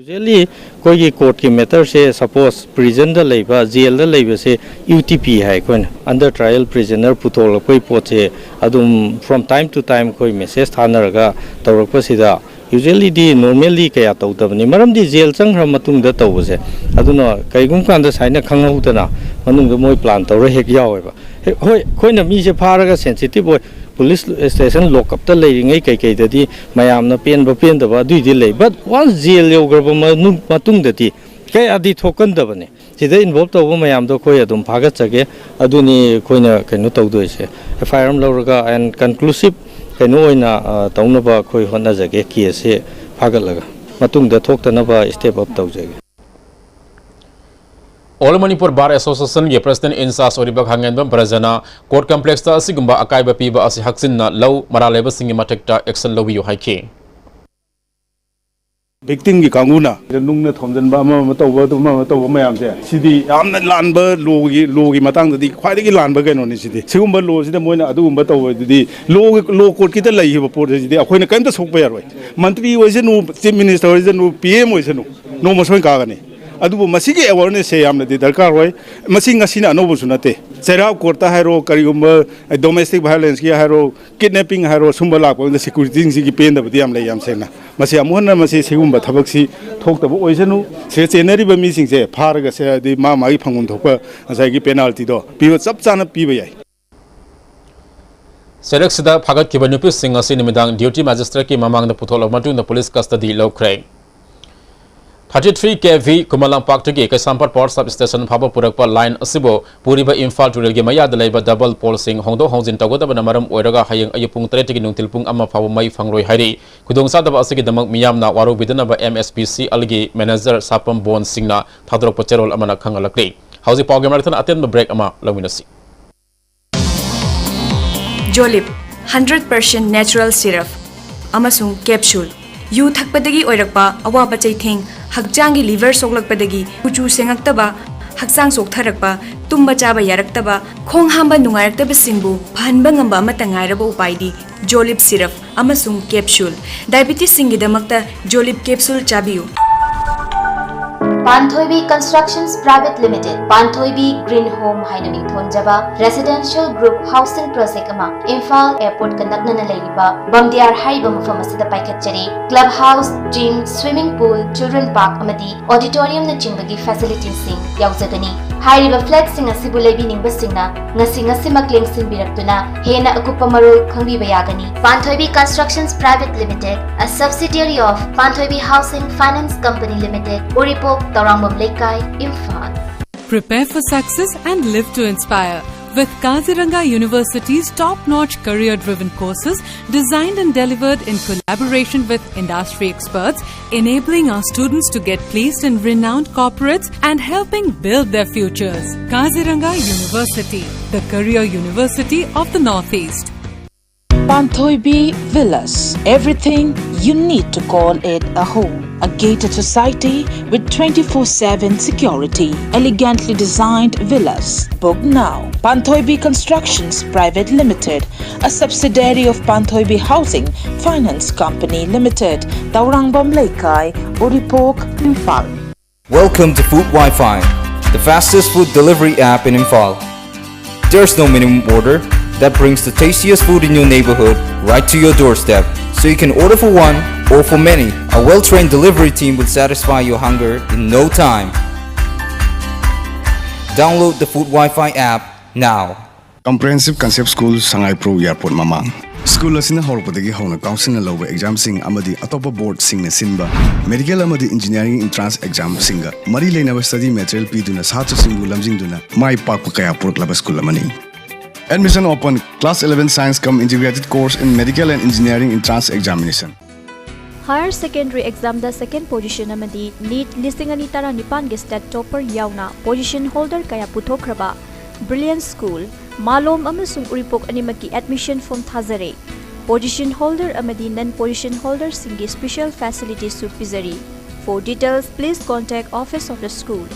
Usually ꯑꯩꯈꯣꯏꯒꯤ ꯀꯣꯔꯠꯀꯤ ꯃꯦꯇꯔꯁꯦ, ꯁꯄꯣꯁ ꯄ꯭ꯔꯤꯖꯟꯗ ꯂꯩꯕ, ꯖꯦꯜꯗ ꯂꯩꯕꯁꯦ ꯌꯨ ꯇꯤ ꯄꯤ ꯍꯥꯏ ꯑꯩꯈꯣꯏꯅ꯫ ꯑꯟꯗꯔ ꯇ꯭ꯔꯥꯏꯌꯦꯜ ꯄ꯭ꯔꯤꯖꯅꯔ ꯄꯨꯊꯣꯛꯂꯛꯄꯒꯤ ꯄꯣꯠꯁꯦ ꯑꯗꯨꯝ from time to time ꯑꯩꯈꯣꯏ ꯃꯦꯁꯦꯖ ꯊꯥꯅꯔꯒ ꯇꯧꯔꯛꯄꯁꯤꯗ, usually ꯗꯤ normally ꯀꯌꯥ ꯇꯧꯗꯕꯅꯤ꯫ ꯃꯔꯝꯗꯤ ꯖꯦꯜ ꯆꯪꯈ꯭ꯔ ꯃꯇꯨꯡꯗ ꯇꯧꯕꯁꯦ, ꯑꯗꯨꯅ ꯀꯩꯒꯨꯝꯕ ꯀꯥꯟꯗ ꯁꯨꯃꯥꯏꯅ ꯈꯪꯍꯧꯗꯅ ꯃꯅꯨꯡꯗ ꯃꯣꯏ ꯄ꯭ꯂꯥꯟ ꯇꯧꯔ ꯍꯦꯛ ꯌꯥꯎꯋꯦꯕ꯫ ꯍꯦꯛ, ꯍꯣꯏ, ꯑꯩꯈꯣꯏꯅ ꯃꯤꯁꯦ ꯐꯥꯔꯒ ꯁꯦꯟꯁꯤꯇꯤꯚ ꯑꯣꯏ, ꯄꯨꯂꯤꯁ ꯁ꯭ꯇꯦꯁꯟ ꯂꯣꯛꯀꯞꯇ ꯂꯩꯔꯤꯉꯩ ꯀꯩꯀꯩꯗꯗꯤ ꯃꯌꯥꯝꯅ ꯄꯦꯟꯕ ꯄꯦꯟꯗꯕ ꯑꯗꯨꯏꯗꯤ ꯂꯩ, but once ꯖꯦꯜ ꯌꯧꯈ꯭ꯔꯕ ꯃꯅꯨꯡ-, ꯃꯇꯨꯡꯗꯗꯤ ꯀꯌꯥꯗꯤ ꯊꯣꯛꯀꯟꯗꯕꯅꯦ꯫ ꯁꯤꯗ ꯏꯟꯚꯣꯜꯕ ꯇꯧꯕ ꯃꯌꯥꯝꯗꯣ ꯑꯩꯈꯣꯏ ꯑꯗꯨꯝ ꯐꯥꯒꯠꯆꯒꯦ꯫ ꯑꯗꯨꯅꯤ ꯑꯩꯈꯣꯏꯅ ꯀꯩꯅꯣ ꯇꯧꯗꯣꯏꯁꯦ, ꯑꯦꯐ ꯑꯥꯏ ꯑꯥꯔ ꯑꯃ ꯂꯧꯔꯒ and conclusive ꯀꯩꯅꯣ ꯑꯣꯏꯅ, ꯑ, ꯇꯧꯅꯕ ꯑꯩꯈꯣꯏ ꯍꯣꯠꯅꯖꯒꯦ꯫ ꯀꯦꯁꯁꯦ ꯐꯥꯒꯠꯂꯒ ꯃꯇꯨꯡꯗ ꯊꯣꯛꯇꯅꯕ ꯁ꯭ꯇꯦꯞ ꯑꯞ ꯇꯧꯖꯒꯦ꯫ ꯑꯣꯜ ꯃꯅꯤꯄꯨꯔ ꯕꯥꯔ ꯑꯦꯁꯣꯁꯤꯌꯦꯁꯟꯒꯤ ꯄ꯭ꯔꯁꯤꯗꯦꯟꯠ ꯏꯟꯆꯥꯔꯖ ꯑꯣꯏꯔꯤꯕ ꯈꯥꯉꯦꯟꯕꯝ ꯕ꯭ꯔꯖꯅ ꯀꯣꯔꯠ ꯀꯝꯄ꯭ꯂꯦꯛꯁꯇ ꯑꯁꯤꯒꯨꯝꯕ ꯑꯀꯥꯏꯕ ꯄꯤꯕ ꯑꯁꯤ ꯍꯛꯆꯤꯟꯅ ꯂꯧ, ꯃꯔꯥꯜ ꯂꯩꯕꯁꯤꯡꯒꯤ ꯃꯊꯛꯇ ꯑꯦꯛꯁꯟ ꯂꯧꯕꯤꯌꯨ ꯍꯥꯏꯈꯤ꯫ ꯚꯤꯛꯇꯤꯝꯒꯤ ꯀꯥꯡꯕꯨꯅ ꯅꯨꯡꯅ ꯊꯣꯝꯖꯤꯟꯕ, ꯑꯃ ꯑꯃ ꯇꯧꯕ, ꯑꯗꯨ ꯑꯃ ꯑꯃ ꯇꯧꯕ ꯃꯌꯥꯝꯁꯦ, ꯁꯤꯗꯤ ꯌꯥꯝꯅ ꯂꯥꯟꯕ, ꯂꯣꯒꯤ, ꯂꯣꯒꯤ ꯃꯇꯥꯡꯗꯗꯤ ꯈ꯭ꯋꯥꯏꯗꯒꯤ ꯂꯥꯟꯕ ꯀꯩꯅꯣꯅꯤ꯫ ꯁꯤꯗꯤ ꯁꯤꯒꯨꯝꯕ ꯂꯣꯁꯤꯗ ꯃꯣꯏꯅ ꯑꯗꯨꯒꯨꯝꯕ ꯇꯧꯕꯗꯨꯗꯤ, ꯂꯣ, ꯂꯣ ꯀꯣꯔꯠꯀꯤꯗ ꯂꯩꯈꯤꯕ ꯄꯣꯠꯁꯤꯗꯤ ꯑꯩꯈꯣꯏꯅ ꯀꯔꯤꯝꯇ ꯁꯣꯛꯄ ꯌꯥꯔꯣꯏ꯫ ꯃꯟꯇ꯭ꯔꯤ ꯑꯣꯏꯁꯅꯨ, ꯆꯤꯐ ꯃꯤꯅꯤꯁꯇꯔ ꯑꯣꯏꯁꯅꯨ, ꯄꯤ ꯑꯦꯝ ꯑꯣꯏꯁꯅꯨ, ꯅꯣꯡꯃ ꯁꯣꯏꯅ ꯀꯥꯒꯅꯤ꯫ ꯑꯗꯨꯕꯨ ꯃꯁꯤꯒꯤ ꯑꯦꯋꯥꯔꯅꯦꯁꯁꯦ ꯌꯥꯝꯅꯗꯤ ꯗꯔꯀꯥꯔ ꯑꯣꯏ꯫ ꯃꯁꯤ ꯉꯁꯤꯅ ꯑꯅꯧꯕꯁꯨ ꯅꯠꯇꯦ꯫ ꯆꯩꯔꯥꯎ ꯀꯣꯔꯠꯇ ꯍꯥꯏꯔꯣ, ꯀꯔꯤꯒꯨꯝꯕ ꯗꯣꯃꯦꯁꯇꯤꯛ ꯚꯥꯏꯑꯣꯂꯦꯟꯁꯀꯤ ꯍꯥꯏꯔꯣ, ꯀꯤꯗꯅꯦꯄꯤꯡ ꯍꯥꯏꯔꯣ, ꯁꯨꯝꯕ ꯂꯥꯛꯄ ꯃꯇꯝꯗ ꯁꯦꯀ꯭ꯌꯨꯔꯤꯇꯤꯁꯤꯡꯁꯤꯒꯤ ꯄꯦꯟꯗꯕꯗꯤ ꯌꯥꯝ ꯂꯩ, ꯌꯥꯝ ꯁꯦꯡꯅ꯫ ꯃꯁꯤ ꯑꯃꯨꯛ ꯍꯟꯅ ꯃꯁꯤ ꯁꯤꯒꯨꯝꯕ ꯊꯕꯛꯁꯤ ꯊꯣꯛꯇꯕ ꯑꯣꯏꯁꯅꯨ꯫ ꯁꯤꯗ ꯆꯦꯟꯅꯔꯤꯕ ꯃꯤꯁꯤꯡꯁꯦ ꯐꯥꯔꯒ ꯁꯦ, ꯍꯥꯏꯗꯤ ꯃꯥ ꯃꯥꯒꯤ ꯐꯪꯐꯝ ꯊꯣꯛꯄ ꯉꯁꯥꯏꯒꯤ ꯄꯦꯅꯥꯜꯇꯤꯗꯣ ꯄꯤꯕ ꯆꯞ ꯆꯥꯅ ꯄꯤꯕ ꯌꯥꯏ꯫ ꯆꯩꯔꯛꯁꯤꯗ ꯐꯥꯒꯠꯈꯤꯕ ꯅꯨꯄꯤꯁꯤꯡ ꯑꯁꯤ ꯅꯨꯃꯤꯗꯥꯡ ꯗ꯭ꯌꯨꯇꯤ ꯃꯦꯖꯤꯁꯇ꯭ꯔꯦꯠꯀꯤ ꯃꯃꯥꯡꯗ ꯄꯨꯊꯣꯛꯂꯕ ꯃꯇꯨꯡꯗ ꯄꯨꯂꯤꯁ ꯀꯁꯇꯗꯤ ꯂꯧꯈ꯭ꯔꯦ꯫ ꯊꯥꯔꯇꯤ ꯊ꯭ꯔꯤ ꯀꯦ ꯚꯤ ꯈꯨꯃꯟ ꯂꯝꯄꯥꯛꯇꯒꯤ ꯀꯩꯁꯥꯝꯄꯥꯠ ꯄꯥꯋꯔ ꯁꯕ ꯁ꯭ꯇꯦꯁꯟ ꯐꯥꯎꯕ ꯄꯨꯔꯛꯄ ꯂꯥꯏꯟ ꯑꯁꯤꯕꯨ ꯄꯨꯔꯤꯕ ꯏꯝꯐꯥꯜ ꯇꯨꯔꯦꯜꯒꯤ ꯃꯌꯥꯗ ꯂꯩꯕ ꯗꯕꯜ ꯄꯣꯜꯁꯤꯡ ꯍꯣꯡꯗꯣꯛ ꯍꯣꯡꯖꯤꯟ ꯇꯧꯒꯗꯕꯅ ꯃꯔꯝ ꯑꯣꯏꯔꯒ ꯍꯌꯦꯡ ꯑꯌꯨꯛ ꯄꯨꯡ ꯇꯔꯦꯠꯇꯒꯤ ꯅꯨꯡꯊꯤꯜ ꯄꯨꯡ ꯑꯃ ꯐꯥꯎꯕ ꯃꯩ ꯐꯪꯂꯣꯏ ꯍꯥꯏꯔꯤ꯫ ꯈꯨꯗꯣꯡꯆꯥꯗꯕ ꯑꯁꯤꯒꯤꯗꯃꯛ ꯃꯤꯌꯥꯝꯅ ꯋꯥꯔꯧꯕꯤꯗꯅꯕ ꯑꯦꯝ ꯑꯦꯁ ꯄꯤ ꯁꯤ ꯑꯦꯜꯒꯤ ꯃꯦꯅꯦꯖꯔ ꯁꯥꯄꯝ ꯕꯣꯟ ꯁꯤꯡꯅ ꯊꯥꯗꯣꯔꯛꯄ ꯆꯦꯔꯣꯜ ꯑꯃꯅ ꯈꯪꯍꯜꯂꯛꯂꯤ꯫ ꯍꯧꯖꯤꯛ ꯄꯥꯎꯒꯤ ꯃꯔꯛ ꯊꯠꯅ ꯑꯇꯦꯟꯕ ꯕ꯭ꯔꯦꯛ ꯑꯃ ꯂꯧꯃꯤꯟꯅꯁꯤ꯫ ꯖꯣꯂꯤꯞ, ꯍꯟꯗ꯭ꯔꯦꯠ ꯄꯥꯔꯁꯦꯟ ꯅꯦꯆꯔꯦꯜ ꯁꯤꯔꯞ ꯑꯃꯁꯨꯡ ꯀꯦꯞꯁꯨꯜ꯫ ꯌꯨ ꯊꯛꯄꯗꯒꯤ ꯑꯣꯏꯔꯛꯄ ꯑꯋꯥꯕ ꯆꯩꯊꯦꯡ, ꯍꯛꯆꯥꯡꯒꯤ ꯂꯤꯚꯔ ꯁꯣꯛꯂꯛꯄꯗꯒꯤ ꯀꯨꯆꯨ ꯁꯦꯡꯉꯛꯇꯕ, ꯍꯛꯆꯥꯡ ꯆꯣꯛꯊꯔꯛꯄ, ꯇꯨꯝꯕ ꯆꯥꯕ ꯌꯥꯔꯛꯇꯕ, ꯈꯣꯡ ꯍꯥꯝꯕ ꯅꯨꯡꯉꯥꯏꯔꯛꯇꯕꯁꯤꯡꯕꯨ ꯐꯍꯟꯕ ꯉꯝꯕ ꯑꯃꯠꯇ ꯉꯥꯏꯔꯕ ꯎꯄꯥꯏꯗꯤ ꯖꯣꯂꯤꯞ ꯁꯤꯔꯞ ꯑꯃꯁꯨꯡ ꯀꯦꯞꯁꯨꯜ꯫ ꯗꯥꯏꯕꯤꯇꯤꯁꯁꯤꯡꯒꯤꯗꯃꯛꯇ ꯖꯣꯂꯤꯞ ꯀꯦꯞꯁꯨꯜ ꯆꯥꯕꯤꯌꯨ꯫ Panthoibi constructions private limited, Panthoibi green home ꯍꯥꯏꯅ ꯃꯤꯡꯊꯣꯟꯖꯕ ꯔꯦꯁꯤꯗꯦꯟꯁꯤꯌꯦꯜ ꯒ꯭ꯔꯨꯞ ꯍꯥꯎꯁꯤꯡ ꯄ꯭ꯔꯣꯖꯦꯛ ꯑꯃ ꯏꯝꯐꯥꯜ ꯑꯦꯌꯔꯄꯣꯔꯠꯀ ꯅꯛꯅꯅ ꯂꯩꯔꯤꯕ ꯕꯝꯗꯤꯌꯥꯔ ꯍꯥꯏꯔꯤꯕ ꯃꯐꯝ ꯑꯁꯤꯗ ꯄꯥꯏꯈꯠꯆꯔꯤ꯫ Club house, gym, swimming pool, children park ꯑꯃꯗꯤ ꯑꯣꯗꯤꯇꯣꯔꯤꯌꯝꯅꯆꯤꯡꯕꯒꯤ ꯐꯦꯁꯤꯂꯤꯇꯤꯁꯤꯡ ꯌꯥꯎꯖꯒꯅꯤ꯫ ꯍꯥꯏꯔꯤꯕ ꯐ꯭ꯂꯦꯠꯁꯤꯡ ꯑꯁꯤꯕꯨ ꯂꯩꯕꯤꯅꯤꯡꯕꯁꯤꯡꯅ ꯉꯁꯤ ꯉꯁꯤꯃꯛ ꯂꯦꯡꯁꯤꯟꯕꯤꯔꯛꯇꯨꯅ ꯍꯦꯟꯅ ꯑꯀꯨꯞꯄ ꯃꯔꯣꯜ ꯈꯪꯕꯤꯕ ꯌꯥꯒꯅꯤ꯫ Panthoibi Constructions Private Limited, a subsidiary of Panthoibi Housing Finance Company Limited, Uripok, Taurangmam Leikai, Imphal. Prepare for success and live to inspire with Kaziranga University's top-notch career-driven courses designed and delivered in collaboration with industry experts, enabling our students to get placed in renowned corporates and helping build their futures. Kaziranga University, the career university of the Northeast. Panthoibi Villas, everything you need to call it a home. A gated society with twenty-four seven security. Elegantly designed villas. Book now. Panthoibi Constructions Private Limited, a subsidiary of Panthoibi Housing Finance Company Limited, Taurangmam Leikai, Uripok, Imphal. Welcome to Food Wi-Fi, the fastest food delivery app in Imphal. There's no minimum order that brings the tastiest food in your neighborhood right to your doorstep. So you can order for one or for many. A well-trained delivery team will satisfy your hunger in no time. Download the Food Wi-Fi app now. Comprehensive Concept School, ꯁꯉꯥꯏꯄ꯭ꯔꯧ Airport ꯃꯃꯥꯡ꯫ School ꯑꯁꯤꯅ ꯍꯧꯔꯛꯄꯗꯒꯤ ꯍꯧꯅ ꯀꯥꯎꯟꯁꯤꯜꯅ ꯂꯧꯕ ꯑꯦꯛꯖꯥꯝꯁꯤꯡ ꯑꯃꯗꯤ ꯑꯇꯣꯞꯄ ꯕꯣꯔꯗꯁꯤꯡꯅ ꯁꯤꯟꯕ medical ꯑꯃꯗꯤ engineering entrance ꯑꯦꯛꯖꯥꯝꯁꯤꯡꯒ ꯃꯔꯤ ꯂꯩꯅꯕ ꯁ꯭ꯇꯗꯤ ꯃꯦꯇꯔꯤꯌꯦꯜ ꯄꯤꯗꯨꯅ ꯁꯥꯇ꯭ꯔꯁꯤꯡꯕꯨ ꯂꯝꯖꯤꯡꯗꯨꯅ ꯃꯥꯏ ꯄꯥꯛꯄ ꯀꯌꯥ ꯄꯨꯔꯛꯂꯕ ꯁ꯭ꯀꯨꯜ ꯑꯃꯅꯤ꯫ Admission open. Class eleven Science cum Integrated Course in Medical and Engineering Entrance Examination. Higher Secondary Examꯗ second position ꯑꯃꯗꯤ NEET ꯂꯤꯁꯤꯡ ꯑꯅꯤ ꯇꯔꯥꯅꯤꯄꯥꯟꯒꯤ STAT topper ꯌꯥꯎꯅ position holder ꯀꯌꯥ ꯄꯨꯊꯣꯛꯈ꯭ꯔꯕ Brilliant School, ꯃꯥꯂꯣꯝ ꯑꯃꯁꯨꯡ ꯎꯔꯤꯄꯣꯛ ꯑꯅꯤꯃꯛꯀꯤ admission form ꯊꯥꯖꯔꯦ꯫ Position holder ꯑꯃꯗꯤ non position holderꯁꯤꯡꯒꯤ special facilitiesꯁꯨ ꯄꯤꯖꯔꯤ꯫ For details, please contact office of the school.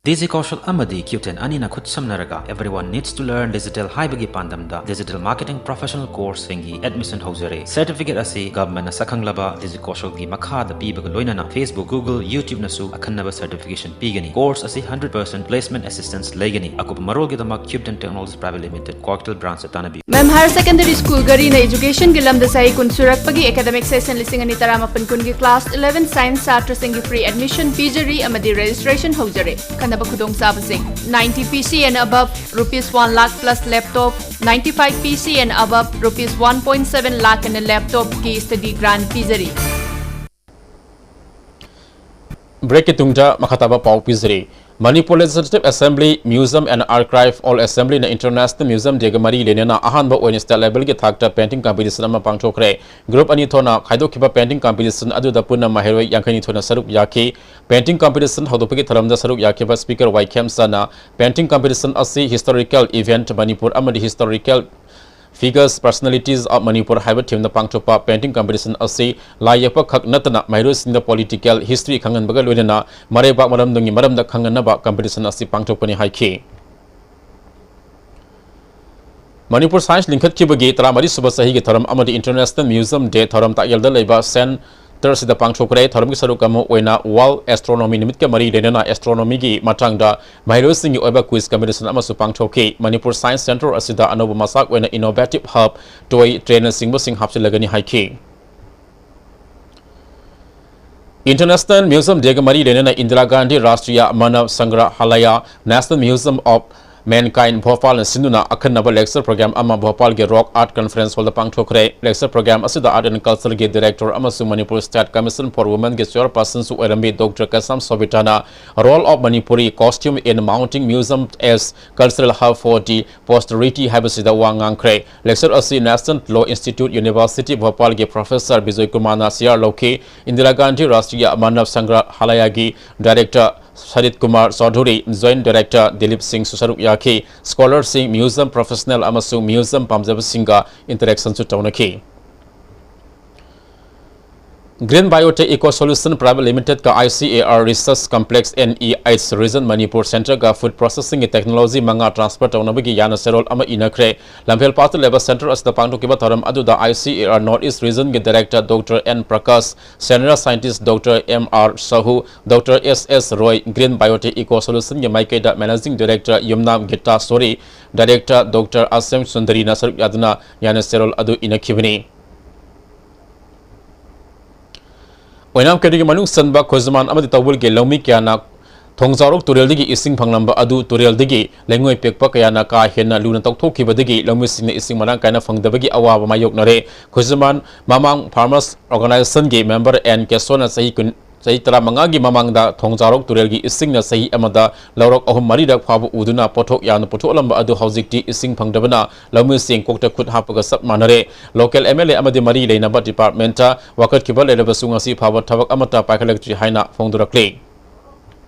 DigiKaushal ꯑꯃꯗꯤ Qten ꯑꯅꯤꯅ ꯈꯨꯠꯁꯝꯅꯔꯒ Everyone Needs to Learn Digital ꯍꯥꯏꯕꯒꯤ ꯄꯥꯟꯗꯝꯗ digital marketing professional courseꯁꯤꯡꯒꯤ admission ꯍꯧꯖꯔꯦ꯫ Certificate ꯑꯁꯤ governmentꯅ ꯁꯛꯈꯪꯂꯕ DigiKaushalꯒꯤ ꯃꯈꯥꯗ ꯄꯤꯕꯒ ꯂꯣꯏꯅꯅ Facebook, Google, YouTubeꯅꯁꯨ ꯑꯈꯟꯅꯕ certification ꯄꯤꯒꯅꯤ꯫ Course ꯑꯁꯤ hundred percent placement assistance ꯂꯩꯒꯅꯤ꯫ ꯑꯀꯨꯞꯄ ꯃꯔꯣꯜꯒꯤꯗꯃꯛ Qten Technologies Private Limited, Kwakeithel branchꯇ ꯇꯥꯟꯅꯕꯤꯌꯨ꯫ ꯃꯦꯝ ꯍꯥꯌꯔ ꯁꯦꯀꯦꯟꯗꯔꯤ ꯁ꯭ꯀꯨꯜ ꯘꯔꯤꯅ ꯏꯖꯨꯀꯦꯁꯟꯒꯤ ꯂꯝꯗ ꯆꯍꯤ ꯀꯨꯟ ꯁꯨꯔꯛꯄꯒꯤ ꯑꯦꯀꯥꯗꯃꯤꯛ ꯁꯦꯁꯟ ꯂꯤꯁꯤꯡ ꯑꯅꯤ ꯇꯔꯥꯃꯥꯄꯟ ꯀꯨꯟꯒꯤ ꯀ꯭ꯂꯥꯁ ꯏꯂꯦꯚꯦꯟ ꯁꯥꯏꯟꯁ ꯁꯥꯇ꯭ꯔꯁꯤꯡꯒꯤ ꯐ꯭ꯔꯤ ꯑꯦꯗꯃꯤꯁꯟ ꯄꯤꯖꯔꯤ ꯑꯃꯗꯤ ꯔꯦꯖꯤꯁꯇ꯭ꯔꯦꯁꯟ ꯍꯧꯖꯔꯦ꯫ ꯈꯟꯅꯕ ꯈꯨꯗꯣꯡꯆꯥꯕꯁꯤꯡ ninety P C and above rupees one lakh plus laptop, ninety five P C and above rupees one point seven lakh ꯑꯅ ꯂꯦꯞꯇꯣꯞꯀꯤ ꯁ꯭ꯇꯗꯤ ꯒ꯭ꯔꯥꯟ ꯄꯤꯖꯔꯤ꯫ ꯕ꯭ꯔꯦꯛꯀꯤ ꯇꯨꯡꯗ ꯃꯈꯥ ꯇꯥꯕ ꯄꯥꯎ ꯄꯤꯖꯔꯤ꯫ Manipur legislative assembly, museum and archive, ꯑꯣꯜ ꯑꯦꯁꯦꯝꯕ꯭ꯂꯤꯅ ꯏꯟꯇꯔꯅꯦꯁꯅꯦꯜ ꯃ꯭ꯌꯨꯖꯝ ꯗꯦꯒ ꯃꯔꯤ ꯂꯩꯅꯅ ꯑꯍꯥꯟꯕ ꯑꯣꯏꯅ ꯁ꯭ꯇꯦꯠ ꯂꯦꯚꯦꯜꯒꯤ ꯊꯥꯛꯇ ꯄꯦꯟꯇꯤꯡ ꯀꯝꯄꯤꯇꯤꯁꯟ ꯑꯃ ꯄꯥꯡꯊꯣꯛꯈ꯭ꯔꯦ꯫ ꯒ꯭ꯔꯨꯞ ꯑꯅꯤ ꯊꯣꯛꯅ ꯈꯥꯏꯗꯣꯛꯈꯤꯕ ꯄꯦꯟꯇꯤꯡ ꯀꯝꯄꯤꯇꯤꯁꯟ ꯑꯗꯨꯗ ꯄꯨꯟꯅ ꯃꯍꯩꯔꯣꯏ ꯌꯥꯡꯈꯩꯅꯤꯊꯣꯏꯅ ꯁꯔꯨꯛ ꯌꯥꯈꯤ꯫ ꯄꯦꯟꯇꯤꯡ ꯀꯝꯄꯤꯇꯤꯁꯟ ꯍꯧꯗꯣꯛꯄꯒꯤ ꯊꯧꯔꯝꯗ ꯁꯔꯨꯛ ꯌꯥꯈꯤꯕ ꯁ꯭ꯄꯤꯀꯔ ꯋꯥꯏ ꯈꯦꯝꯆꯥꯅ ꯄꯦꯟꯇꯤꯡ ꯀꯝꯄꯤꯇꯤꯁꯟ ꯑꯁꯤ ꯍꯤꯁꯇꯣꯔꯤꯀꯦꯜ ꯏꯚꯦꯟꯠ ꯃꯅꯤꯄꯨꯔ ꯑꯃꯗꯤ historical figures, personalities of Manipur ꯍꯥꯏꯕ ꯊꯤꯝꯗ ꯄꯥꯡꯊꯣꯛꯄ ꯄꯦꯟꯇꯤꯡ ꯀꯝꯄꯤꯇꯤꯁꯟ ꯑꯁꯤ ꯂꯥꯏ ꯌꯦꯛꯄ ꯈꯛ ꯅꯠꯇꯅ ꯃꯍꯩꯔꯣꯏꯁꯤꯡꯗ ꯄꯣꯂꯤꯇꯤꯀꯦꯜ ꯍꯤꯁꯇ꯭ꯔꯤ ꯈꯪꯍꯟꯕꯒ ꯂꯣꯏꯅꯅ ꯃꯔꯩꯕꯥꯛ ꯃꯔꯝꯗꯝꯒꯤ ꯃꯔꯝꯗ ꯈꯪꯍꯟꯅꯕ ꯀꯝꯄꯤꯇꯤꯁꯟ ꯑꯁꯤ ꯄꯥꯡꯊꯣꯛꯄꯅꯤ ꯍꯥꯏꯈꯤ꯫ ꯃꯅꯤꯄꯨꯔ ꯁꯥꯏꯟꯁ ꯂꯤꯡꯈꯠꯈꯤꯕꯒꯤ ꯇꯔꯥꯃꯔꯤ ꯁꯨꯕ ꯆꯍꯤꯒꯤ ꯊꯧꯔꯝ ꯑꯃꯗꯤ ꯏꯟꯇꯔꯅꯦꯁꯅꯦꯜ ꯃ꯭ꯌꯨꯖꯝ ꯗꯦ ꯊꯧꯔꯝ ꯇꯥꯛꯌꯦꯜꯗ ꯂꯩꯕ ꯁꯦꯟ Center ꯑꯁꯤꯗ ꯄꯥꯡꯊꯣꯛꯈ꯭ꯔꯦ꯫ ꯊꯧꯔꯝꯒꯤ ꯁꯔꯨꯛ ꯑꯃ ꯑꯣꯏꯅ World Astronomy ꯅꯨꯃꯤꯠꯀ ꯃꯔꯤ ꯂꯩꯅꯅ astronomy ꯒꯤ ꯃꯇꯥꯡꯗ ꯃꯍꯩꯔꯣꯏꯁꯤꯡꯒꯤ ꯑꯣꯏꯕ quiz competition ꯑꯃꯁꯨ ꯄꯥꯡꯊꯣꯛꯈꯤ꯫ ꯃꯅꯤꯄꯨꯔ Science Center ꯑꯁꯤꯗ ꯑꯅꯧꯕ ꯃꯆꯥꯛ ꯑꯣꯏꯅ innovative hub, toy train ꯅꯆꯤꯡꯕꯁꯤꯡ ꯍꯥꯞꯆꯤꯜꯂꯒꯅꯤ ꯍꯥꯏꯈꯤ꯫ International Museum Day ꯒ ꯃꯔꯤ ꯂꯩꯅꯅ ꯏꯟꯗꯤꯔꯥ ꯒꯥꯟꯙꯤ ꯔꯥꯁꯇ꯭ꯔꯤꯌꯥ ꯃꯥꯅꯕ ꯁꯪꯒ꯭ꯔꯍꯥꯂꯌ, National Museum of Mankind, ꯚꯣꯄꯥꯜꯅ ꯁꯤꯟꯗꯨꯅ ꯑꯈꯟꯅꯕ lecture program ꯑꯃ ꯚꯣꯄꯥꯜꯒꯤ Rock Art Conference Hall ꯗ ꯄꯥꯡꯊꯣꯛꯈ꯭ꯔꯦ꯫ Lecture program ꯑꯁꯤꯗ Art and Culture ꯒꯤ Director ꯑꯃꯁꯨꯡ Manipur State Commission for Women ꯒꯤ Chairperson ꯁꯨ ꯑꯣꯏꯔꯝꯕꯤ Doctor Kasam ꯁꯣꯕꯤꯇꯥꯅ Role of Manipuri Costume in Mounting Museum as Cultural Hub for the Posterity ꯍꯥꯏꯕꯁꯤꯗ ꯋꯥ ꯉꯥꯡꯈ꯭ꯔꯦ꯫ Lecture ꯑꯁꯤ National Law Institute, University ꯚꯣꯄꯥꯜꯒꯤ Professor Bijoy ꯀꯨꯃꯥꯔꯅ chair ꯂꯧꯈꯤ꯫ ꯏꯟꯗꯤꯔꯥ ꯒꯥꯟꯙꯤ ꯔꯥꯁꯇ꯭ꯔꯤꯌꯥ ꯃꯥꯅꯕ ꯁꯪꯒ꯭ꯔꯍꯥꯂꯌꯒꯤ Director ꯁꯔꯤꯠ Kumar Chaudhuri, Joint Director Dilip ꯁꯤꯡꯁꯨ ꯁꯔꯨꯛ ꯌꯥꯈꯤ꯫ Scholar ꯁꯤꯡ, museum professional ꯑꯃꯁꯨꯡ museum ꯄꯥꯝꯖꯕꯁꯤꯡꯒ interaction ꯁꯨ ꯇꯧꯅꯈꯤ꯫ Green Biotech Eco Solution Private Limited ꯀ I C A R Research Complex N E H Region Manipur Center ꯒ food processing ꯒꯤ technology ꯃꯉꯥ transfer ꯇꯧꯅꯕꯒꯤ ꯌꯥꯅ ꯆꯦꯔꯣꯜ ꯑꯃ ꯏꯅꯈ꯭ꯔꯦ꯫ ꯂꯝꯐꯦꯜꯄꯥꯠꯇ ꯂꯩꯕ center ꯑꯁꯤꯗ ꯄꯥꯡꯊꯣꯛꯈꯤꯕ ꯊꯧꯔꯝ ꯑꯗꯨꯗ I C A R North East Region ꯒꯤ Director Doctor N Prakash, Senior Scientist Doctor M R Sahu, Doctor S S Roy, Green Biotech Eco Solution ꯒꯤ ꯃꯥꯏꯀꯩꯗ Managing Director ꯌꯨꯝꯅꯥꯝ ꯒꯤꯇꯥ ꯁꯣꯔꯤ, Director Doctor ꯑꯁꯦꯝ ꯁꯨꯟꯗꯔꯤꯅ ꯁꯔꯨꯛ ꯌꯥꯗꯨꯅ ꯌꯥꯅ ꯆꯦꯔꯣꯜ ꯑꯗꯨ ꯏꯅꯈꯤꯕꯅꯤ꯫ ꯑꯣꯏꯅꯥꯝ ꯀꯦꯟꯗ꯭ꯔꯒꯤ ꯃꯅꯨꯡ ꯆꯟꯕ ꯈꯨꯖꯃꯥꯟ ꯑꯃꯗꯤ ꯇꯧꯕꯜꯒꯤ ꯂꯧꯃꯤ ꯀꯌꯥꯅ ꯊꯣꯡꯖꯥꯎꯔꯣꯛ ꯇꯨꯔꯦꯜꯗꯒꯤ ꯏꯁꯤꯡ ꯐꯪꯂꯝꯕ ꯑꯗꯨ ꯇꯨꯔꯦꯜꯗꯒꯤ ꯂꯩꯉꯣꯏ ꯄꯦꯛꯄ ꯀꯌꯥꯅ ꯀꯥ ꯍꯦꯟꯅ ꯂꯨꯅ ꯇꯧꯊꯣꯛꯈꯤꯕꯗꯒꯤ ꯂꯧꯃꯤꯁꯤꯡꯅ ꯏꯁꯤꯡ ꯃꯔꯥꯡ ꯀꯥꯏꯅ ꯐꯪꯗꯕꯒꯤ ꯑꯋꯥꯕ ꯃꯥꯌꯣꯛꯅꯔꯦ꯫ ꯈꯨꯖꯃꯥꯟ ꯃꯃꯥꯡ Farmers Organization ꯒꯤ member N ꯀꯦꯁꯣꯅ ꯆꯍꯤ ꯀꯨꯟ, ꯆꯍꯤ ꯇꯔꯥꯃꯉꯥꯒꯤ ꯃꯃꯥꯡꯗ ꯊꯣꯡꯖꯥꯎꯔꯣꯛ ꯇꯨꯔꯦꯜꯒꯤ ꯏꯁꯤꯡꯅ ꯆꯍꯤ ꯑꯃꯗ ꯂꯧꯔꯣꯛ ꯑꯍꯨꯝ ꯃꯔꯤꯔꯛ ꯐꯥꯎꯕ ꯎꯗꯨꯅ ꯄꯣꯠꯊꯣꯛ ꯌꯥꯝꯅ ꯄꯨꯊꯣꯛꯂꯝꯕ ꯑꯗꯨ ꯍꯧꯖꯤꯛꯇꯤ ꯏꯁꯤꯡ ꯐꯪꯗꯕꯅ ꯂꯧꯃꯤꯁꯤꯡ ꯀꯣꯛꯇ ꯈꯨꯠ ꯍꯥꯞꯄꯒ ꯆꯞ ꯃꯥꯟꯅꯔꯦ꯫ Local M L A ꯑꯃꯗꯤ ꯃꯔꯤ ꯂꯩꯅꯕ department ꯇ ꯋꯥꯀꯠꯈꯤꯕ ꯂꯩꯔꯕꯁꯨ ꯉꯁꯤ ꯐꯥꯎꯕ ꯊꯕꯛ ꯑꯃꯠꯇ ꯄꯥꯏꯈꯠꯂꯛꯇ꯭ꯔꯤ ꯍꯥꯏꯅ ꯐꯣꯡꯗꯣꯔꯛꯂꯤ꯫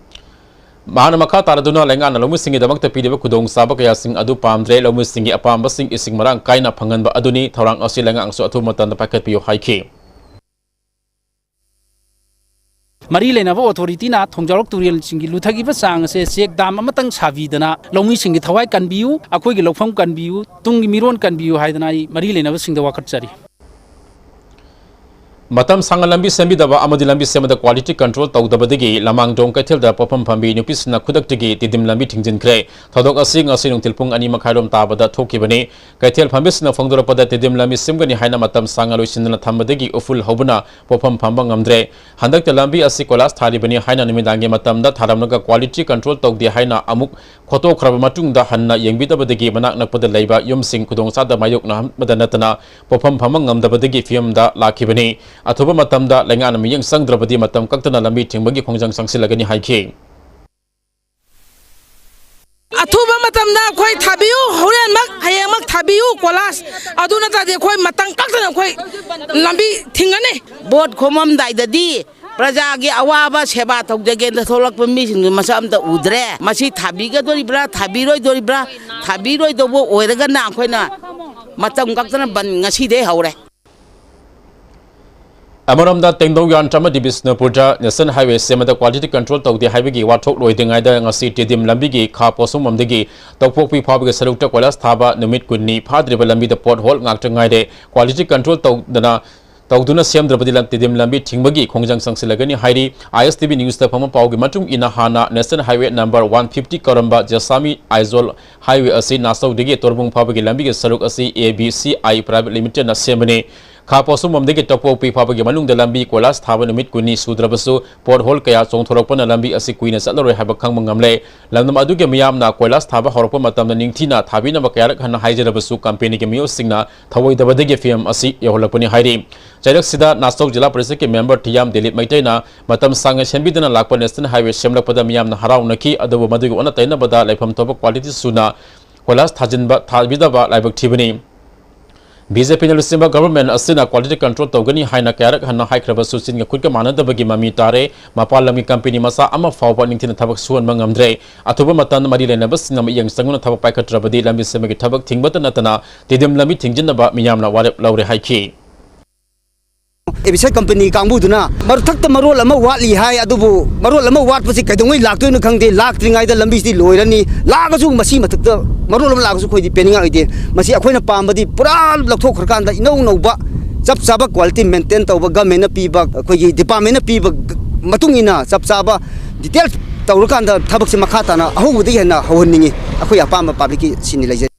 ꯃꯍꯥꯛꯅ ꯃꯈꯥ ꯇꯥꯔꯗꯨꯅ ꯂꯩꯉꯥꯛꯅ ꯂꯧꯃꯤꯁꯤꯡꯒꯤꯗꯃꯛꯇ ꯄꯤꯔꯤꯕ ꯈꯨꯗꯣꯡꯆꯥꯕ ꯀꯌꯥꯁꯤꯡ ꯑꯗꯨ ꯄꯥꯝꯗ꯭ꯔꯦ꯫ ꯂꯧꯃꯤꯁꯤꯡꯒꯤ ꯑꯄꯥꯝꯕꯁꯤꯡ ꯏꯁꯤꯡ ꯃꯔꯥꯡ ꯀꯥꯏꯅ ꯐꯪꯍꯟꯕ ꯑꯗꯨꯅꯤ꯫ ꯊꯧꯔꯥꯡ ꯑꯁꯤ ꯂꯩꯉꯥꯛꯅꯁꯨ ꯑꯊꯨꯕ ꯃꯇꯝꯗ ꯄꯥꯏꯈꯠꯄꯤꯌꯨ ꯍꯥꯏꯈꯤ꯫ ꯃꯔꯤ ꯂꯩꯅꯕ authority ꯅ ꯊꯣꯡꯖꯥꯎꯔꯣꯛ ꯇꯨꯔꯦꯜꯁꯤꯡꯒꯤ ꯂꯨꯊꯈꯤꯕ ꯆꯥꯡ ꯑꯁꯦ check dam ꯑꯃꯇꯪ ꯁꯥꯕꯤꯗꯅ ꯂꯧꯃꯤꯁꯤꯡꯒꯤ ꯊꯋꯥꯏ ꯀꯟꯕꯤꯌꯨ, ꯑꯩꯈꯣꯏꯒꯤ ꯂꯧꯐꯝ ꯀꯟꯕꯤꯌꯨ, ꯇꯨꯡꯒꯤ ꯃꯤꯔꯣꯟ ꯀꯟꯕꯤꯌꯨ ꯍꯥꯏꯗꯅ ꯑꯩ ꯃꯔꯤ ꯂꯩꯅꯕꯁꯤꯡꯗ ꯋꯥꯀꯠꯆꯔꯤ꯫ ꯃꯇꯝ ꯁꯥꯡꯅ ꯂꯝꯕꯤ ꯁꯦꯝꯕꯤꯗꯕ ꯑꯃꯗꯤ ꯂꯝꯕꯤ ꯁꯦꯝꯕꯗ quality control ꯇꯧꯗꯕꯗꯒꯤ ꯂꯃꯥꯡꯗꯣꯡ ꯀꯩꯊꯦꯜꯗ ꯄꯣꯠꯐꯝ ꯐꯝꯕꯤ ꯅꯨꯄꯤꯁꯤꯡꯅ ꯈꯨꯗꯛꯇꯒꯤ ꯇꯤꯗꯤꯝ ꯂꯝꯕꯤ ꯊꯤꯡꯖꯤꯟꯈ꯭ꯔꯦ꯫ ꯊꯧꯗꯣꯛ ꯑꯁꯤ ꯉꯁꯤ ꯅꯨꯡꯊꯤꯜ ꯄꯨꯡ ꯑꯅꯤ ꯃꯈꯥꯏꯔꯣꯝ ꯇꯥꯕꯗ ꯊꯣꯛꯈꯤꯕꯅꯤ꯫ ꯀꯩꯊꯦꯜ ꯐꯝꯕꯤꯁꯤꯡꯅ ꯐꯣꯡꯗꯣꯔꯛꯄꯗ, ꯇꯤꯗꯤꯝ ꯂꯝꯕꯤ ꯁꯦꯝꯒꯅꯤ ꯍꯥꯏꯅ ꯃꯇꯝ ꯁꯥꯡꯅ ꯂꯣꯏꯁꯤꯟꯗꯅ ꯊꯝꯕꯗꯒꯤ ꯎꯐꯨꯜ ꯍꯧꯕꯅ ꯄꯣꯠꯐꯝ ꯐꯝꯕ ꯉꯝꯗ꯭ꯔꯦ꯫ ꯍꯟꯗꯛꯇ ꯂꯝꯕꯤ ꯑꯁꯤ ꯀꯣꯏꯂꯥꯁ ꯊꯥꯔꯤꯕꯅꯤ ꯍꯥꯏꯅ ꯅꯨꯃꯤꯗꯥꯡꯒꯤ ꯃꯇꯝꯗ ꯊꯥꯔꯝꯂꯒ quality control ꯇꯧꯗꯦ ꯍꯥꯏꯅ ꯑꯃꯨꯛ ꯈꯣꯠꯇꯣꯛꯈ꯭ꯔꯕ ꯃꯇꯨꯡꯗ ꯍꯟꯅ ꯌꯦꯡꯕꯤꯗꯕꯗꯒꯤ ꯃꯅꯥꯛ ꯅꯛꯄꯗ ꯂꯩꯕ ꯌꯨꯝꯁꯤꯡ ꯈꯨꯗꯣꯡꯆꯥꯗꯕ ꯃꯥꯌꯣꯛꯅꯍꯟꯕꯗ ꯅꯠꯇꯅ ꯄꯣꯠꯐꯝ ꯐꯝꯕ ꯉꯝꯗꯕꯗꯒꯤ ꯐꯤꯕꯝꯗ ꯂꯥꯛꯈꯤꯕꯅꯤ꯫ ꯑꯊꯨꯕ ꯃꯇꯝꯗ ꯂꯩꯉꯥꯛꯅ ꯃꯤꯠꯌꯦꯡ ꯆꯪꯗ꯭ꯔꯕꯗꯤ ꯃꯇꯝ ꯀꯛꯇꯅ ꯂꯝꯕꯤ ꯊꯤꯡꯕꯒꯤ ꯈꯣꯡꯖꯪ ꯆꯪꯁꯤꯜꯂꯒꯅꯤ ꯍꯥꯏꯈꯤ꯫ ꯑꯊꯨꯕ ꯃꯇꯝꯗ ꯑꯩꯈꯣꯏ ꯊꯥꯕꯤꯌꯨ, ꯍꯣꯔꯦꯟꯃꯛ, ꯍꯌꯦꯡꯃꯛ ꯊꯥꯕꯤꯌꯨ ꯀꯣꯂꯥꯁ꯫ ꯑꯗꯨ ꯅꯠꯇ꯭ꯔꯗꯤ ꯑꯩꯈꯣꯏ ꯃꯇꯝ ꯀꯛꯇꯅ ꯑꯩꯈꯣꯏ ꯂꯝꯕꯤ ꯊꯤꯡꯒꯅꯤ꯫ ꯚꯣꯠ ꯈꯣꯝꯃꯝꯗꯥꯏꯗꯗꯤ ꯄ꯭ꯔꯖꯥꯒꯤ ꯑꯋꯥꯕ ꯁꯦꯕꯥ ꯇꯧꯖꯒꯦꯅ ꯊꯣꯛꯂꯛꯄ ꯃꯤꯁꯤꯡꯗꯨ ꯃꯁꯛ ꯑꯝꯇ ꯎꯗ꯭ꯔꯦ꯫ ꯃꯁꯤ ꯊꯥꯕꯤꯒꯗꯣꯔꯤꯕ꯭ꯔꯥ, ꯊꯥꯕꯤꯔꯣꯏꯗꯣꯔꯤꯕ꯭ꯔꯥ? ꯊꯥꯕꯤꯔꯣꯏꯗꯧꯕ ꯑꯣꯏꯔꯒꯅ ꯑꯩꯈꯣꯏꯅ ꯃꯇꯝ ꯀꯛꯇꯅ ꯕꯟ ꯉꯁꯤꯗꯩ ꯍꯧꯔꯦ꯫ ꯑꯃꯔꯣꯝꯗ, ꯇꯦꯡꯅꯧ ꯌꯥꯟ ꯑꯃꯗꯤ ꯕꯤꯁꯅꯨꯄꯨꯔꯗ National Highway ꯁꯦꯝꯕꯗ quality control ꯇꯧꯗꯦ ꯍꯥꯏꯕꯒꯤ ꯋꯥꯊꯣꯛ ꯂꯣꯏꯗ꯭ꯔꯤꯉꯩꯗ ꯉꯁꯤ ꯇꯤꯗꯤꯝ ꯂꯝꯕꯤꯒꯤ ꯈꯥ ꯄꯣꯠꯁꯪꯕꯝꯗꯒꯤ ꯇꯧꯄꯣꯛꯄꯤ ꯐꯥꯎꯕꯒꯤ ꯁꯔꯨꯛꯇ ꯀꯣꯏꯂꯥꯁ ꯊꯥꯕ ꯅꯨꯃꯤꯠ ꯀꯨꯟꯅꯤ ꯐꯥꯗ꯭ꯔꯤꯕ ꯂꯝꯕꯤꯗ pothole ꯉꯥꯛꯇ ꯉꯥꯏꯔꯦ꯫ Quality control ꯇꯧꯗꯅ, ꯇꯧꯗꯨꯅ ꯁꯦꯝꯗ꯭ꯔꯕꯗꯤ ꯂꯝ-, ꯇꯤꯗꯤꯝ ꯂꯝꯕꯤ ꯊꯤꯡꯕꯒꯤ ꯈꯣꯡꯖꯪ ꯆꯪꯁꯤꯜꯂꯒꯅꯤ ꯍꯥꯏꯔꯤ꯫ ISTV News ꯇ ꯐꯪꯕ ꯄꯥꯎꯒꯤ ꯃꯇꯨꯡ ꯏꯟꯅ, ꯍꯥꯟꯅ National Highway number one fifty ꯀꯧꯔꯝꯕ ꯖꯦꯁꯥꯃꯤ Aizawl Highway ꯑꯁꯤ ꯅꯥꯆꯧꯗꯒꯤ ꯇꯣꯔꯕꯨꯡ ꯐꯥꯎꯕꯒꯤ ꯂꯝꯕꯤꯒꯤ ꯁꯔꯨꯛ ꯑꯁꯤ A B C I Private Limited ꯅ ꯁꯦꯝꯕꯅꯤ꯫ ꯈꯥ ꯄꯣꯠꯁꯪꯕꯝꯗꯒꯤ ꯇꯧꯄꯣꯛꯄꯤ ꯐꯥꯎꯕꯒꯤ ꯃꯅꯨꯡꯗ ꯂꯝꯕꯤ ꯀꯣꯏꯂꯥꯁ ꯊꯥꯕ ꯅꯨꯃꯤꯠ ꯀꯨꯟꯅꯤ ꯁꯨꯗ꯭ꯔꯕꯁꯨ, pothole ꯀꯌꯥ ꯆꯣꯡꯊꯣꯔꯛꯄꯅ ꯂꯝꯕꯤ ꯑꯁꯤ ꯀꯨꯏꯅ ꯆꯠꯂꯔꯣꯏ ꯍꯥꯏꯕ ꯈꯪꯕ ꯉꯝꯂꯦ꯫ ꯂꯝꯗꯝ ꯑꯗꯨꯒꯤ ꯃꯤꯌꯥꯝꯅ ꯀꯣꯏꯂꯥꯁ ꯊꯥꯕ ꯍꯧꯔꯛꯄ ꯃꯇꯝꯗ ꯅꯤꯡꯊꯤꯅ ꯊꯥꯕꯤꯅꯕ ꯀꯌꯥꯔꯛ ꯍꯟꯅ ꯍꯥꯏꯖꯔꯕꯁꯨ, company ꯒꯤ ꯃꯤꯑꯣꯏꯁꯤꯡꯅ ꯊꯧꯑꯣꯏꯗꯕꯗꯒꯤ ꯐꯤꯚꯝ ꯑꯁꯤ ꯌꯧꯍꯜꯂꯛꯄꯅꯤ ꯍꯥꯏꯔꯤ꯫ ꯆꯩꯔꯛꯁꯤꯗ ꯅꯥꯆꯧ ꯖꯤꯂꯥ ꯄꯔꯤꯁꯠꯀꯤ member ꯊꯤꯌꯥꯝ ꯗꯤꯂꯤꯞ ꯃꯩꯇꯩꯅ ꯃꯇꯝ ꯁꯥꯡꯅ ꯁꯦꯝꯕꯤꯗꯅ ꯂꯥꯛꯄ National Highway ꯁꯦꯝꯂꯛꯄꯗ ꯃꯤꯌꯥꯝꯅ ꯍꯔꯥꯎꯅꯈꯤ, ꯑꯗꯨꯕꯨ ꯃꯗꯨꯒꯤ ꯑꯣꯟꯅ ꯇꯩꯅꯕꯗ ꯂꯩꯐꯝ ꯊꯣꯛꯄ quality ꯁꯨꯅ ꯀꯣꯏꯂꯥꯁ ꯊꯥꯖꯤꯟꯕ, ꯊꯥꯕꯤꯗꯕ ꯂꯥꯏꯕꯛ ꯊꯤꯕꯅꯤ꯫ BJP ꯅ ꯂꯨꯆꯤꯡꯕ government ꯑꯁꯤꯅ quality control ꯇꯧꯒꯅꯤ ꯍꯥꯏꯅ ꯀꯌꯥꯔꯛ ꯍꯟꯅ ꯍꯥꯏꯈ꯭ꯔꯕꯁꯨ, ꯆꯤꯟꯒ ꯈꯨꯠꯀ ꯃꯥꯟꯅꯗꯕꯒꯤ ꯃꯃꯤ ꯇꯥꯔꯦ꯫ ꯃꯄꯥꯟ ꯂꯝꯒꯤ company ꯃꯆꯥ ꯑꯃ ꯐꯥꯎꯕ ꯅꯤꯡꯊꯤꯅ ꯊꯕꯛ ꯁꯨꯍꯟꯕ ꯉꯝꯗ꯭ꯔꯦ꯫ ꯑꯊꯨꯕ ꯃꯇꯝꯗ ꯃꯔꯤ ꯂꯩꯅꯕꯁꯤꯡꯅ ꯃꯤꯠꯌꯦꯡ ꯆꯪꯗꯨꯅ ꯊꯕꯛ ꯄꯥꯏꯈꯠꯇ꯭ꯔꯕꯗꯤ ꯂꯝꯕꯤ ꯁꯦꯝꯕꯒꯤ ꯊꯕꯛ ꯊꯤꯡꯕꯇ ꯅꯠꯇꯅ ꯇꯤꯗꯤꯝ ꯂꯝꯕꯤ ꯊꯤꯡꯖꯤꯟꯅꯕ ꯃꯤꯌꯥꯝꯅ ꯋꯥꯔꯦꯞ ꯂꯧꯔꯦ ꯍꯥꯏꯈꯤ꯫ ꯑꯦꯕꯤꯁꯥꯏ ꯀꯝꯄꯅꯤ ꯀꯥꯡꯕꯨꯗꯨꯅ ꯃꯊꯛꯇ ꯃꯔꯣꯜ ꯑꯃ ꯋꯥꯠꯂꯤ ꯍꯥꯏ, ꯑꯗꯨꯕꯨ ꯃꯔꯣꯜ ꯑꯃ ꯋꯥꯠꯄꯁꯤ ꯀꯩꯗꯧꯉꯩ ꯂꯥꯛꯇꯣꯏꯅꯣ ꯈꯪꯗꯦ꯫ ꯂꯥꯛꯇ꯭ꯔꯤꯉꯩꯗ ꯂꯝꯕꯤꯁꯤꯗꯤ ꯂꯣꯏꯔꯅꯤ꯫ ꯂꯥꯛꯑꯒꯁꯨ ꯃꯁꯤ ꯃꯊꯛꯇ ꯃꯔꯣꯜ ꯑꯃ ꯂꯥꯛꯑꯒꯁꯨ ꯑꯩꯈꯣꯏꯗꯤ ꯄꯦꯟꯅꯤꯡꯉꯥꯏ ꯑꯣꯏꯗꯦ꯫ ꯃꯁꯤ ꯑꯩꯈꯣꯏꯅ ꯄꯥꯝꯕꯗꯤ ꯄꯨꯔꯥ ꯂꯧꯊꯣꯛꯈ꯭ꯔꯀꯥꯟꯗ ꯏꯅꯧ ꯅꯧꯕ ꯆꯞ ꯆꯥꯕ quality maintain ꯇꯧꯕ, government ꯅ ꯄꯤꯕ, ꯑꯩꯈꯣꯏꯒꯤ department ꯅ ꯄꯤꯕ ꯃꯇꯨꯡ ꯏꯟꯅ ꯆꯞ ꯆꯥꯕ detail ꯇꯧꯔꯀꯥꯟꯗ ꯊꯕꯛꯁꯦ ꯃꯈꯥ ꯇꯥꯅ ꯑꯍꯧꯕꯗꯒꯤ ꯍꯦꯟꯅ ꯍꯧꯍꯟꯅꯤꯡꯉꯤ, ꯑꯩꯈꯣꯏ ꯑꯄꯥꯝꯕ public ꯀꯤ ꯁꯤꯅꯤ ꯂꯩꯖꯩ꯫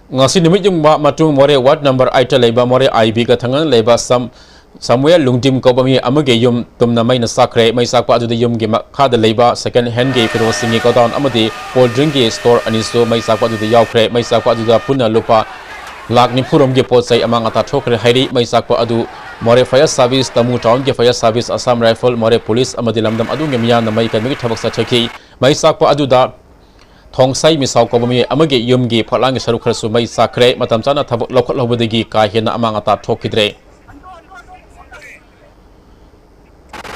ꯉꯁꯤ ꯅꯨꯃꯤꯠ ꯌꯨꯡꯕ ꯃꯇꯨꯡ ꯃꯣꯔꯦ ward number eight ꯇ ꯂꯩꯕ ꯃꯣꯔꯦ ꯑꯥꯏ ꯕꯤ ꯒ ꯊꯪꯅꯅ ꯂꯩꯕ ꯁꯝ-, ꯁꯃꯨꯑꯦꯜ ꯂꯨꯡꯗꯤꯝ ꯀꯧꯕ ꯃꯤ ꯑꯃꯒꯤ ꯌꯨꯝ ꯇꯨꯝꯅ ꯃꯩꯅ ꯆꯥꯛꯈ꯭ꯔꯦ꯫ ꯃꯩ ꯆꯥꯛꯄ ꯑꯗꯨꯗ ꯌꯨꯝꯒꯤ ꯃꯈꯥꯗ ꯂꯩꯕ second hand ꯒꯤ ꯐꯤꯔꯣꯜꯁꯤꯡꯒꯤ godown ꯑꯃꯗꯤ cold drink ꯀꯤ store ꯑꯅꯤꯁꯨ ꯃꯩ ꯆꯥꯛꯄ ꯑꯗꯨꯗ ꯌꯥꯎꯈ꯭ꯔꯦ꯫ ꯃꯩ ꯆꯥꯛꯄ ꯑꯗꯨꯗ ꯄꯨꯟꯅ ꯂꯨꯄꯥ ꯂꯥꯈ ꯅꯤꯐꯨ ꯔꯣꯝꯒꯤ ꯄꯣꯠ ꯆꯩ ꯑꯃꯥꯡ ꯑꯇꯥ ꯊꯣꯛꯈ꯭ꯔꯦ ꯍꯥꯏꯔꯤ꯫ ꯃꯩ ꯆꯥꯛꯄ ꯑꯗꯨ ꯃꯣꯔꯦ fire service, ꯇꯃꯨ town ꯒꯤ fire service, Assam Rifle, ꯃꯣꯔꯦ police ꯑꯃꯗꯤ ꯂꯝꯗꯝ ꯑꯗꯨꯒꯤ ꯃꯤꯌꯥꯝꯅ ꯃꯩ ꯀꯟꯕꯒꯤ ꯊꯕꯛ ꯆꯠꯊꯈꯤ꯫ ꯃꯩ ꯆꯥꯛꯄ ꯑꯗꯨꯗ ꯊꯣꯡꯁꯥꯏ ꯃꯤꯁꯥꯎ ꯀꯧꯕ ꯃꯤꯑꯣꯏ ꯑꯃꯒꯤ ꯌꯨꯝꯒꯤ ꯐꯛꯂꯥꯡꯒꯤ ꯁꯔꯨꯛ ꯈꯔꯁꯨ ꯃꯩ ꯆꯥꯛꯈ꯭ꯔꯦ꯫ ꯃꯇꯝ ꯆꯥꯅ ꯊꯕꯛ ꯂꯧꯈꯠꯍꯧꯕꯗꯒꯤ ꯀꯥ ꯍꯦꯟꯅ ꯑꯃꯥꯡ ꯑꯇꯥ ꯊꯣꯛꯈꯤꯗ꯭ꯔꯦ꯫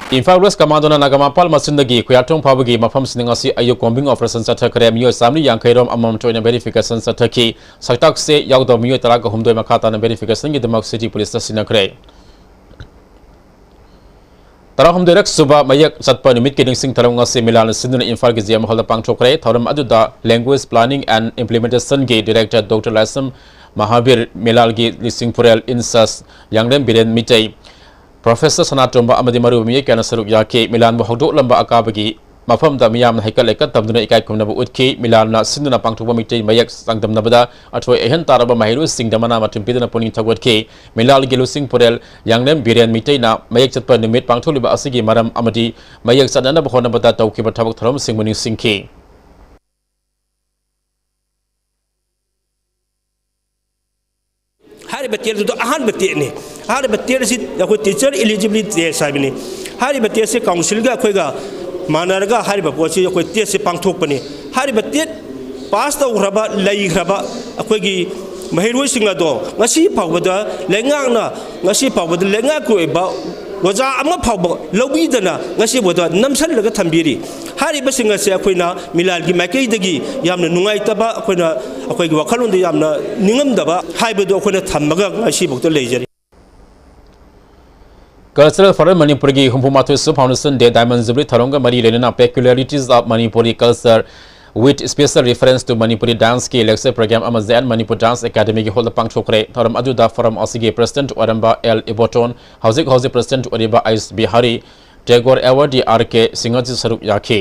ꯏꯝꯐꯥꯜ West Commando ꯅ ꯅꯥꯒꯥꯃꯄꯥꯜ ꯃꯆꯤꯟꯗꯒꯤ ꯈꯨꯌꯥꯊꯣꯡ ꯐꯥꯎꯕꯒꯤ ꯃꯐꯝꯁꯤꯡ ꯑꯁꯤ ꯑꯌꯨꯛ combing operation ꯆꯠꯊꯈ꯭ꯔꯦ꯫ ꯃꯤꯑꯣꯏ ꯆꯥꯃꯔꯤ ꯌꯥꯡꯈꯩ ꯔꯣꯝ ꯑꯃꯃꯝꯇ ꯑꯣꯏꯅ verification ꯆꯠꯊꯈꯤ꯫ ꯁꯛꯇꯥꯛꯁꯦ ꯌꯥꯎꯗꯕ ꯃꯤꯑꯣꯏ ꯇꯔꯥꯒ ꯍꯨꯝꯗꯣꯏ ꯃꯈꯥ ꯇꯥꯅ verification ꯒꯤꯗꯃꯛ city police ꯇ ꯁꯤꯟꯅꯈ꯭ꯔꯦ꯫ ꯇꯔꯥꯍꯨꯝꯗꯣꯏꯔꯛ ꯁꯨꯕ ꯃꯌꯦꯛ ꯆꯠꯄ ꯅꯨꯃꯤꯠꯀꯤ ꯅꯤꯡꯁꯤꯡ ꯊꯧꯔꯝ ꯉꯁꯤ ꯃꯤꯂꯥꯜꯅ ꯁꯤꯟꯗꯨꯅ ꯏꯝꯐꯥꯜꯒꯤ ꯖꯤ ꯑꯦꯝ ꯍꯣꯜꯗ ꯄꯥꯡꯊꯣꯛꯈ꯭ꯔꯦ꯫ ꯊꯧꯔꯝ ꯑꯗꯨꯗ Language Planning and Implementation ꯒꯤ director Doctor ꯂꯥꯏꯁ꯭ꯔꯝ ꯃꯍꯥꯕꯤꯔ, ꯃꯤꯂꯥꯜꯒꯤ ꯂꯤꯁꯤꯡ ꯄꯨꯔꯦꯜ, in charge ꯌꯥꯡꯂꯦꯝ Biren Meitei, professor ꯁꯅꯥꯇꯣꯝꯕ ꯑꯃꯗꯤ ꯃꯔꯨꯑꯣꯏꯕ ꯃꯤꯑꯣꯏ ꯀꯌꯥꯅ ꯁꯔꯨꯛ ꯌꯥꯈꯤ꯫ ꯃꯤꯂꯥꯜꯕꯨ ꯍꯧꯗꯣꯛꯂꯝꯕ ꯑꯀꯥꯕꯒꯤ ꯃꯐꯝꯗ ꯃꯤꯌꯥꯝꯅ ꯍꯩꯀꯠ ꯂꯩꯀꯠ ꯇꯝꯗꯨꯅ ꯏꯀꯥꯏ ꯈꯨꯝꯅꯕ ꯎꯠꯈꯤ꯫ ꯃꯤꯂꯥꯜꯅ ꯁꯤꯟꯗꯨꯅ ꯄꯥꯡꯊꯣꯛꯄ ꯃꯩꯇꯩ ꯃꯌꯦꯛ ꯆꯥꯡꯗꯝꯅꯕꯗ ꯑꯊꯣꯏ ꯑꯍꯦꯟ ꯇꯥꯔꯕ ꯃꯍꯩꯔꯣꯏꯁꯤꯡꯗ ꯃꯅꯥ ꯃꯊꯨꯝ ꯄꯤꯗꯨꯅ ꯄꯨꯛꯅꯤꯡ ꯊꯧꯒꯠꯈꯤ꯫ ꯃꯤꯂꯥꯜꯒꯤ ꯂꯨꯆꯤꯡ ꯄꯨꯔꯦꯜ ꯌꯥꯡꯂꯦꯝ ꯕꯤꯔꯦꯟ ꯃꯤꯇꯩꯅ ꯃꯌꯦꯛ ꯆꯠꯄ ꯅꯨꯃꯤꯠ ꯄꯥꯡꯊꯣꯛꯂꯤꯕ ꯑꯁꯤꯒꯤ ꯃꯔꯝ ꯑꯃꯗꯤ ꯃꯌꯦꯛ ꯆꯠꯅꯅꯕ ꯍꯣꯠꯅꯕꯗ ꯇꯧꯈꯤꯕ ꯊꯕꯛ ꯊꯧꯔꯝꯁꯤꯡꯕꯨ ꯅꯤꯡꯁꯤꯡꯈꯤ꯫ ꯍꯥꯏꯔꯤꯕ TET ꯑꯗꯨꯗ ꯑꯍꯥꯟꯕ TET ꯅꯤ꯫ ꯍꯥꯏꯔꯤꯕ TET ꯑꯁꯤ ꯑꯩꯈꯣꯏ Teacher Eligibility Test ꯍꯥꯏꯕꯅꯤ꯫ ꯍꯥꯏꯔꯤꯕ TET ꯁꯤ council ꯒ ꯑꯩꯈꯣꯏꯒ ꯃꯥꯟꯅꯔꯒ ꯍꯥꯏꯔꯤꯕ ꯄꯣꯠꯁꯤ ꯑꯩꯈꯣꯏ TET ꯁꯤ ꯄꯥꯡꯊꯣꯛꯄꯅꯤ꯫ ꯍꯥꯏꯔꯤꯕ TET pass ꯇꯧꯈ꯭ꯔꯕ, ꯂꯩꯈ꯭ꯔꯕ ꯑꯩꯈꯣꯏꯒꯤ ꯃꯍꯩꯔꯣꯏꯁꯤꯡ ꯑꯗꯣ ꯉꯁꯤ ꯐꯥꯎꯕꯗ ꯂꯩꯉꯥꯛꯅ, ꯉꯁꯤ ꯐꯥꯎꯕꯗ ꯂꯩꯉꯥꯛꯀꯤ ꯑꯣꯏꯕ ꯑꯣꯖꯥ ꯑꯃ ꯐꯥꯎꯕ ꯂꯧꯕꯤꯗꯅ ꯉꯁꯤ ꯐꯥꯎꯕꯗ ꯅꯝꯁꯤꯜꯂꯒ ꯊꯝꯕꯤꯔꯤ꯫ ꯍꯥꯏꯔꯤꯕꯁꯤꯡ ꯑꯁꯦ ꯑꯩꯈꯣꯏꯅ ꯃꯤꯂꯥꯜꯒꯤ ꯃꯥꯏꯀꯩꯗꯒꯤ ꯌꯥꯝꯅ ꯅꯨꯡꯉꯥꯏꯇꯕ, ꯑꯩꯈꯣꯏꯅ, ꯑꯩꯈꯣꯏꯒꯤ ꯋꯥꯈꯜꯂꯣꯟꯗ ꯌꯥꯝꯅ ꯅꯤꯡꯉꯝꯗꯕ ꯍꯥꯏꯕꯗꯨ ꯑꯩꯈꯣꯏꯅ ꯊꯝꯃꯒ ꯉꯁꯤꯐꯥꯎꯗ ꯂꯩꯖꯔꯤ꯫ Cultural Forum ꯃꯅꯤꯄꯨꯔꯒꯤ ꯍꯨꯝꯐꯨ ꯃꯥꯊꯣꯏꯁꯨ Foundation Day Diamond Jubilee ꯊꯧꯔꯝꯒ ꯃꯔꯤ ꯂꯩꯅꯅ Peculiarities of Manipuri Culture With special reference to Manipuri dance ꯀꯤ lecture program ꯑꯃ J and Manipur Dance Academy ꯒꯤ hall ꯗ ꯄꯥꯡꯊꯣꯛꯈ꯭ꯔꯦ꯫ ꯊꯧꯔꯝ ꯑꯗꯨꯗ forum ꯑꯁꯤꯒꯤ president ꯑꯣꯏꯔꯝꯕ ꯑꯦꯜ ꯏꯕꯣꯇꯣꯟ, ꯍꯧꯖꯤꯛ ꯍꯧꯖꯤꯛ president ꯑꯣꯏꯔꯤꯕ ꯑꯩꯁ ꯕꯤꯍꯥꯔꯤ, Tagore awardee ꯑꯥꯔ ꯀꯦ ꯁꯤꯡꯍꯖꯤ ꯁꯔꯨꯛ ꯌꯥꯈꯤ꯫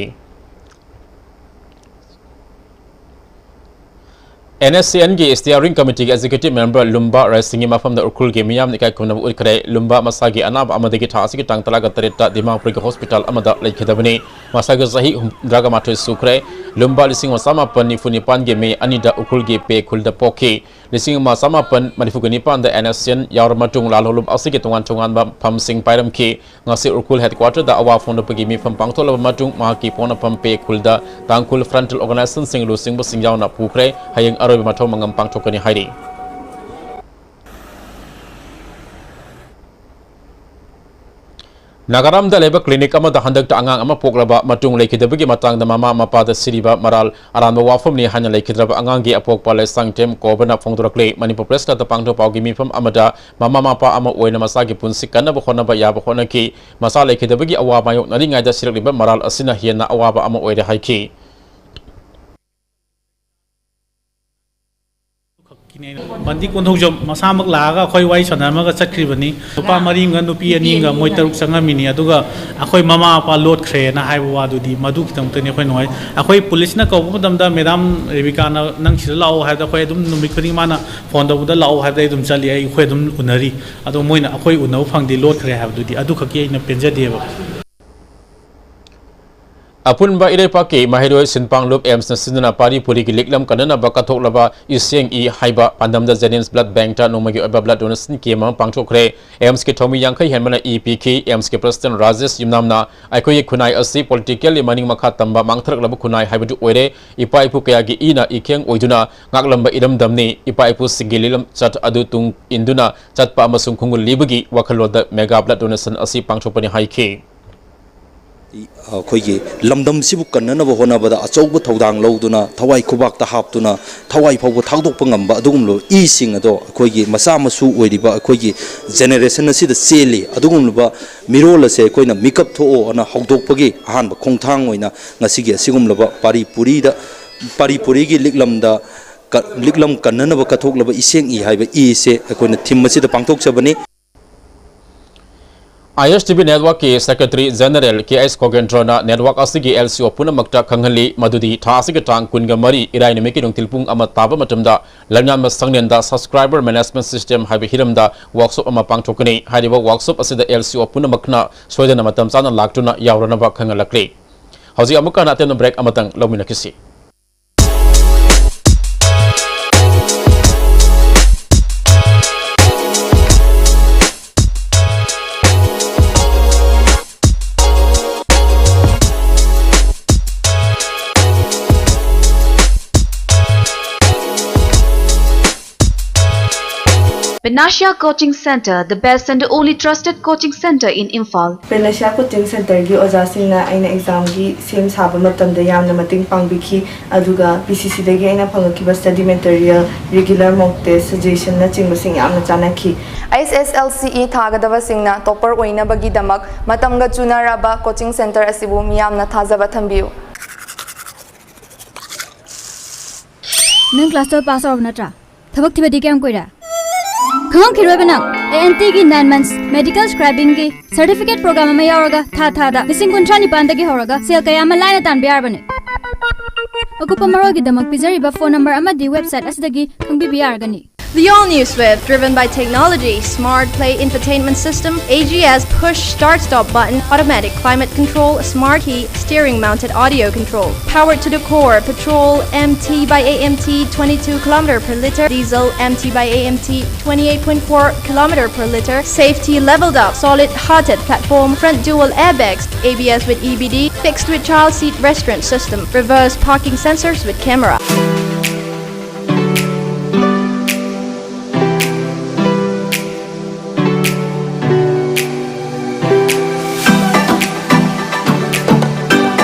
ꯑꯦꯟ ꯑꯦꯁ ꯁꯤ ꯑꯦꯟ ꯒꯤ steering committee ꯒꯤ executive member ꯂꯨꯝꯕ ꯔꯥꯏꯁꯤꯡꯒꯤ ꯃꯐꯝꯗ ꯎꯈ꯭ꯔꯨꯜꯒꯤ ꯃꯤꯌꯥꯝꯅ ꯏꯀꯥꯏ ꯈꯨꯝꯅꯕ ꯎꯠꯈ꯭ꯔꯦ꯫ ꯂꯨꯝꯕ ꯃꯁꯥꯒꯤ ꯑꯅꯥꯕ ꯑꯃꯗꯒꯤ ꯊꯥ ꯑꯁꯤꯒꯤ ꯇꯥꯡ ꯇꯔꯥꯒ ꯇꯔꯦꯠꯇ ꯗꯤꯃꯥꯄꯨꯔꯒꯤ hospital ꯑꯃꯗ ꯂꯩꯈꯤꯗꯕꯅꯤ꯫ ꯃꯁꯥꯒꯤ ꯆꯍꯤ ꯍꯨꯝꯗ꯭ꯔꯥꯒ ꯃꯥꯊꯣꯏ ꯁꯨꯈ꯭ꯔꯦ꯫ ꯂꯨꯝꯕ ꯂꯤꯁꯤꯡ ꯑꯃ ꯆꯃꯥꯄꯟ ꯅꯤꯐꯨ ꯅꯤꯄꯥꯟꯒꯤ ꯃꯦ ꯑꯅꯤꯗ ꯎꯈ꯭ꯔꯨꯜꯒꯤ ꯄꯦ ꯈꯨꯜꯗ ꯄꯣꯛꯈꯤ꯫ ꯂꯤꯁꯤꯡ ꯑꯃ ꯆꯃꯥꯄꯟ ꯃꯔꯤꯐꯨꯒ ꯅꯤꯄꯥꯟꯗ ꯑꯦꯟ ꯑꯦꯁ ꯁꯤ ꯑꯦꯟ ꯌꯥꯎꯔꯕ ꯃꯇꯨꯡ ꯂꯥꯜꯍꯧꯂꯨꯞ ꯑꯁꯤꯒꯤ ꯇꯣꯉꯥꯟ ꯇꯣꯉꯥꯟꯕ ꯐꯝꯁꯤꯡ ꯄꯥꯏꯔꯝꯈꯤ꯫ ꯉꯁꯤ ꯎꯈ꯭ꯔꯨꯜ headquarter ꯗ ꯑꯋꯥ ꯐꯣꯡꯗꯣꯛꯄꯒꯤ ꯃꯤꯐꯝ ꯄꯥꯡꯊꯣꯛꯂꯕ ꯃꯇꯨꯡ ꯃꯍꯥꯛꯀꯤ ꯄꯣꯛꯅꯐꯝ ꯄꯦ ꯈꯨꯜꯗ ꯇꯥꯡꯈꯨꯜ frontal organization ꯁꯤꯡ ꯂꯨꯆꯤꯡꯕꯁꯤꯡ ꯌꯥꯎꯅ ꯄꯨꯈ꯭ꯔꯦ꯫ ꯍꯌꯦꯡ ꯑꯔꯣꯏꯕ ꯃꯊꯧ ꯃꯉꯝ ꯄꯥꯡꯊꯣꯛꯀꯅꯤ ꯍꯥꯏꯔꯤ꯫ ꯅꯥꯒꯥꯔꯥꯝꯗ ꯂꯩꯕ clinic ꯑꯃꯗ ꯍꯟꯗꯛꯇ ꯑꯉꯥꯡ ꯑꯃ ꯄꯣꯛꯂꯕ ꯃꯇꯨꯡ ꯂꯩꯈꯤꯗꯕꯒꯤ ꯃꯇꯥꯡꯗ ꯃꯃꯥ ꯃꯄꯥꯗ ꯁꯤꯔꯤꯕ ꯃꯔꯥꯜ ꯑꯔꯥꯟꯕ ꯋꯥꯐꯝꯅꯤ ꯍꯥꯏꯅ ꯂꯩꯈꯤꯗ꯭ꯔꯕ ꯑꯉꯥꯡꯒꯤ ꯑꯄꯣꯛꯄ ꯂꯩꯁꯥꯡꯊꯦꯝ ꯀꯣꯕꯅ ꯐꯣꯡꯗꯣꯔꯛꯂꯤ꯫ ꯃꯅꯤꯄꯨꯔ Press Club ꯇ ꯄꯥꯡꯊꯣꯛꯄ ꯄꯥꯎꯒꯤ ꯃꯤꯐꯝ ꯑꯃꯗ ꯃꯃꯥ ꯃꯄꯥ ꯑꯃ ꯑꯣꯏꯅ ꯃꯆꯥꯒꯤ ꯄꯨꯟꯁꯤ ꯀꯟꯅꯕ ꯍꯣꯠꯅꯕ ꯌꯥꯕ ꯍꯣꯠꯅꯈꯤ꯫ ꯃꯆꯥ ꯂꯩꯈꯤꯗꯕꯒꯤ ꯑꯋꯥꯕ ꯃꯥꯌꯣꯛꯅꯔꯤꯉꯩꯗ ꯁꯤꯔꯛꯂꯤꯕ ꯃꯔꯥꯜ ꯑꯁꯤꯅ ꯍꯦꯟꯅ ꯑꯋꯥꯕ ꯑꯃ ꯑꯣꯏꯔꯦ ꯍꯥꯏꯈꯤ꯫ ꯕꯟꯗꯤ ꯀꯣꯟꯊꯧꯖꯝ ꯃꯁꯥꯃꯛ ꯂꯥꯛꯑꯒ ꯑꯩꯈꯣꯏ ꯋꯥꯔꯤ ꯁꯥꯟꯅꯔꯝꯃꯒ ꯆꯠꯈ꯭ꯔꯤꯕꯅꯤ꯫ ꯅꯨꯄꯥ ꯃꯔꯤ ꯑꯃꯒ ꯅꯨꯄꯤ ꯑꯅꯤ ꯑꯃꯒ ꯃꯣꯏ ꯇꯔꯨꯛ ꯆꯪꯉꯝꯃꯤꯅꯤ꯫ ꯑꯗꯨꯒ ꯑꯩꯈꯣꯏ ꯃꯃꯥ ꯃꯄꯥ ꯂꯣꯠꯈ꯭ꯔꯦꯅ ꯍꯥꯏꯕ ꯋꯥꯗꯨꯗꯤ ꯃꯗꯨ ꯈꯤꯇꯪꯇꯅꯤ ꯑꯩꯈꯣꯏ ꯅꯨꯡꯉꯥꯏ꯫ ꯑꯩꯈꯣꯏ ꯄꯨꯂꯤꯁꯅ ꯀꯧꯕ ꯃꯇꯝꯗ ꯃꯦꯗꯥꯝ ꯔꯦꯕꯤꯀꯥꯅ "ꯅꯪ ꯁꯤꯗ ꯂꯥꯛꯑꯣ" ꯍꯥꯏꯕꯗ ꯑꯩꯈꯣꯏ ꯑꯗꯨꯝ ꯅꯨꯃꯤꯠ ꯈꯨꯗꯤꯡ ꯃꯥꯅ ꯐꯣꯟ ꯇꯧꯕꯗ "ꯂꯥꯛꯑꯣ" ꯍꯥꯏꯕꯗ ꯑꯩ ꯑꯗꯨꯝ ꯆꯠꯂꯤ꯫ ꯑꯩ, ꯑꯩꯈꯣꯏ ꯑꯗꯨꯝ ꯎꯅꯔꯤ꯫ ꯑꯗꯣ ꯃꯣꯏꯅ ꯑꯩꯈꯣꯏ ꯎꯅꯕ ꯐꯪꯗꯦ, ꯂꯣꯠꯈ꯭ꯔꯦ ꯍꯥꯏꯕꯗꯨꯗꯤ ꯑꯗꯨ ꯈꯛꯀꯤ ꯑꯩꯅ ꯄꯦꯟꯖꯗꯦꯕ꯫ ꯑꯄꯨꯟꯕ ꯏꯔꯩꯄꯥꯛꯀꯤ ꯃꯍꯩꯔꯣꯏ ꯁꯤꯟꯄꯥꯡꯂꯨꯞ ꯑꯦꯝꯁꯅ ꯁꯤꯟꯗꯨꯅ ꯄꯥꯔꯤ ꯄꯨꯔꯤꯒꯤ ꯂꯤꯛꯂꯝ ꯀꯟꯅꯅꯕ ꯀꯠꯊꯣꯛꯂꯕ ꯏꯁꯦꯡ ꯏ ꯍꯥꯏꯕ ꯄꯥꯟꯗꯝꯗ Jennings Blood Bank ꯇ ꯅꯣꯡꯃꯒꯤ ꯑꯣꯏꯕ blood donation camp ꯑꯃ ꯄꯥꯡꯊꯣꯛꯈ꯭ꯔꯦ꯫ ꯑꯦꯝꯁꯀꯤ ꯊꯧꯃꯤ ꯌꯥꯡꯈꯩ ꯍꯦꯟꯕꯅ ꯏ ꯄꯤꯈꯤ꯫ ꯑꯦꯝꯁꯀꯤ president ꯔꯥꯖꯦꯁ ꯌꯨꯝꯅꯥꯝꯅ ꯑꯩꯈꯣꯏꯒꯤ ꯈꯨꯟꯅꯥꯏ ꯑꯁꯤ politically ꯃꯅꯤꯡ ꯃꯈꯥ ꯇꯝꯕ ꯃꯥꯡꯊꯔꯛꯂꯕ ꯈꯨꯟꯅꯥꯏ ꯍꯥꯏꯕꯗꯨ ꯑꯣꯏꯔꯦ꯫ ꯏꯄꯥ ꯏꯄꯨ ꯀꯌꯥꯒꯤ ꯏꯅ ꯏꯈꯦꯡ ꯑꯣꯏꯗꯨꯅ ꯉꯥꯛꯂꯝꯕ ꯏꯔꯝꯗꯝꯅꯤ꯫ ꯏꯄꯥ ꯏꯄꯨꯁꯤꯡꯒꯤ ꯂꯤꯂꯝꯆꯠ ꯑꯗꯨ ꯇꯨꯡ ꯏꯟꯗꯨꯅ ꯆꯠꯄ ꯑꯃꯁꯨꯡ ꯈꯣꯡꯒꯨꯜ ꯂꯤꯕꯒꯤ ꯋꯥꯈꯜꯂꯣꯟꯗ mega blood donation ꯑꯁꯤ ꯄꯥꯡꯊꯣꯛꯄꯅꯤ ꯍꯥꯏꯈꯤ꯫ ꯑꯩꯈꯣꯏꯒꯤ ꯂꯝꯗꯝꯁꯤꯕꯨ ꯀꯟꯅꯅꯕ ꯍꯣꯠꯅꯕꯗ ꯑꯆꯧꯕ ꯊꯧꯗꯥꯡ ꯂꯧꯗꯨꯅ, ꯊꯋꯥꯏ ꯈꯨꯕꯥꯛꯇ ꯍꯥꯞꯇꯨꯅ, ꯊꯋꯥꯏ ꯐꯥꯎꯕ ꯊꯥꯗꯣꯛꯄ ꯉꯝꯕ ꯑꯗꯨꯒꯨꯝꯂꯕ ꯏꯁꯤꯡ ꯑꯗꯣ ꯑꯩꯈꯣꯏꯒꯤ ꯃꯆꯥ ꯃꯁꯨ ꯑꯣꯏꯔꯤꯕ ꯑꯩꯈꯣꯏꯒꯤ ꯖꯦꯅꯦꯔꯦꯁꯟ ꯑꯁꯤꯗ ꯆꯦꯜꯂꯤ꯫ ꯑꯗꯨꯒꯨꯝꯂꯕ ꯃꯤꯔꯣꯜ ꯑꯁꯦ ꯑꯩꯈꯣꯏꯅ ꯃꯤꯀꯞ ꯊꯣꯛꯑꯣꯅ ꯍꯧꯗꯣꯛꯄꯒꯤ ꯑꯍꯥꯟꯕ ꯈꯣꯡꯊꯥꯡ ꯑꯣꯏꯅ ꯉꯁꯤꯒꯤ ꯑꯁꯤꯒꯨꯝꯂꯕ ꯄꯥꯔꯤ ꯄꯨꯔꯤꯗ, ꯄꯥꯔꯤ ꯄꯨꯔꯤꯒꯤ ꯂꯤꯛꯂꯝꯗ ꯀ-, ꯂꯤꯛꯂꯝ ꯀꯟꯅꯅꯕ ꯀꯠꯊꯣꯛꯂꯕ ꯏꯁꯦꯡ ꯏ ꯍꯥꯏꯕ ꯏ ꯑꯁꯦ ꯑꯩꯈꯣꯏꯅ ꯊꯤꯝ ꯑꯁꯤꯗ ꯄꯥꯡꯊꯣꯛꯆꯕꯅꯤ꯫ ꯑꯥꯏ ꯑꯦꯁ ꯇꯤ ꯚꯤ ꯅꯦꯠꯋꯥꯔꯛꯀꯤ ꯁꯦꯀ꯭ꯔꯦꯇꯔꯤ ꯖꯦꯅꯔꯦꯜ ꯀꯦ ꯑꯩꯆ ꯈꯣꯒꯦꯟꯗ꯭ꯔꯅ ꯅꯦꯠꯋꯥꯔꯛ ꯑꯁꯤꯒꯤ ꯑꯦꯜ ꯁꯤ ꯑꯣ ꯄꯨꯝꯅꯃꯛꯇ ꯈꯪꯍꯜꯂꯤ ꯃꯗꯨꯗꯤ ꯊꯥ ꯑꯁꯤꯒꯤ ꯇꯥꯡ ꯀꯨꯟꯒ ꯃꯔꯤ ꯏꯔꯥꯏ ꯅꯨꯃꯤꯠꯀꯤ ꯅꯨꯡꯊꯤꯜ ꯄꯨꯡ ꯑꯃ ꯇꯥꯕ ꯃꯇꯝꯗ ꯂꯩꯉꯥꯝꯕ ꯁꯪꯂꯦꯟꯗ Subscriber Management System ꯍꯥꯏꯕ ꯍꯤꯔꯝꯗ ꯋꯥꯔꯛꯁꯣꯞ ꯑꯃ ꯄꯥꯡꯊꯣꯛꯀꯅꯤ꯫ ꯍꯥꯏꯔꯤꯕ ꯋꯥꯔꯛꯁꯣꯞ ꯑꯁꯤꯗ ꯑꯦꯜ ꯁꯤ ꯑꯣ ꯄꯨꯝꯅꯃꯛꯅ ꯁꯣꯏꯗꯅ ꯃꯇꯝ ꯆꯥꯅ ꯂꯥꯛꯇꯨꯅ ꯌꯥꯎꯔꯅꯕ ꯈꯪꯍꯜꯂꯛꯂꯤ꯫ ꯍꯧꯖꯤꯛ ꯑꯃꯨꯛꯀ ꯍꯟꯅ ꯑꯇꯦꯟꯕ ꯕ꯭ꯔꯦꯛ ꯑꯃꯇꯪ ꯂꯧꯃꯤꯟꯅꯈꯤꯁꯤ꯫ Panacea Coaching Center, the best and the only trusted coaching center in Imphal. ꯄꯦꯂꯦꯁꯤꯌꯥ ꯀꯣꯆꯤꯡ ꯁꯦꯟꯇꯔꯒꯤ ꯑꯣꯖꯥꯁꯤꯡꯅ ꯑꯩꯅ ꯑꯦꯛꯖꯥꯝꯒꯤ ꯁꯦꯝ ꯁꯥꯕ ꯃꯇꯝꯗ ꯌꯥꯝꯅ ꯃꯇꯦꯡ ꯄꯥꯡꯕꯤꯈꯤ, ꯑꯗꯨꯒ ꯄꯤ ꯁꯤ ꯁꯤꯗꯒꯤ ꯑꯩꯅ ꯐꯪꯉꯛꯈꯤꯕ ꯁ꯭ꯇꯗꯤ ꯃꯦꯇꯔꯤꯌꯦꯜ, ꯔꯤꯒꯨꯂꯔ ꯃꯣꯛ ꯇꯦꯁ, ꯁꯖꯦꯁꯟꯅꯆꯤꯡꯕꯁꯤꯡ ꯌꯥꯝꯅ ꯆꯥꯟꯅꯈꯤ꯫ ꯑꯩꯆ ꯑꯦꯁ ꯑꯦꯜ ꯁꯤ ꯏ ꯊꯥꯒꯗꯕꯁꯤꯡꯅ ꯇꯣꯞꯄꯔ ꯑꯣꯏꯅꯕꯒꯤꯗꯃꯛ ꯃꯇꯝꯒ ꯆꯨꯅꯔꯕ ꯀꯣꯆꯤꯡ ꯁꯦꯟꯇꯔ ꯑꯁꯤꯕꯨ ꯃꯤꯌꯥꯝꯅ ꯊꯥꯖꯕ ꯊꯝꯕꯤꯌꯨ꯫ ꯅꯪ ꯀ꯭ꯂꯥꯁ ꯇꯨꯌꯦꯜꯞ ꯄꯥꯁ ꯇꯧꯔꯕ ꯅꯠꯇ꯭ꯔꯥ? ꯊꯕꯛ ꯊꯤꯕꯗꯤ ꯀꯌꯥꯝ ꯀꯨꯏꯔꯦ? ꯈꯪꯍꯧꯈꯤꯔꯣꯏꯕ ꯅꯪ꯫ ꯑꯦ ꯑꯦꯟ ꯇꯤꯒꯤ ꯅꯥꯏꯟ ꯃꯟꯁ ꯃꯦꯗꯤꯀꯦꯜ ꯁ꯭ꯀ꯭ꯔꯥꯏꯕꯤꯡꯒꯤ ꯁꯔꯇꯤꯐꯤꯀꯦꯠ ꯄ꯭ꯔꯣꯒ꯭ꯔꯥꯝ ꯑꯃ ꯌꯥꯎꯔꯒ ꯊꯥ ꯊꯥꯗ ꯂꯤꯁꯤꯡ ꯀꯨꯟꯊ꯭ꯔꯥ ꯅꯤꯄꯥꯟꯗꯒꯤ ꯍꯧꯔꯒ ꯁꯦꯜ ꯀꯌꯥ ꯑꯃ ꯂꯥꯏꯅ ꯇꯥꯟꯕ ꯌꯥꯔꯕꯅꯦ꯫ ꯑꯀꯨꯞꯄ ꯃꯔꯣꯜꯒꯤꯗꯃꯛ ꯄꯤꯖꯔꯤꯕ ꯐꯣꯟ ꯅꯝꯕꯔ ꯑꯃꯗꯤ ꯋꯦꯕꯁꯥꯏꯠ ꯑꯁꯤꯗꯒꯤ ꯈꯪꯕꯤꯕ ꯌꯥꯔꯒꯅꯤ꯫ The all-new Swift, driven by technology, smart play infotainment system, A G S push start-stop button, automatic climate control, smart key, steering mounted audio control, powered to the core, petrol M T by A M T, twenty-two kilometer per liter, diesel M T by A M T, twenty-eight point four kilometer per liter, safety leveled up, solid hearted platform, front dual airbags, A B S with E B D, fixed with child seat restraint system, reverse parking sensors with camera.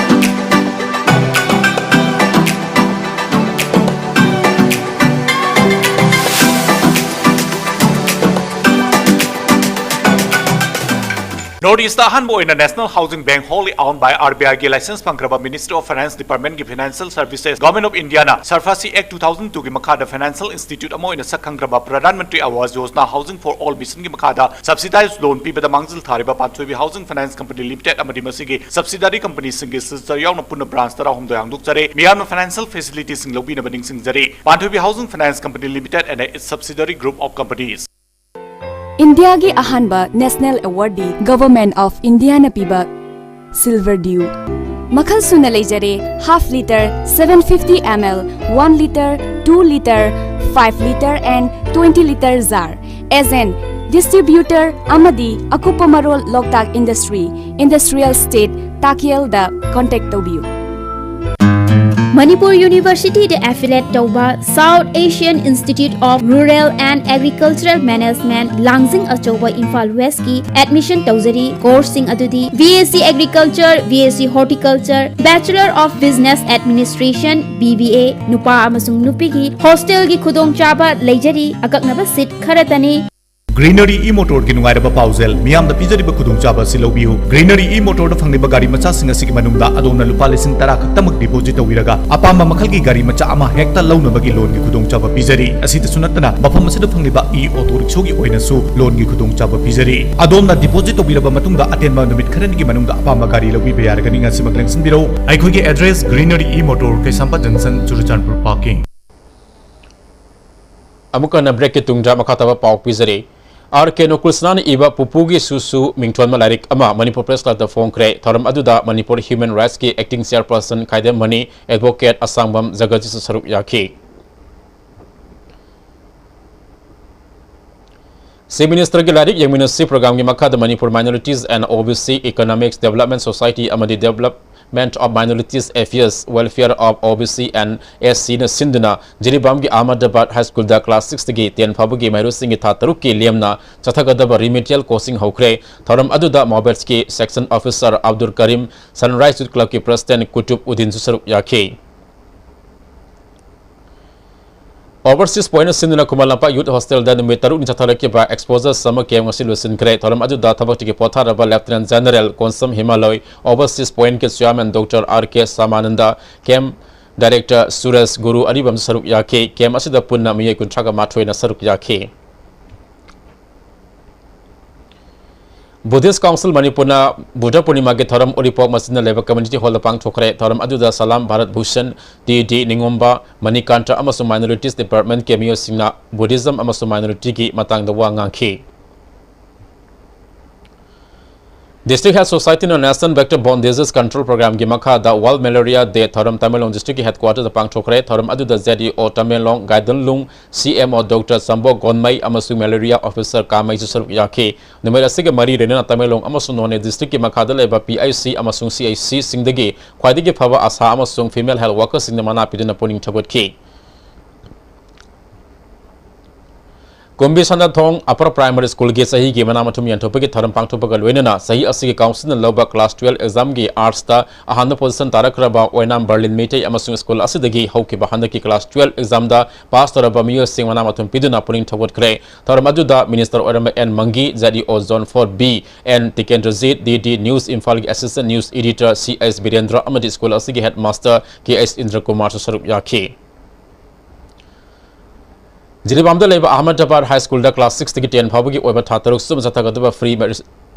North East ꯑꯍꯥꯟꯕ ꯑꯣꯏꯅ National Housing Bank, wholly owned by R B I ꯒꯤ license ꯐꯪꯈ꯭ꯔꯕ Ministry of Finance Department ꯒꯤ Financial Services, Government of India ꯅ SARFAESI Act two thousand two ꯒꯤ ꯃꯈꯥꯗ financial institute ꯑꯃ ꯑꯣꯏꯅ ꯁꯛ ꯈꯪꯈ꯭ꯔꯕ Pradhan Mantri Awas Yojana Housing for All mission ꯒꯤ ꯃꯈꯥꯗ subsidized loan ꯄꯤꯕꯗ ꯃꯥꯡꯖꯤꯜ ꯊꯥꯔꯤꯕ ꯄꯥꯟꯊꯣꯏꯕꯤ Housing Finance Company Limited ꯑꯃꯗꯤ ꯃꯁꯤꯒꯤ subsidiary company ꯁꯤꯡꯒꯤ signature ꯌꯥꯎꯅ ꯄꯨꯟꯅ branch ꯇꯔꯥꯍꯨꯝꯗꯣꯏ ꯍꯥꯡꯗꯣꯛꯆꯔꯦ꯫ ꯃꯤꯌꯥꯝꯅ financial facility ꯁꯤꯡ ꯂꯧꯕꯤꯅꯕ ꯅꯤꯡꯁꯤꯡꯖꯔꯤ꯫ ꯄꯥꯟꯊꯣꯏꯕꯤ Housing Finance Company Limited and its subsidiary group of companies. ꯏꯟꯗꯤꯌꯥꯒꯤ ꯑꯍꯥꯟꯕ national award D Government of India ꯅ ꯄꯤꯕ Silver Dew꯫ ꯃꯈꯜ ꯁꯨꯅ ꯂꯩꯖꯔꯦ: half litre, seven fifty ml, one litre, two litre, five litre and twenty litre jar꯫ Agent, distributor ꯑꯃꯗꯤ ꯑꯀꯨꯞꯄ ꯃꯔꯣꯜ ꯂꯣꯛꯇꯥꯛ Industry, Industrial Estate, ꯇꯥꯀꯦꯜꯗ contact ꯇꯧꯕꯤꯌꯨ꯫ ꯃꯅꯤꯄꯨꯔ ꯌꯨꯅꯤꯚꯔꯁꯤꯇꯤꯗ affiliate ꯇꯧꯕ South Asian Institute of Rural and Agricultural Management, ꯂꯥꯡꯖꯤꯡ ꯑꯆꯧꯕ, ꯏꯝꯐꯥꯜ West ꯀꯤ admission ꯇꯧꯖꯔꯤ꯫ Course ꯁꯤꯡ ꯑꯗꯨꯗꯤ B S C Agriculture, B S C Horticulture, Bachelor of Business Administration, B B A, ꯅꯨꯄꯥ ꯑꯃꯁꯨꯡ ꯅꯨꯄꯤꯒꯤ hostel ꯒꯤ ꯈꯨꯗꯣꯡꯆꯥꯕ ꯂꯩꯖꯔꯤ꯫ ꯑꯀꯛꯅꯕ seat ꯈꯔꯇꯅꯤ꯫ Greenery E-Motor ꯒꯤ ꯅꯨꯡꯉꯥꯏꯔꯕ ꯄꯥꯎꯖꯦꯜ, ꯃꯤꯌꯥꯝꯗ ꯄꯤꯖꯔꯤꯕ ꯈꯨꯗꯣꯡꯆꯥꯕ ꯑꯁꯤ ꯂꯧꯕꯤꯌꯨ꯫ Greenery E-Motor ꯗ ꯐꯪꯂꯤꯕ ꯒꯥꯔꯤ ꯃꯆꯥꯁꯤꯡ ꯑꯁꯤꯒꯤ ꯃꯅꯨꯡꯗ ꯑꯗꯣꯝꯅ ꯂꯨꯄꯥ ꯂꯤꯁꯤꯡ ꯇꯔꯥ ꯈꯛꯇꯃꯛ deposit ꯇꯧꯕꯤꯔꯒ ꯑꯄꯥꯝꯕ ꯃꯈꯜꯒꯤ ꯒꯥꯔꯤ ꯃꯆꯥ ꯑꯃ ꯍꯦꯛꯇ ꯂꯧꯅꯕꯒꯤ loan ꯒꯤ ꯈꯨꯗꯣꯡꯆꯥꯕ ꯄꯤꯖꯔꯤ꯫ ꯑꯁꯤꯗꯁꯨ ꯅꯠꯇꯅ ꯃꯐꯝ ꯑꯁꯤꯗ ꯐꯪꯂꯤꯕ E-Auto Rickshaw ꯒꯤ ꯑꯣꯏꯅꯁꯨ loan ꯒꯤ ꯈꯨꯗꯣꯡꯆꯥꯕ ꯄꯤꯖꯔꯤ꯫ ꯑꯗꯣꯝꯅ deposit ꯇꯧꯕꯤꯔꯕ ꯃꯇꯨꯡꯗ ꯑꯇꯦꯟꯕ ꯅꯨꯃꯤꯠ ꯈꯔꯅꯤꯒꯤ ꯃꯅꯨꯡꯗ ꯑꯄꯥꯝꯕ ꯒꯥꯔꯤ ꯂꯧꯕꯤꯕ ꯌꯥꯔꯒꯅꯤ꯫ ꯉꯁꯤꯃꯛ ꯂꯦꯡꯁꯤꯟꯕꯤꯔꯧ꯫ ꯑꯩꯈꯣꯏꯒꯤ address Greenery E-Motor, ꯀꯩꯁꯥꯝꯄꯥꯠ junction, ꯆꯨꯔꯆꯥꯟꯄꯨꯔ parking꯫ ꯑꯃꯨꯛꯀ ꯍꯟꯅ break ꯀꯤ ꯇꯨꯡꯗ ꯃꯈꯥ ꯇꯥꯕ ꯄꯥꯎ ꯄꯤꯖꯔꯤ꯫ ꯑꯥꯔ ꯀꯦ ꯅꯣꯀ꯭ꯔꯤꯁꯅꯥꯅ ꯏꯕ ꯄꯨꯄꯨꯒꯤ ꯁꯨꯁꯨ ꯃꯤꯡꯊꯣꯟꯕ ꯂꯥꯏꯔꯤꯛ ꯑꯃ ꯃꯅꯤꯄꯨꯔ Press Club ꯇ ꯐꯣꯡꯈ꯭ꯔꯦ꯫ ꯊꯧꯔꯝ ꯑꯗꯨꯗ ꯃꯅꯤꯄꯨꯔ Human Rights ꯀꯤ acting chairperson ꯈꯥꯏꯗꯦꯝꯃꯅꯤ, advocate ꯑꯁꯥꯡꯕꯝ ꯖꯒꯠꯖꯤꯠꯁꯨ ꯁꯔꯨꯛ ꯌꯥꯈꯤ꯫ Chief Minister ꯒꯤ ꯂꯥꯏꯔꯤꯛ ꯌꯦꯡꯃꯤꯟꯅꯁꯤ program ꯒꯤ ꯃꯈꯥꯗ Manipur Minorities and O B C Economics Development Society ꯑꯃꯗꯤ Development of Minorities Affairs, Welfare of O B C and S C ꯅ ꯁꯤꯟꯗꯨꯅ ꯖꯤꯔꯤꯕꯥꯝꯒꯤ ꯑꯍꯃꯗꯕꯥꯗ High School ꯗ class six ꯇꯒꯤ ten ꯐꯥꯎꯕꯒꯤ ꯃꯍꯩꯔꯣꯏꯁꯤꯡꯒꯤ ꯊꯥ ꯇꯔꯨꯛꯀꯤ ꯂꯦꯝꯅ ꯆꯠꯊꯒꯗꯕ remedial coaching ꯍꯧꯈ꯭ꯔꯦ꯫ ꯊꯧꯔꯝ ꯑꯗꯨꯗ ꯃꯣꯕꯦꯠꯁꯀꯤ section officer ꯑꯕꯗꯨꯜ ꯀꯔꯤꯝ, Sunrise Youth Club ꯀꯤ president ꯀꯨꯇꯨꯕ ꯎꯗꯤꯟꯁꯨ ꯁꯔꯨꯛ ꯌꯥꯈꯤ꯫ Overseas Point ꯁꯤꯟꯗꯨꯅ ꯈꯨꯃꯟ ꯂꯝꯄꯥꯛ Youth Hostel ꯗ ꯅꯨꯃꯤꯠ ꯇꯔꯨꯛꯅꯤ ꯆꯠꯊꯔꯛꯈꯤꯕ Exposure Summer Camp ꯉꯁꯤ ꯂꯣꯏꯁꯤꯟꯈ꯭ꯔꯦ꯫ ꯊꯧꯔꯝ ꯑꯗꯨꯗ ꯊꯕꯛꯇꯒꯤ ꯄꯣꯊꯥꯔꯕ Lieutenant General Konsam ꯍꯤꯃꯥꯂꯣꯏ, Overseas Point ꯀꯤ Chairman Doctor R K ꯁꯥꯃꯥꯅꯟꯗ, Camp Director Suresh ꯒꯨꯔꯨ ꯑꯔꯤꯕꯝꯁꯨ ꯁꯔꯨꯛ ꯌꯥꯈꯤ꯫ Camp ꯑꯁꯤꯗ ꯄꯨꯟꯅ ꯃꯤꯑꯣꯏ ꯀꯨꯟꯊ꯭ꯔꯥꯒ ꯃꯥꯊꯣꯏꯅ ꯁꯔꯨꯛ ꯌꯥꯈꯤ꯫ Buddhist Council ꯃꯅꯤꯄꯨꯔꯅ ꯕꯨꯙ ꯄꯨꯔꯅꯤꯃꯥꯒꯤ ꯊꯧꯔꯝ ꯎꯔꯤꯄꯣꯛ ꯃꯆꯤꯟꯅ ꯂꯩꯕ Community Hall ꯗ ꯄꯥꯡꯊꯣꯛꯈ꯭ꯔꯦ꯫ ꯊꯧꯔꯝ ꯑꯗꯨꯗ ꯁꯂꯥꯝ ꯚꯥꯔꯠ ꯚꯨꯁꯟ, ꯇꯤ ꯗꯤ ꯅꯤꯉꯣꯝꯕ, ꯃꯅꯤꯀꯥꯟꯇ ꯑꯃꯁꯨꯡ Minorities Department ꯀꯤ ꯃꯤꯑꯣꯏꯁꯤꯡꯅ Buddhism ꯑꯃꯁꯨꯡ minority ꯒꯤ ꯃꯇꯥꯡꯗ ꯋꯥ ꯉꯥꯡꯈꯤ꯫ District Health Society ꯅ National Vector Borne Disease Control Program ꯒꯤ ꯃꯈꯥꯗ World Malaria Day ꯊꯧꯔꯝ ꯇꯃꯦꯡꯂꯣꯡ District ꯀꯤ Headquarter ꯗ ꯄꯥꯡꯊꯣꯛꯈ꯭ꯔꯦ꯫ ꯊꯧꯔꯝ ꯑꯗꯨꯗ Z E O Tamenglong ꯒꯥꯏꯗꯟꯂꯨꯡ, C M O Doctor ꯆꯝꯕꯣ ꯒꯣꯟꯃꯩ ꯑꯃꯁꯨꯡ Malaria Officer ꯀꯥꯃꯩꯁꯨ ꯁꯔꯨꯛ ꯌꯥꯈꯤ꯫ ꯅꯨꯃꯤꯠ ꯑꯁꯤꯒ ꯃꯔꯤ ꯂꯩꯅꯅ ꯇꯃꯦꯡꯂꯣꯡ ꯑꯃꯁꯨꯡ ꯅꯣꯅꯦ District ꯀꯤ ꯃꯈꯥꯗ ꯂꯩꯕ P I C ꯑꯃꯁꯨꯡ C H C ꯁꯤꯡꯗꯒꯤ ꯈ꯭ꯋꯥꯏꯗꯒꯤ ꯐꯕ ꯑꯁꯥ ꯑꯃꯁꯨꯡ female health worker ꯁꯤꯡꯅ ꯃꯅꯥ ꯄꯤꯗꯨꯅ ꯄꯨꯛꯅꯤꯡ ꯊꯧꯒꯠꯈꯤ꯫ ꯀꯨꯝꯕꯤ ꯁꯅꯥꯊꯣꯡ Upper Primary School ꯒꯤ ꯆꯍꯤꯒꯤ ꯃꯅꯥ ꯃꯊꯨꯝ ꯌꯦꯟꯊꯣꯛꯄꯒꯤ ꯊꯧꯔꯝ ꯄꯥꯡꯊꯣꯛꯄꯒ ꯂꯣꯏꯅꯅ ꯆꯍꯤ ꯑꯁꯤꯒꯤ Council ꯅ ꯂꯧꯕ Class twelve exam ꯒꯤ Arts ꯇ ꯑꯍꯥꯟꯕ position ꯇꯥꯔꯛꯈ꯭ꯔꯕ ꯑꯣꯏꯅꯥꯝ ꯕꯔꯂꯤꯟ ꯃꯩꯇꯩ ꯑꯃꯁꯨꯡ school ꯑꯁꯤꯗꯒꯤ ꯍꯧꯈꯤꯕ ꯍꯟꯗꯛꯀꯤ Class twelve exam ꯗ pass ꯇꯧꯔꯕ ꯃꯤꯑꯣꯏꯁꯤꯡ ꯃꯅꯥ ꯃꯊꯨꯝ ꯄꯤꯗꯨꯅ ꯄꯨꯛꯅꯤꯡ ꯊꯧꯒꯠꯈ꯭ꯔꯦ꯫ ꯊꯧꯔꯝ ꯑꯗꯨꯗ Minister ꯑꯣꯏꯔꯝꯕ ꯑꯦꯟ ꯃꯪꯒꯤ, Z E O Zone four B, N Tikendrajit, D D News ꯏꯝꯐꯥꯜꯒꯤ Assistant News Editor C H Birendra ꯑꯃꯗꯤ school ꯑꯁꯤꯒꯤ Headmaster K H ꯏꯟꯗ꯭ꯔꯀꯨꯃꯥꯔꯁꯨ ꯁꯔꯨꯛ ꯌꯥꯈꯤ꯫ ꯖꯤꯔꯤꯕꯥꯝꯗ ꯂꯩꯕ ꯑꯍꯃꯗꯕꯥꯗ High School ꯗ Class six ꯇꯒꯤ ten ꯐꯥꯎꯕꯒꯤ ꯑꯣꯏꯕ ꯊꯥ ꯇꯔꯨꯛ ꯆꯨꯞꯅ ꯆꯠꯊꯒꯗꯕ free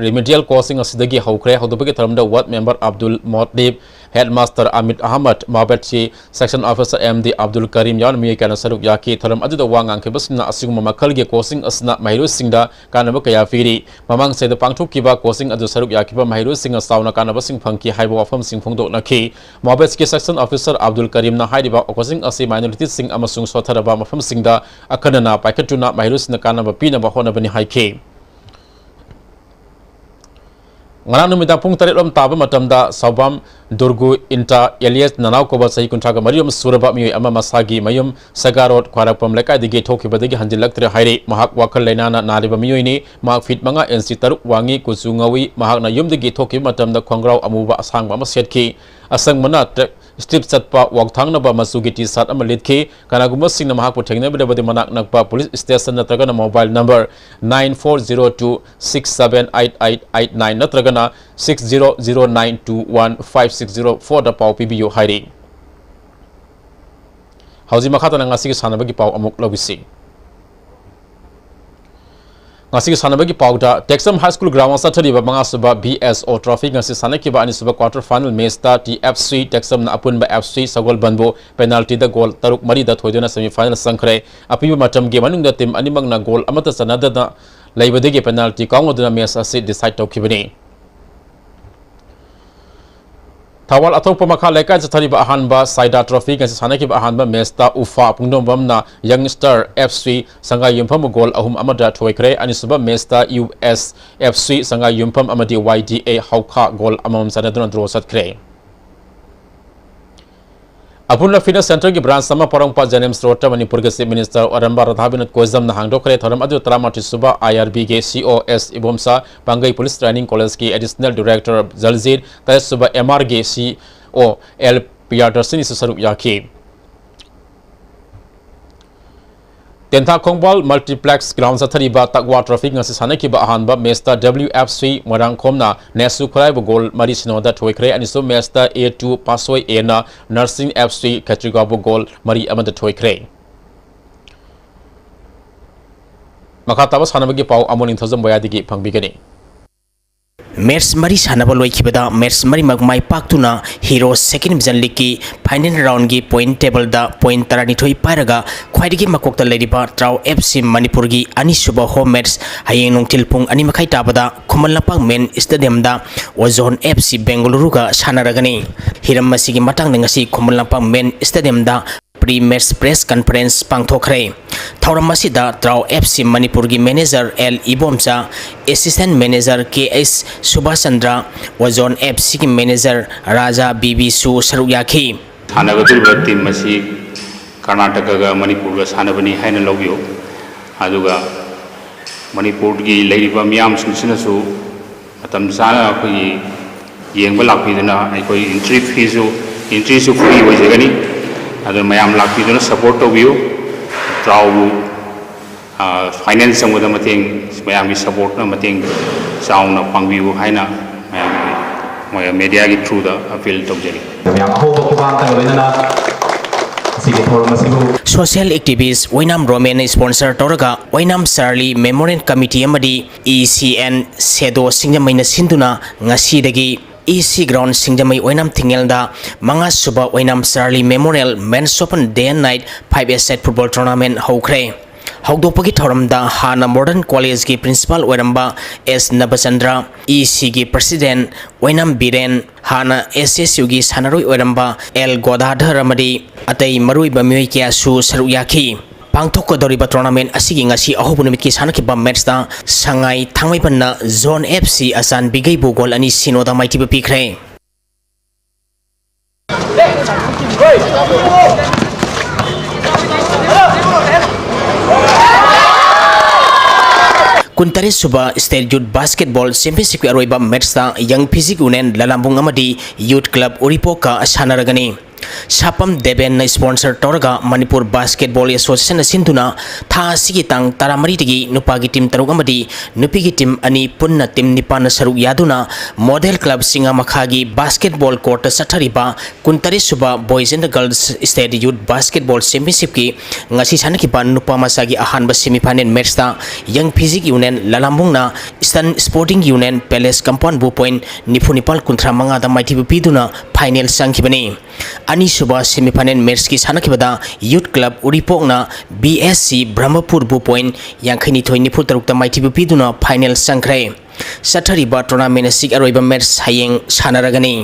remedial course ꯁꯤꯡ ꯑꯁꯤꯗꯒꯤ ꯍꯧꯈ꯭ꯔꯦ꯫ ꯍꯧꯗꯣꯛꯄꯒꯤ ꯊꯧꯔꯝꯗ Ward Member Abdul ꯃꯣꯠꯂꯤꯕ, Headmaster Amit Ahmad, ꯃꯥꯕꯦꯠꯁꯤ Section Officer M D Abdul ꯀꯔꯤꯝ ꯌꯥꯎꯅ ꯃꯤꯑꯣꯏ ꯀꯌꯥꯅ ꯁꯔꯨꯛ ꯌꯥꯈꯤ꯫ ꯊꯧꯔꯝ ꯑꯗꯨꯗ ꯋꯥ ꯉꯥꯡꯈꯤꯕꯁꯤꯡꯅ ꯑꯁꯤꯒꯨꯝꯕ ꯃꯈꯜꯒꯤ course ꯁꯤꯡ ꯑꯁꯤꯅ ꯃꯍꯩꯔꯣꯏꯁꯤꯡꯗ ꯀꯥꯟꯅꯕ ꯀꯌꯥ ꯄꯤꯔꯤ꯫ ꯃꯃꯥꯡ ꯆꯍꯤꯗ ꯄꯥꯡꯊꯣꯛꯈꯤꯕ course ꯁꯤꯡ ꯑꯗꯨ ꯁꯔꯨꯛ ꯌꯥꯈꯤꯕ ꯃꯍꯩꯔꯣꯏꯁꯤꯡꯅ ꯆꯥꯎꯅ ꯀꯥꯟꯅꯕꯁꯤꯡ ꯐꯪꯈꯤ ꯍꯥꯏꯕ ꯋꯥꯐꯝꯁꯤꯡ ꯐꯣꯡꯗꯣꯛꯅꯈꯤ꯫ ꯃꯥꯕꯦꯠꯁꯀꯤ Section Officer ꯑꯕꯗꯨꯜ ꯀꯔꯤꯝꯅ ꯍꯥꯏꯔꯤꯕ course ꯁꯤꯡ ꯑꯁꯤ minority ꯁꯤꯡ ꯑꯃꯁꯨꯡ ꯁꯣꯠꯊꯔꯕ ꯃꯐꯝꯁꯤꯡꯗ ꯑꯈꯟꯅꯅ ꯄꯥꯏꯈꯠꯇꯨꯅ ꯃꯍꯩꯔꯣꯏꯁꯤꯡꯗ ꯀꯥꯟꯅꯕ ꯄꯤꯅꯕ ꯍꯣꯠꯅꯕꯅꯤ ꯍꯥꯏꯈꯤ꯫ ꯉꯔꯥꯡ ꯅꯨꯃꯤꯗꯥꯡ ꯄꯨꯡ ꯇꯔꯦꯠ ꯂꯣꯝ ꯇꯥꯕ ꯃꯇꯝꯗ ꯁꯥꯎꯕꯝ ꯗꯨꯔꯒꯨ ꯏꯟꯇꯥ alias ꯅꯅꯥꯎ ꯀꯧꯕ ꯆꯍꯤ ꯀꯨꯟꯊ꯭ꯔꯥꯒ ꯃꯔꯤ ꯑꯃ ꯁꯨꯔꯕ ꯃꯤꯑꯣꯏ ꯑꯃ ꯃꯁꯥꯒꯤ ꯃꯌꯨꯝ ꯁꯦꯒꯥ ꯔꯣꯗ ꯈ꯭ꯋꯥꯏꯔꯥꯛꯄꯝ ꯂꯩꯀꯥꯏꯗꯒꯤ ꯊꯣꯛꯈꯤꯕꯗꯒꯤ ꯍꯟꯖꯤꯜꯂꯛꯇ꯭ꯔꯦ ꯍꯥꯏꯔꯤ꯫ ꯃꯍꯥꯛ ꯋꯥꯈꯜ ꯂꯩꯅꯥꯅ ꯅꯥꯔꯤꯕ ꯃꯤꯑꯣꯏꯅꯤ꯫ ꯃꯍꯥꯛ feet ꯃꯉꯥ inch ꯇꯔꯨꯛ ꯋꯥꯡꯉꯤ, ꯀꯨꯆꯨ ꯉꯧꯏ꯫ ꯃꯍꯥꯛꯅ ꯌꯨꯝꯗꯒꯤ ꯊꯣꯛꯈꯤꯕ ꯃꯇꯝꯗ ꯈꯣꯡꯒ꯭ꯔꯥꯎ ꯑꯃꯨꯕ ꯑꯁꯥꯡꯕ ꯑꯃ ꯁꯦꯠꯈꯤ꯫ ꯑꯁꯪꯕꯅ ꯇ꯭ꯔꯦꯛ ꯁ꯭ꯇ꯭ꯔꯤꯞ ꯆꯠꯄ ꯋꯥꯛ ꯊꯥꯡꯅꯕ ꯃꯆꯨꯒꯤ ꯇꯤ ꯁꯥꯔꯠ ꯑꯃ ꯂꯤꯠꯈꯤ꯫ ꯀꯅꯥꯒꯨꯝꯕꯁꯤꯡꯅ ꯃꯍꯥꯛꯄꯨ ꯊꯦꯡꯅꯕꯤꯔꯕꯗꯤ ꯃꯅꯥꯛ ꯅꯛꯄ ꯄꯨꯂꯤꯁ ꯁ꯭ꯇꯦꯁꯟ ꯅꯠꯇ꯭ꯔꯒꯅ mobile number nine four zero two six seven eight eight eight nine ꯅꯠꯇ꯭ꯔꯒꯅ six zero zero nine two one five six zero four ꯗ ꯄꯥꯎ ꯄꯤꯕꯤꯌꯨ ꯍꯥꯏꯔꯤ꯫ ꯍꯧꯖꯤꯛ ꯃꯈꯥ ꯇꯥꯅ ꯉꯁꯤꯒꯤ ꯁꯥꯟꯅꯕꯒꯤ ꯄꯥꯎ ꯑꯃꯨꯛ ꯂꯧꯕꯤꯁꯤ꯫ ꯉꯁꯤꯒꯤ ꯁꯥꯟꯅꯕꯒꯤ ꯄꯥꯎꯗ, ꯇꯦꯛꯆꯝ ꯍꯥꯏ ꯁ꯭ꯀꯨꯜ ꯒ꯭ꯔꯥꯎꯟꯗ ꯆꯠꯊꯔꯤꯕ ꯃꯉꯥꯁꯨꯕ ꯕꯤ ꯑꯦꯁ ꯑꯣ ꯇ꯭ꯔꯣꯐꯤ ꯉꯁꯤ ꯁꯥꯟꯅꯈꯤꯕ ꯑꯅꯤꯁꯨꯕ ꯀ꯭ꯋꯥꯇꯔ ꯐꯥꯏꯅꯦꯜ ꯃꯦꯆꯇ ꯇꯤ ꯑꯦꯐ ꯁꯤ ꯇꯦꯛꯆꯝꯅ ꯑꯄꯨꯟꯕ ꯑꯦꯐ ꯁꯤ ꯁꯒꯣꯜꯕꯟꯕꯨ ꯄꯦꯅꯥꯜꯇꯤꯗ ꯒꯣꯜ ꯇꯔꯨꯛ ꯃꯔꯤꯗ ꯊꯣꯏꯗꯨꯅ ꯁꯦꯃꯤꯐꯥꯏꯅꯦꯜ ꯆꯪꯈ꯭ꯔꯦ꯫ ꯑꯄꯤꯕ ꯃꯇꯝꯒꯤ ꯃꯅꯨꯡꯗ ꯇꯤꯝ ꯑꯅꯤꯃꯛꯅ ꯒꯣꯜ ꯑꯃꯠꯇ ꯆꯟꯅꯗꯅ ꯂꯩꯕꯗꯒꯤ ꯄꯦꯅꯥꯜꯇꯤ ꯀꯥꯎꯅꯗꯨꯅ ꯃꯦꯆ ꯑꯁꯤ ꯗꯤꯁꯥꯏꯗ ꯇꯧꯈꯤꯕꯅꯤ꯫ ꯊꯧꯕꯥꯜ ꯑꯊꯣꯛꯄ ꯃꯈꯥ ꯂꯩꯀꯥꯏ ꯆꯠꯊꯔꯤꯕ ꯑꯍꯥꯟꯕ ꯁꯥꯏꯗꯥ ꯇ꯭ꯔꯣꯐꯤ ꯉꯁꯤ ꯁꯥꯟꯅꯈꯤꯕ ꯑꯍꯥꯟꯕ ꯃꯦꯆꯇ ꯎꯐꯥ ꯄꯨꯡꯗꯣꯡꯕꯝꯅ ꯌꯪ ꯁ꯭ꯇꯥꯔ ꯑꯦꯐ ꯁꯤ ꯁꯉꯥꯏ ꯌꯨꯝꯐꯝꯕꯨ ꯒꯣꯜ ꯑꯍꯨꯝ ꯑꯃꯗ ꯊꯣꯏꯈ꯭ꯔꯦ꯫ ꯑꯅꯤꯁꯨꯕ ꯃꯦꯆꯇ ꯌꯨ ꯑꯦꯁ ꯑꯦꯐ ꯁꯤ ꯁꯉꯥꯏ ꯌꯨꯝꯐꯝ ꯑꯃꯗꯤ ꯋꯥꯏ ꯗꯤ ꯑꯦ ꯍꯧꯈꯥ ꯒꯣꯜ ꯑꯃꯃꯝ ꯆꯟꯅꯗꯨꯅ ꯗ꯭ꯔꯣ ꯆꯠꯈ꯭ꯔꯦ꯫ ꯑꯄꯨꯟꯕ ꯐꯤꯠꯅꯦꯁ ꯁꯦꯟꯇꯔꯒꯤ ꯕ꯭ꯔꯥꯟꯆ ꯑꯃ ꯄꯣꯔꯣꯝꯄꯥꯠ ꯖꯦꯅꯤꯝꯁ ꯔꯣꯗꯇ ꯃꯅꯤꯄꯨꯔꯒꯤ ꯆꯤꯐ ꯃꯤꯅꯤꯁꯇꯔ ꯑꯔꯝꯕ ꯔꯥꯙꯥꯕꯤꯅꯣꯗ ꯀꯣꯏꯖꯝꯅ ꯍꯥꯡꯗꯣꯛꯈ꯭ꯔꯦ꯫ ꯊꯧꯔꯝ ꯑꯗꯨ ꯇꯔꯥꯃꯥꯊꯣꯏ ꯁꯨꯕ ꯑꯥꯏ ꯑꯥꯔ ꯕꯤꯒꯤ ꯁꯤ ꯑꯣ ꯑꯦꯁ ꯏꯕꯣꯝꯆꯥ, ꯄꯥꯡꯒꯩ ꯄꯨꯂꯤꯁ ꯇ꯭ꯔꯦꯅꯤꯡ ꯀꯣꯂꯦꯖꯀꯤ ꯑꯦꯗꯤꯁꯅꯦꯜ ꯗꯤꯔꯦꯛꯇꯔ ꯖꯜꯖꯤꯠ, ꯇꯔꯦꯠ ꯁꯨꯕ ꯑꯦꯝ ꯑꯥꯔꯒꯤ ꯁꯤ ꯑꯣ ꯑꯦꯜ ꯄ꯭ꯔꯤꯌꯥꯗꯔꯁꯤꯅꯤꯁꯨ ꯁꯔꯨꯛ ꯌꯥꯈꯤ꯫ ꯇꯦꯟꯊꯥ ꯈꯣꯡꯕꯥꯜ ꯃꯜꯇꯤꯄ꯭ꯂꯦꯛꯁ ꯒ꯭ꯔꯥꯎꯟ ꯆꯠꯊꯔꯤꯕ ꯇꯛꯋꯥ ꯇ꯭ꯔꯣꯐꯤ ꯉꯁꯤ ꯁꯥꯟꯅꯈꯤꯕ ꯑꯍꯥꯟꯕ ꯃꯦꯆꯇ ꯗꯕ꯭ꯂꯤꯌꯨ ꯑꯦꯐ ꯁꯤ ꯃꯣꯏꯔꯥꯡꯈꯣꯝꯅ ꯅꯦꯁꯨ ꯈꯨꯔꯥꯏꯕꯨ ꯒꯣꯜ ꯃꯔꯤ ꯁꯤꯅꯣꯗ ꯊꯣꯏꯈ꯭ꯔꯦ꯫ ꯑꯅꯤꯁꯨꯕ ꯃꯦꯆꯇ ꯑꯦ ꯇꯨ ꯄꯥꯁꯣꯏ ꯑꯦꯅ ꯅꯔꯁꯤꯡ ꯑꯦꯐ ꯁꯤ ꯈꯦꯇ꯭ꯔꯤꯒꯥꯎꯕꯨ ꯒꯣꯜ ꯃꯔꯤ ꯑꯃꯗ ꯊꯣꯏꯈ꯭ꯔꯦ꯫ ꯃꯈꯥ ꯇꯥꯕ ꯁꯥꯟꯅꯕꯒꯤ ꯄꯥꯎ ꯑꯃꯣ ꯅꯤꯡꯊꯧꯖꯝ ꯕꯣꯌꯥꯗꯒꯤ ꯐꯪꯕꯤꯒꯅꯤ꯫ ꯃꯦꯠꯆ ꯃꯔꯤ ꯁꯥꯟꯅꯕ ꯂꯣꯏꯈꯤꯕꯗ ꯃꯦꯠꯆ ꯃꯔꯤꯃꯛ ꯃꯥꯏ ꯄꯥꯛꯇꯨꯅ ꯍꯤꯔꯣ ꯁꯦꯀꯦꯟ ꯗꯤꯕꯤꯖꯟ ꯂꯤꯒꯀꯤ ꯐꯥꯏꯅꯦꯜ ꯔꯥꯎꯟꯒꯤ ꯄꯣꯏꯟ ꯇꯦꯕꯜꯗ ꯄꯣꯏꯟ ꯇꯔꯥꯅꯤꯊꯣꯏ ꯄꯥꯏꯔꯒ ꯈ꯭ꯋꯥꯏꯗꯒꯤ ꯃꯀꯣꯛꯇ ꯂꯩꯔꯤꯕ ꯇ꯭ꯔꯥꯎ ꯑꯦꯐ ꯁꯤ ꯃꯅꯤꯄꯨꯔꯒꯤ ꯑꯅꯤꯁꯨꯕ ꯍꯣꯝ ꯃꯦꯠꯆ ꯍꯌꯦꯡ ꯅꯨꯡꯊꯤꯜ ꯄꯨꯡ ꯑꯅꯤ ꯃꯈꯥꯏ ꯇꯥꯕꯗ ꯈꯨꯃꯟ Lampak main ꯁ꯭ꯇꯦꯗꯤꯌꯝꯗ ozone F C ꯕꯦꯡꯒꯂꯨꯔꯨꯒ ꯁꯥꯟꯅꯔꯒꯅꯤ꯫ ꯍꯤꯔꯝ ꯑꯁꯤꯒꯤ ꯃꯇꯥꯡꯗ ꯉꯁꯤ ꯈꯨꯃꯟ ꯂꯝꯄꯥꯛ ꯃꯦꯟ ꯁ꯭ꯇꯦꯗꯤꯌꯝꯗ ꯄ꯭ꯔꯤ ꯃꯦꯠꯆ ꯄ꯭ꯔꯦꯁ ꯀꯟꯐꯔꯦꯟꯁ ꯄꯥꯡꯊꯣꯛꯈ꯭ꯔꯦ꯫ ꯊꯧꯔꯝ ꯑꯁꯤꯗ ꯇ꯭ꯔꯥꯎ ꯑꯦꯐ ꯁꯤ ꯃꯅꯤꯄꯨꯔꯒꯤ manager L Ibomcha, assistant manager K H Subash Chandra, Ozone F ꯁꯤꯒꯤ ꯃꯦꯅꯦꯖꯔ ꯔꯥꯖꯥ ꯕꯤ ꯕꯤꯁꯨ ꯁꯔꯨꯛ ꯌꯥꯈꯤ꯫ ꯁꯥꯟꯅꯒꯗꯧꯔꯤꯕ ꯇꯤꯝ ꯑꯁꯤ ꯀꯔꯅꯥꯇꯀꯥꯒ ꯃꯅꯤꯄꯨꯔꯒ ꯁꯥꯟꯅꯕꯅꯤ ꯍꯥꯏꯅ ꯂꯧꯕꯤꯌꯨ꯫ ꯑꯗꯨꯒ ꯃꯅꯤꯄꯨꯔꯒꯤ ꯂꯩꯔꯤꯕ ꯃꯤꯌꯥꯝꯁꯤꯡꯁꯤꯅꯁꯨ ꯃꯇꯝ ꯆꯥꯅ ꯑꯩꯈꯣꯏꯒꯤ ꯌꯦꯡꯕ ꯂꯥꯛꯄꯤꯗꯨꯅ ꯑꯩꯈꯣꯏ entry feeꯁꯨ Entry ꯁꯨ free ꯑꯣꯏꯖꯒꯅꯤ꯫ ꯑꯗꯨꯅ ꯃꯌꯥꯝ ꯂꯥꯛꯄꯤꯗꯨꯅ support ꯇꯧꯕꯤꯌꯨ꯫ ꯇ꯭ꯔꯥꯎꯕꯨ, ꯑ, finance ꯆꯪꯕꯗ ꯃꯇꯦꯡ, ꯃꯌꯥꯝꯒꯤ support ꯅ ꯃꯇꯦꯡ ꯆꯥꯎꯅ ꯄꯥꯡꯕꯤꯌꯨ ꯍꯥꯏꯅ ꯃꯌꯥꯝꯒꯤ, ꯃꯣꯏ media ꯒꯤ through ꯗ appeal ꯇꯧꯖꯔꯤ꯫ ꯃꯌꯥꯝ ꯑꯍꯧꯕ ꯈꯨꯕꯥꯛꯇꯒ ꯂꯣꯏꯅꯅ ꯉꯁꯤꯒꯤ ꯊꯧꯔꯝ ꯑꯁꯤꯕꯨ Social activist ꯑꯣꯏꯅꯥꯝ ꯔꯣꯃꯦꯟꯅ sponsor ꯇꯧꯔꯒ ꯑꯣꯏꯅꯥꯝ ꯆꯥꯔꯂꯤ Memorial Committee ꯑꯃꯗꯤ E C N ꯁꯦꯗꯣ ꯁꯤꯡꯖꯃꯩꯅ ꯁꯤꯟꯗꯨꯅ ꯉꯁꯤꯗꯒꯤ E C Ground ꯁꯤꯡꯖꯃꯩ ꯑꯣꯏꯅꯥꯝ ꯊꯤꯡꯉꯦꯜꯗ ꯃꯉꯥ ꯁꯨꯕ ꯑꯣꯏꯅꯥꯝ Charlie Memorial Men's Open Day and Night five-a-side football tournament ꯍꯧꯈ꯭ꯔꯦ꯫ ꯍꯧꯗꯣꯛꯄꯒꯤ ꯊꯧꯔꯝꯗ ꯍꯥꯟꯅ Modern College ꯀꯤ principal ꯑꯣꯏꯔꯝꯕ S ꯅꯕꯆꯟꯗ꯭ꯔ, E C ꯒꯤ president ꯑꯣꯏꯅꯥꯝ ꯕꯤꯔꯦꯟ, ꯍꯥꯟꯅ S S U ꯒꯤ ꯁꯥꯟꯅꯔꯣꯏ ꯑꯣꯏꯔꯝꯕ L ꯒꯣꯗꯥꯙꯔ ꯑꯃꯗꯤ ꯑꯇꯩ ꯃꯔꯨꯑꯣꯏꯕ ꯃꯤꯑꯣꯏ ꯀꯌꯥꯁꯨ ꯁꯔꯨꯛ ꯌꯥꯈꯤ꯫ ꯄꯥꯡꯊꯣꯛꯀꯗꯧꯔꯤꯕ tournament ꯑꯁꯤꯒꯤ ꯉꯁꯤ ꯑꯍꯧꯕ ꯅꯨꯃꯤꯠꯀꯤ ꯁꯥꯟꯅꯈꯤꯕ match ꯇ ꯁꯉꯥꯏ ꯊꯥꯡꯃꯩꯕꯟꯅ Zone F C ꯑꯆꯥꯟꯕꯤꯒꯩꯕꯨ goal ꯑꯅꯤ ꯁꯤꯅꯣꯗ ꯃꯥꯏꯊꯤꯕ ꯄꯤꯈ꯭ꯔꯦ꯫ ꯀꯨꯟꯇꯔꯦꯠ ꯁꯨꯕ State Youth Basketball Championship ꯀꯤ ꯑꯔꯣꯏꯕ match ꯇ Young Physique Union ꯂꯂꯥꯝꯕꯨꯡ ꯑꯃꯗꯤ Youth Club ꯎꯔꯤꯄꯣꯛꯀ ꯁꯥꯟꯅꯔꯒꯅꯤ꯫ ꯁꯥꯄꯝ ꯗꯦꯕꯦꯟꯅ sponsor ꯇꯧꯔꯒ ꯃꯅꯤꯄꯨꯔ Basketball Association ꯅ ꯁꯤꯟꯗꯨꯅ ꯊꯥ ꯑꯁꯤꯒꯤ ꯇꯥꯡ ꯇꯔꯥꯃꯔꯤꯗꯒꯤ ꯅꯨꯄꯥꯒꯤ team ꯇꯔꯨꯛ ꯑꯃꯗꯤ ꯅꯨꯄꯤꯒꯤ team ꯑꯅꯤ ꯄꯨꯟꯅ team ꯅꯤꯄꯥꯟꯅ ꯁꯔꯨꯛ ꯌꯥꯗꯨꯅ Model Club ꯆꯤꯡꯉꯥꯃꯈꯥꯒꯤ basketball court ꯇ ꯆꯠꯊꯔꯤꯕ ꯀꯨꯟꯇꯔꯦꯠ ꯁꯨꯕ Boys and Girls State Youth Basketball Championship ꯀꯤ ꯉꯁꯤ ꯁꯥꯟꯅꯈꯤꯕ ꯅꯨꯄꯥ ꯃꯆꯥꯒꯤ ꯑꯍꯥꯟꯕ semi final match ꯇ Young Physique Union ꯂꯂꯥꯝꯕꯨꯡꯅ Eastern Sporting Union Palace Compound ꯕꯨ point ꯅꯤꯐꯨ ꯅꯤꯄꯥꯜ ꯀꯨꯟꯊ꯭ꯔꯥ ꯃꯉꯥꯗ ꯃꯥꯏꯊꯤꯕ ꯄꯤꯗꯨꯅ final ꯆꯪꯈꯤꯕꯅꯤ꯫ ꯑꯅꯤꯁꯨꯕ semi final match ꯀꯤ ꯁꯥꯟꯅꯈꯤꯕꯗ Youth Club ꯎꯔꯤꯄꯣꯛꯅ B S C ꯕ꯭ꯔꯍ꯭ꯃꯄꯨꯔꯕꯨ point ꯌꯥꯡꯈꯩꯅꯤꯊꯣꯏ ꯅꯤꯐꯨ ꯇꯔꯨꯛꯇ ꯃꯥꯏꯊꯤꯕ ꯄꯤꯗꯨꯅ final ꯆꯪꯈ꯭ꯔꯦ꯫ ꯆꯠꯊꯔꯤꯕ tournament ꯑꯁꯤꯒꯤ ꯑꯔꯣꯏꯕ match ꯍꯌꯦꯡ ꯁꯥꯟꯅꯔꯒꯅꯤ꯫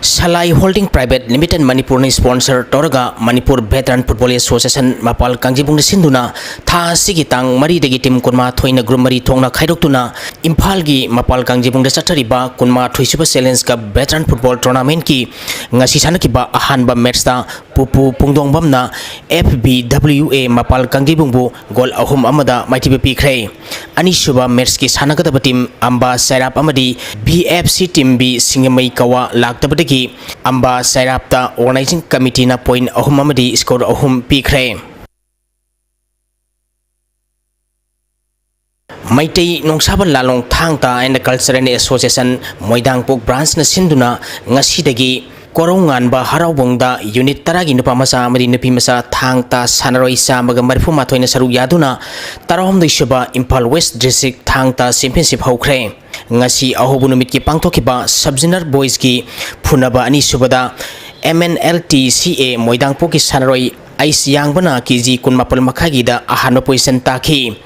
ꯁꯂꯥꯏ Holding Private Limited ꯃꯅꯤꯄꯨꯔꯅ sponsor ꯇꯧꯔꯒ ꯃꯅꯤꯄꯨꯔ Veteran Football Association ꯃꯄꯥꯜ ꯀꯥꯡꯖꯩꯕꯨꯡꯗ ꯁꯤꯟꯗꯨꯅ ꯊꯥ ꯑꯁꯤꯒꯤ ꯇꯥꯡ ꯃꯔꯤꯗꯒꯤ team ꯀꯨꯟꯃꯥꯊꯣꯏꯅ group ꯃꯔꯤ ꯊꯣꯛꯅ ꯈꯥꯏꯗꯣꯛꯇꯨꯅ ꯏꯝꯐꯥꯜꯒꯤ ꯃꯄꯥꯜ ꯀꯥꯡꯖꯩꯕꯨꯡꯗ ꯆꯠꯊꯔꯤꯕ ꯀꯨꯟꯃꯥꯊꯣꯏ ꯁꯨꯕ Challenge Cup Veteran Football Tournament ꯀꯤ ꯉꯁꯤ ꯁꯥꯟꯅꯈꯤꯕ ꯑꯍꯥꯟꯕ match ꯇ ꯄꯨꯄꯨ ꯄꯨꯡꯗꯣꯡꯕꯝꯅ F B W A ꯃꯄꯥꯜ ꯀꯥꯡꯖꯩꯕꯨꯡꯕꯨ ꯒꯣꯜ ꯑꯍꯨꯝ ꯑꯃꯗ ꯃꯥꯏꯊꯤꯕ ꯄꯤꯈ꯭ꯔꯦ꯫ ꯑꯅꯤꯁꯨꯕ ꯃꯦꯠꯁꯀꯤ ꯁꯥꯟꯅꯒꯗꯕ ꯇꯤꯝ ꯑꯝꯕꯥ ꯆꯩꯔꯥꯞ ꯑꯃꯗꯤ B F C team B ꯁꯤꯡꯖꯃꯩ ꯀꯋꯥ ꯂꯥꯛꯇꯕꯗꯒꯤ ꯑꯝꯕꯥ ꯆꯩꯔꯥꯞꯇ ꯑꯣꯔꯒꯅꯥꯏꯖꯤꯡ ꯀꯃꯤꯇꯤꯅ ꯄꯣꯏꯟ ꯑꯍꯨꯝ ꯑꯃꯗꯤ ꯁ꯭ꯀꯣꯔ ꯑꯍꯨꯝ ꯄꯤꯈ꯭ꯔꯦ꯫ ꯃꯩꯇꯩ ꯅꯣꯡꯁꯥꯕ ꯂꯥꯂꯣꯡ ꯊꯥꯡ ꯇꯥ and Cultural Association ꯃꯣꯏꯗꯥꯡꯄꯣꯛ ꯕ꯭ꯔꯥꯟꯁꯅ ꯁꯤꯟꯗꯨꯅ ꯉꯁꯤꯗꯒꯤ ꯀꯣꯔꯧꯉꯥꯟꯕ ꯍꯔꯥꯎꯕꯨꯡꯗ ꯌꯨꯅꯤꯠ ꯇꯔꯥꯒꯤ ꯅꯨꯄꯥ ꯃꯆꯥ ꯑꯃꯗꯤ ꯅꯨꯄꯤ ꯃꯆꯥ ꯊꯥꯡ ꯇꯥ ꯁꯥꯟꯅꯔꯣꯏ ꯆꯥꯝꯃꯒ ꯃꯔꯤꯐꯨ ꯃꯥꯊꯣꯏꯅ ꯁꯔꯨꯛ ꯌꯥꯗꯨꯅ ꯇꯔꯥꯍꯨꯝꯗꯣꯏꯁꯨꯕ ꯏꯝꯐꯥꯜ ꯋꯦꯁ ꯗꯤꯁꯇ꯭ꯔꯤꯛ ꯊꯥꯡ ꯇꯥ ꯆꯦꯝꯄꯤꯌꯟꯁꯤꯞ ꯍꯧꯈ꯭ꯔꯦ꯫ ꯉꯁꯤ ꯑꯍꯧꯕ ꯅꯨꯃꯤꯠꯀꯤ ꯄꯥꯡꯊꯣꯛꯈꯤꯕ ꯁꯕ ꯖꯣꯅꯦꯜ ꯕꯣꯏꯁꯀꯤ ꯐꯨꯅꯕ ꯑꯅꯤꯁꯨꯕꯗ M N L T C A ꯃꯣꯏꯗꯥꯡꯄꯣꯛꯀꯤ ꯁꯥꯟꯅꯔꯣꯏ ꯑꯩꯁ ꯌꯥꯡꯕꯅ ꯀꯦ ꯖꯤ ꯀꯨꯟꯃꯥꯄꯜ ꯃꯈꯥꯏꯒꯤꯗ ꯑꯍꯥꯟꯕ ꯄꯣꯖꯤꯁꯟ ꯇꯥꯈꯤ꯫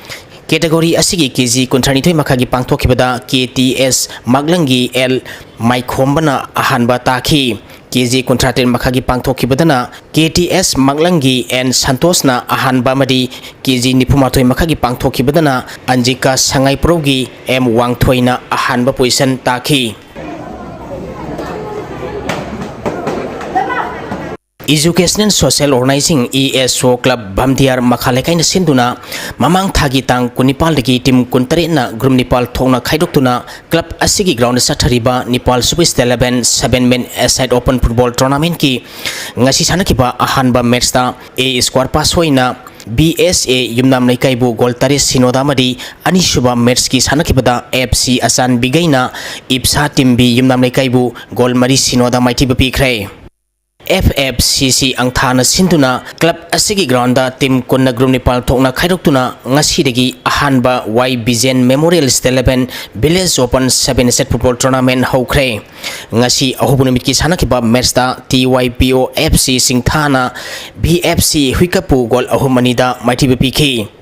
ꯀꯦꯇꯦꯒꯣꯔꯤ ꯑꯁꯤꯒꯤ ꯀꯦ ꯖꯤ ꯀꯨꯟꯊ꯭ꯔꯥꯅꯤꯊꯣꯏ ꯃꯈꯥꯏꯒꯤ ꯄꯥꯡꯊꯣꯛꯈꯤꯕꯗ K T S ꯃꯥꯛꯂꯪꯒꯤ ꯑꯦꯜ ꯃꯥꯏꯈꯣꯝꯕꯅ ꯑꯍꯥꯟꯕ ꯇꯥꯈꯤ꯫ ꯀꯦ ꯖꯤ ꯀꯨꯟꯊ꯭ꯔꯥꯇꯔꯦꯠ ꯃꯈꯥꯏꯒꯤ ꯄꯥꯡꯊꯣꯛꯈꯤꯕꯗꯅ K T S ꯃꯥꯛꯂꯪꯒꯤ ꯑꯦꯟ ꯁꯟꯇꯣꯁꯅ ꯑꯍꯥꯟꯕ ꯑꯃꯗꯤ ꯀꯦ ꯖꯤ ꯅꯤꯐꯨꯃꯥꯊꯣꯏ ꯃꯈꯥꯏꯒꯤ ꯄꯥꯡꯊꯣꯛꯈꯤꯕꯗꯅ ꯑꯟꯖꯤꯀꯥ ꯁꯉꯥꯏꯄ꯭ꯔꯧꯒꯤ ꯑꯦꯝ ꯋꯥꯡꯊꯣꯏꯅ ꯑꯍꯥꯟꯕ ꯄꯣꯖꯤꯁꯟ ꯇꯥꯈꯤ꯫ Educational Social Organizing E S O Club ꯚꯝꯗꯤꯌꯥꯔ ꯃꯈꯥ ꯂꯩꯀꯥꯏꯅ ꯁꯤꯟꯗꯨꯅ ꯃꯃꯥꯡ ꯊꯥꯒꯤ ꯇꯥꯡ ꯀꯨꯟꯅꯤꯄꯥꯜꯗꯒꯤ ꯇꯤꯝ ꯀꯨꯟꯇꯔꯦꯠꯅ ꯒ꯭ꯔꯨꯞ ꯅꯤꯄꯥꯜ ꯊꯣꯛꯅ ꯈꯥꯏꯗꯣꯛꯇꯨꯅ ꯀ꯭ꯂꯕ ꯑꯁꯤꯒꯤ ꯒ꯭ꯔꯥꯎꯟꯗ ꯆꯠꯊꯔꯤꯕ ꯅꯤꯄꯥꯜ ꯁꯨꯕ State Eleven Seven Men Aside Open Football Tournamentꯀꯤ ꯉꯁꯤ ꯁꯥꯟꯅꯈꯤꯕ ꯑꯍꯥꯟꯕ ꯃꯦꯠꯁꯇ A Square Pass ꯍꯣꯏꯅ B S A ꯌꯨꯝꯅꯥꯝ ꯂꯩꯀꯥꯏꯕꯨ ꯒꯣꯜ ꯇꯔꯦꯠ ꯁꯤꯅꯣꯗ ꯑꯃꯗꯤ ꯑꯅꯤꯁꯨꯕ ꯃꯦꯠꯁꯀꯤ ꯁꯥꯟꯅꯈꯤꯕꯗ F C ꯑꯆꯥꯟꯕꯤꯒꯩꯅ ꯏꯞꯁꯥ ꯇꯤꯝ ꯕꯤ ꯌꯨꯝꯅꯥꯝ ꯂꯩꯀꯥꯏꯕꯨ ꯒꯣꯜ ꯃꯔꯤ ꯁꯤꯅꯣꯗ ꯃꯥꯏꯊꯤꯕ ꯄꯤꯈ꯭ꯔꯦ꯫ F F C C ꯑꯪꯊꯥꯅ ꯁꯤꯟꯗꯨꯅ ꯀ꯭ꯂꯕ ꯑꯁꯤꯒꯤ ꯒ꯭ꯔꯥꯎꯟꯗ ꯇꯤꯝ ꯀꯨꯟꯅ ꯒ꯭ꯔꯨꯞ ꯅꯤꯄꯥꯜ ꯊꯣꯛꯅ ꯈꯥꯏꯗꯣꯛꯇꯨꯅ ꯉꯁꯤꯗꯒꯤ ꯑꯍꯥꯟꯕ Y Bijen Memorial State Eleven Village Open Seven Set Football Tournament ꯍꯧꯈ꯭ꯔꯦ꯫ ꯉꯁꯤ ꯑꯍꯧꯕ ꯅꯨꯃꯤꯠꯀꯤ ꯁꯥꯟꯅꯈꯤꯕ ꯃꯦꯠꯁꯇ T Y P O F C ꯁꯤꯡꯊꯥꯅ B F C ꯍꯨꯏꯀꯞꯄꯨ ꯒꯣꯜ ꯑꯍꯨꯝ ꯑꯅꯤꯗ ꯃꯥꯏꯊꯤꯕ ꯄꯤꯈꯤ꯫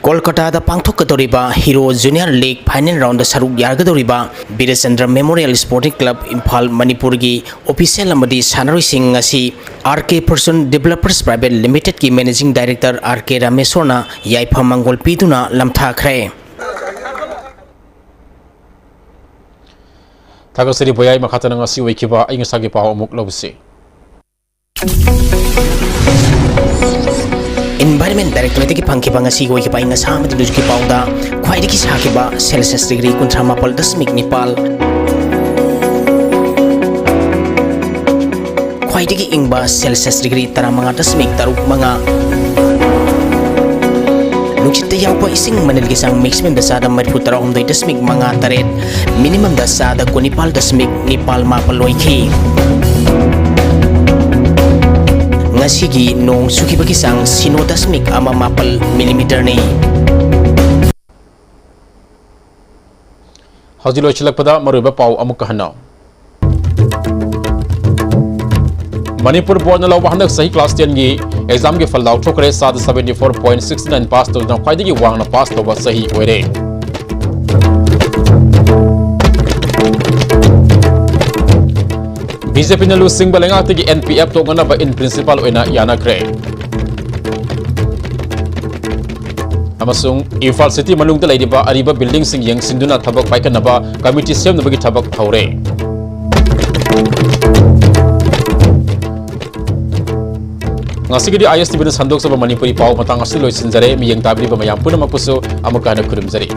ꯀꯣꯜꯀꯇꯥꯗ ꯄꯥꯡꯊꯣꯛꯀꯗꯧꯔꯤꯕ hero junior league final round ꯁꯔꯨꯛ ꯌꯥꯒꯗꯧꯔꯤꯕ Birchandra memorial sporting club Imphal ꯃꯅꯤꯄꯨꯔꯒꯤ ꯑꯣꯐꯤꯁꯤꯌꯦꯜ ꯑꯃꯗꯤ ꯁꯥꯟꯅꯔꯣꯏꯁꯤꯡ ꯉꯁꯤ R K Person Developers Private Limitedꯀꯤ managing director R K ꯔꯥꯃꯦꯁꯣꯔꯅ ꯌꯥꯏꯐ ꯃꯪꯒꯣꯜ ꯄꯤꯗꯨꯅ ꯂꯝꯊꯥꯈ꯭ꯔꯦ꯫ ꯊꯥꯒꯠꯆꯔꯤ ꯕꯣꯌꯥꯏ꯫ ꯃꯈꯥ ꯇꯥꯅ ꯉꯁꯤ ꯑꯣꯏꯈꯤꯕ ꯑꯏꯪ ꯑꯁꯥꯒꯤ ꯄꯥꯎ ꯑꯃꯨꯛ ꯂꯧꯁꯤ꯫ Environment Directorate-ꯇꯒꯤ ꯐꯪꯈꯤꯕ ꯉꯁꯤꯒꯤ ꯑꯣꯏꯈꯤꯕ ꯑꯏꯪ ꯑꯁꯥ ꯑꯃꯗꯤ ꯅꯣꯡꯖꯨꯒꯤ ꯄꯥꯎꯗ ꯈ꯭ꯋꯥꯏꯗꯒꯤ ꯁꯥꯈꯤꯕ celsius degree ꯀꯨꯟꯊ꯭ꯔꯥ ꯃꯥꯄꯜ ꯗꯁꯃꯤꯛ ꯅꯤꯄꯥꯜ, ꯈ꯭ꯋꯥꯏꯗꯒꯤ ꯏꯪꯕ celsius degree ꯇꯔꯥꯃꯉꯥ ꯗꯁꯃꯤꯛ ꯇꯔꯨꯛ ꯃꯉꯥ, ꯅꯨꯡꯁꯤꯠꯇ ꯌꯥꯎꯕ ꯏꯁꯤꯡ ꯃꯅꯤꯜꯒꯤ ꯆꯥꯡ maximum-ꯗ ꯆꯥꯗ ꯃꯔꯤꯐꯨ ꯇꯔꯥꯍꯨꯝꯗꯣꯏ ꯗꯁꯃꯤꯛ ꯃꯉꯥ ꯇꯔꯦꯠ, minimum-ꯗ ꯆꯥꯗ ꯀꯨꯟꯅꯤꯄꯥꯜ ꯗꯁꯃꯤꯛ ꯅꯤꯄꯥꯜ ꯃꯥꯄꯜ ꯑꯣꯏꯈꯤ꯫ ꯉꯁꯤꯒꯤ ꯅꯣꯡ ꯆꯨꯈꯤꯕꯒꯤ ꯆꯥꯡ ꯁꯤꯅꯣ ꯗꯁꯃꯤꯛ ꯑꯃ ꯃꯥꯄꯜ millimeter-ꯅꯤ꯫ ꯍꯧꯖꯤꯛ ꯂꯣꯏꯁꯤꯜꯂꯛꯄꯗ ꯃꯔꯨꯑꯣꯏꯕ ꯄꯥꯎ ꯑꯃꯨꯛꯀ ꯍꯟꯅ꯫ ꯃꯅꯤꯄꯨꯔ ꯕꯣꯔꯗꯅ ꯂꯧꯕ ꯍꯟꯗꯛ ꯆꯍꯤ class ten-ꯒꯤ exam-ꯒꯤ ꯐꯜ ꯂꯥꯎꯊꯣꯛꯈ꯭ꯔꯦ꯫ ꯆꯥꯗ seventy four point six nine pass ꯇꯧꯗꯨꯅ ꯈ꯭ꯋꯥꯏꯗꯒꯤ ꯋꯥꯡꯅ pass ꯇꯧꯕ ꯆꯍꯤ ꯑꯣꯏꯔꯦ꯫ BJP-ꯅ ꯂꯨꯆꯤꯡꯕ ꯂꯩꯉꯥꯛꯇꯒꯤ NPF ꯇꯣꯛꯅꯅꯕ in principle ꯑꯣꯏꯅ ꯌꯥꯅꯈ꯭ꯔꯦ꯫ ꯑꯃꯁꯨꯡ ꯏꯝꯐꯥꯜ city ꯃꯅꯨꯡꯗ ꯂꯩꯔꯤꯕ ꯑꯔꯤꯕ building-ꯁꯤꯡ ꯌꯦꯡꯁꯤꯟꯗꯨꯅ ꯊꯕꯛ ꯄꯥꯏꯈꯠꯅꯕ committee ꯁꯦꯝꯅꯕꯒꯤ ꯊꯕꯛ ꯍꯧꯔꯦ꯫ ꯉꯁꯤꯒꯤꯗꯤ ISTV-ꯅ ꯁꯟꯗꯣꯛꯆꯕ ꯃꯅꯤꯄꯨꯔꯤ ꯄꯥꯎ ꯃꯇꯥꯡ ꯑꯁꯤꯗ ꯂꯣꯏꯁꯤꯟꯖꯔꯦ꯫ ꯃꯤꯠꯌꯦꯡ ꯇꯥꯕꯤꯔꯤꯕ ꯃꯌꯥꯝ ꯄꯨꯝꯅꯃꯛꯄꯨꯁꯨ ꯑꯃꯨꯛꯀ ꯍꯟꯅ ꯈꯨꯔꯨꯝꯖꯔꯤ꯫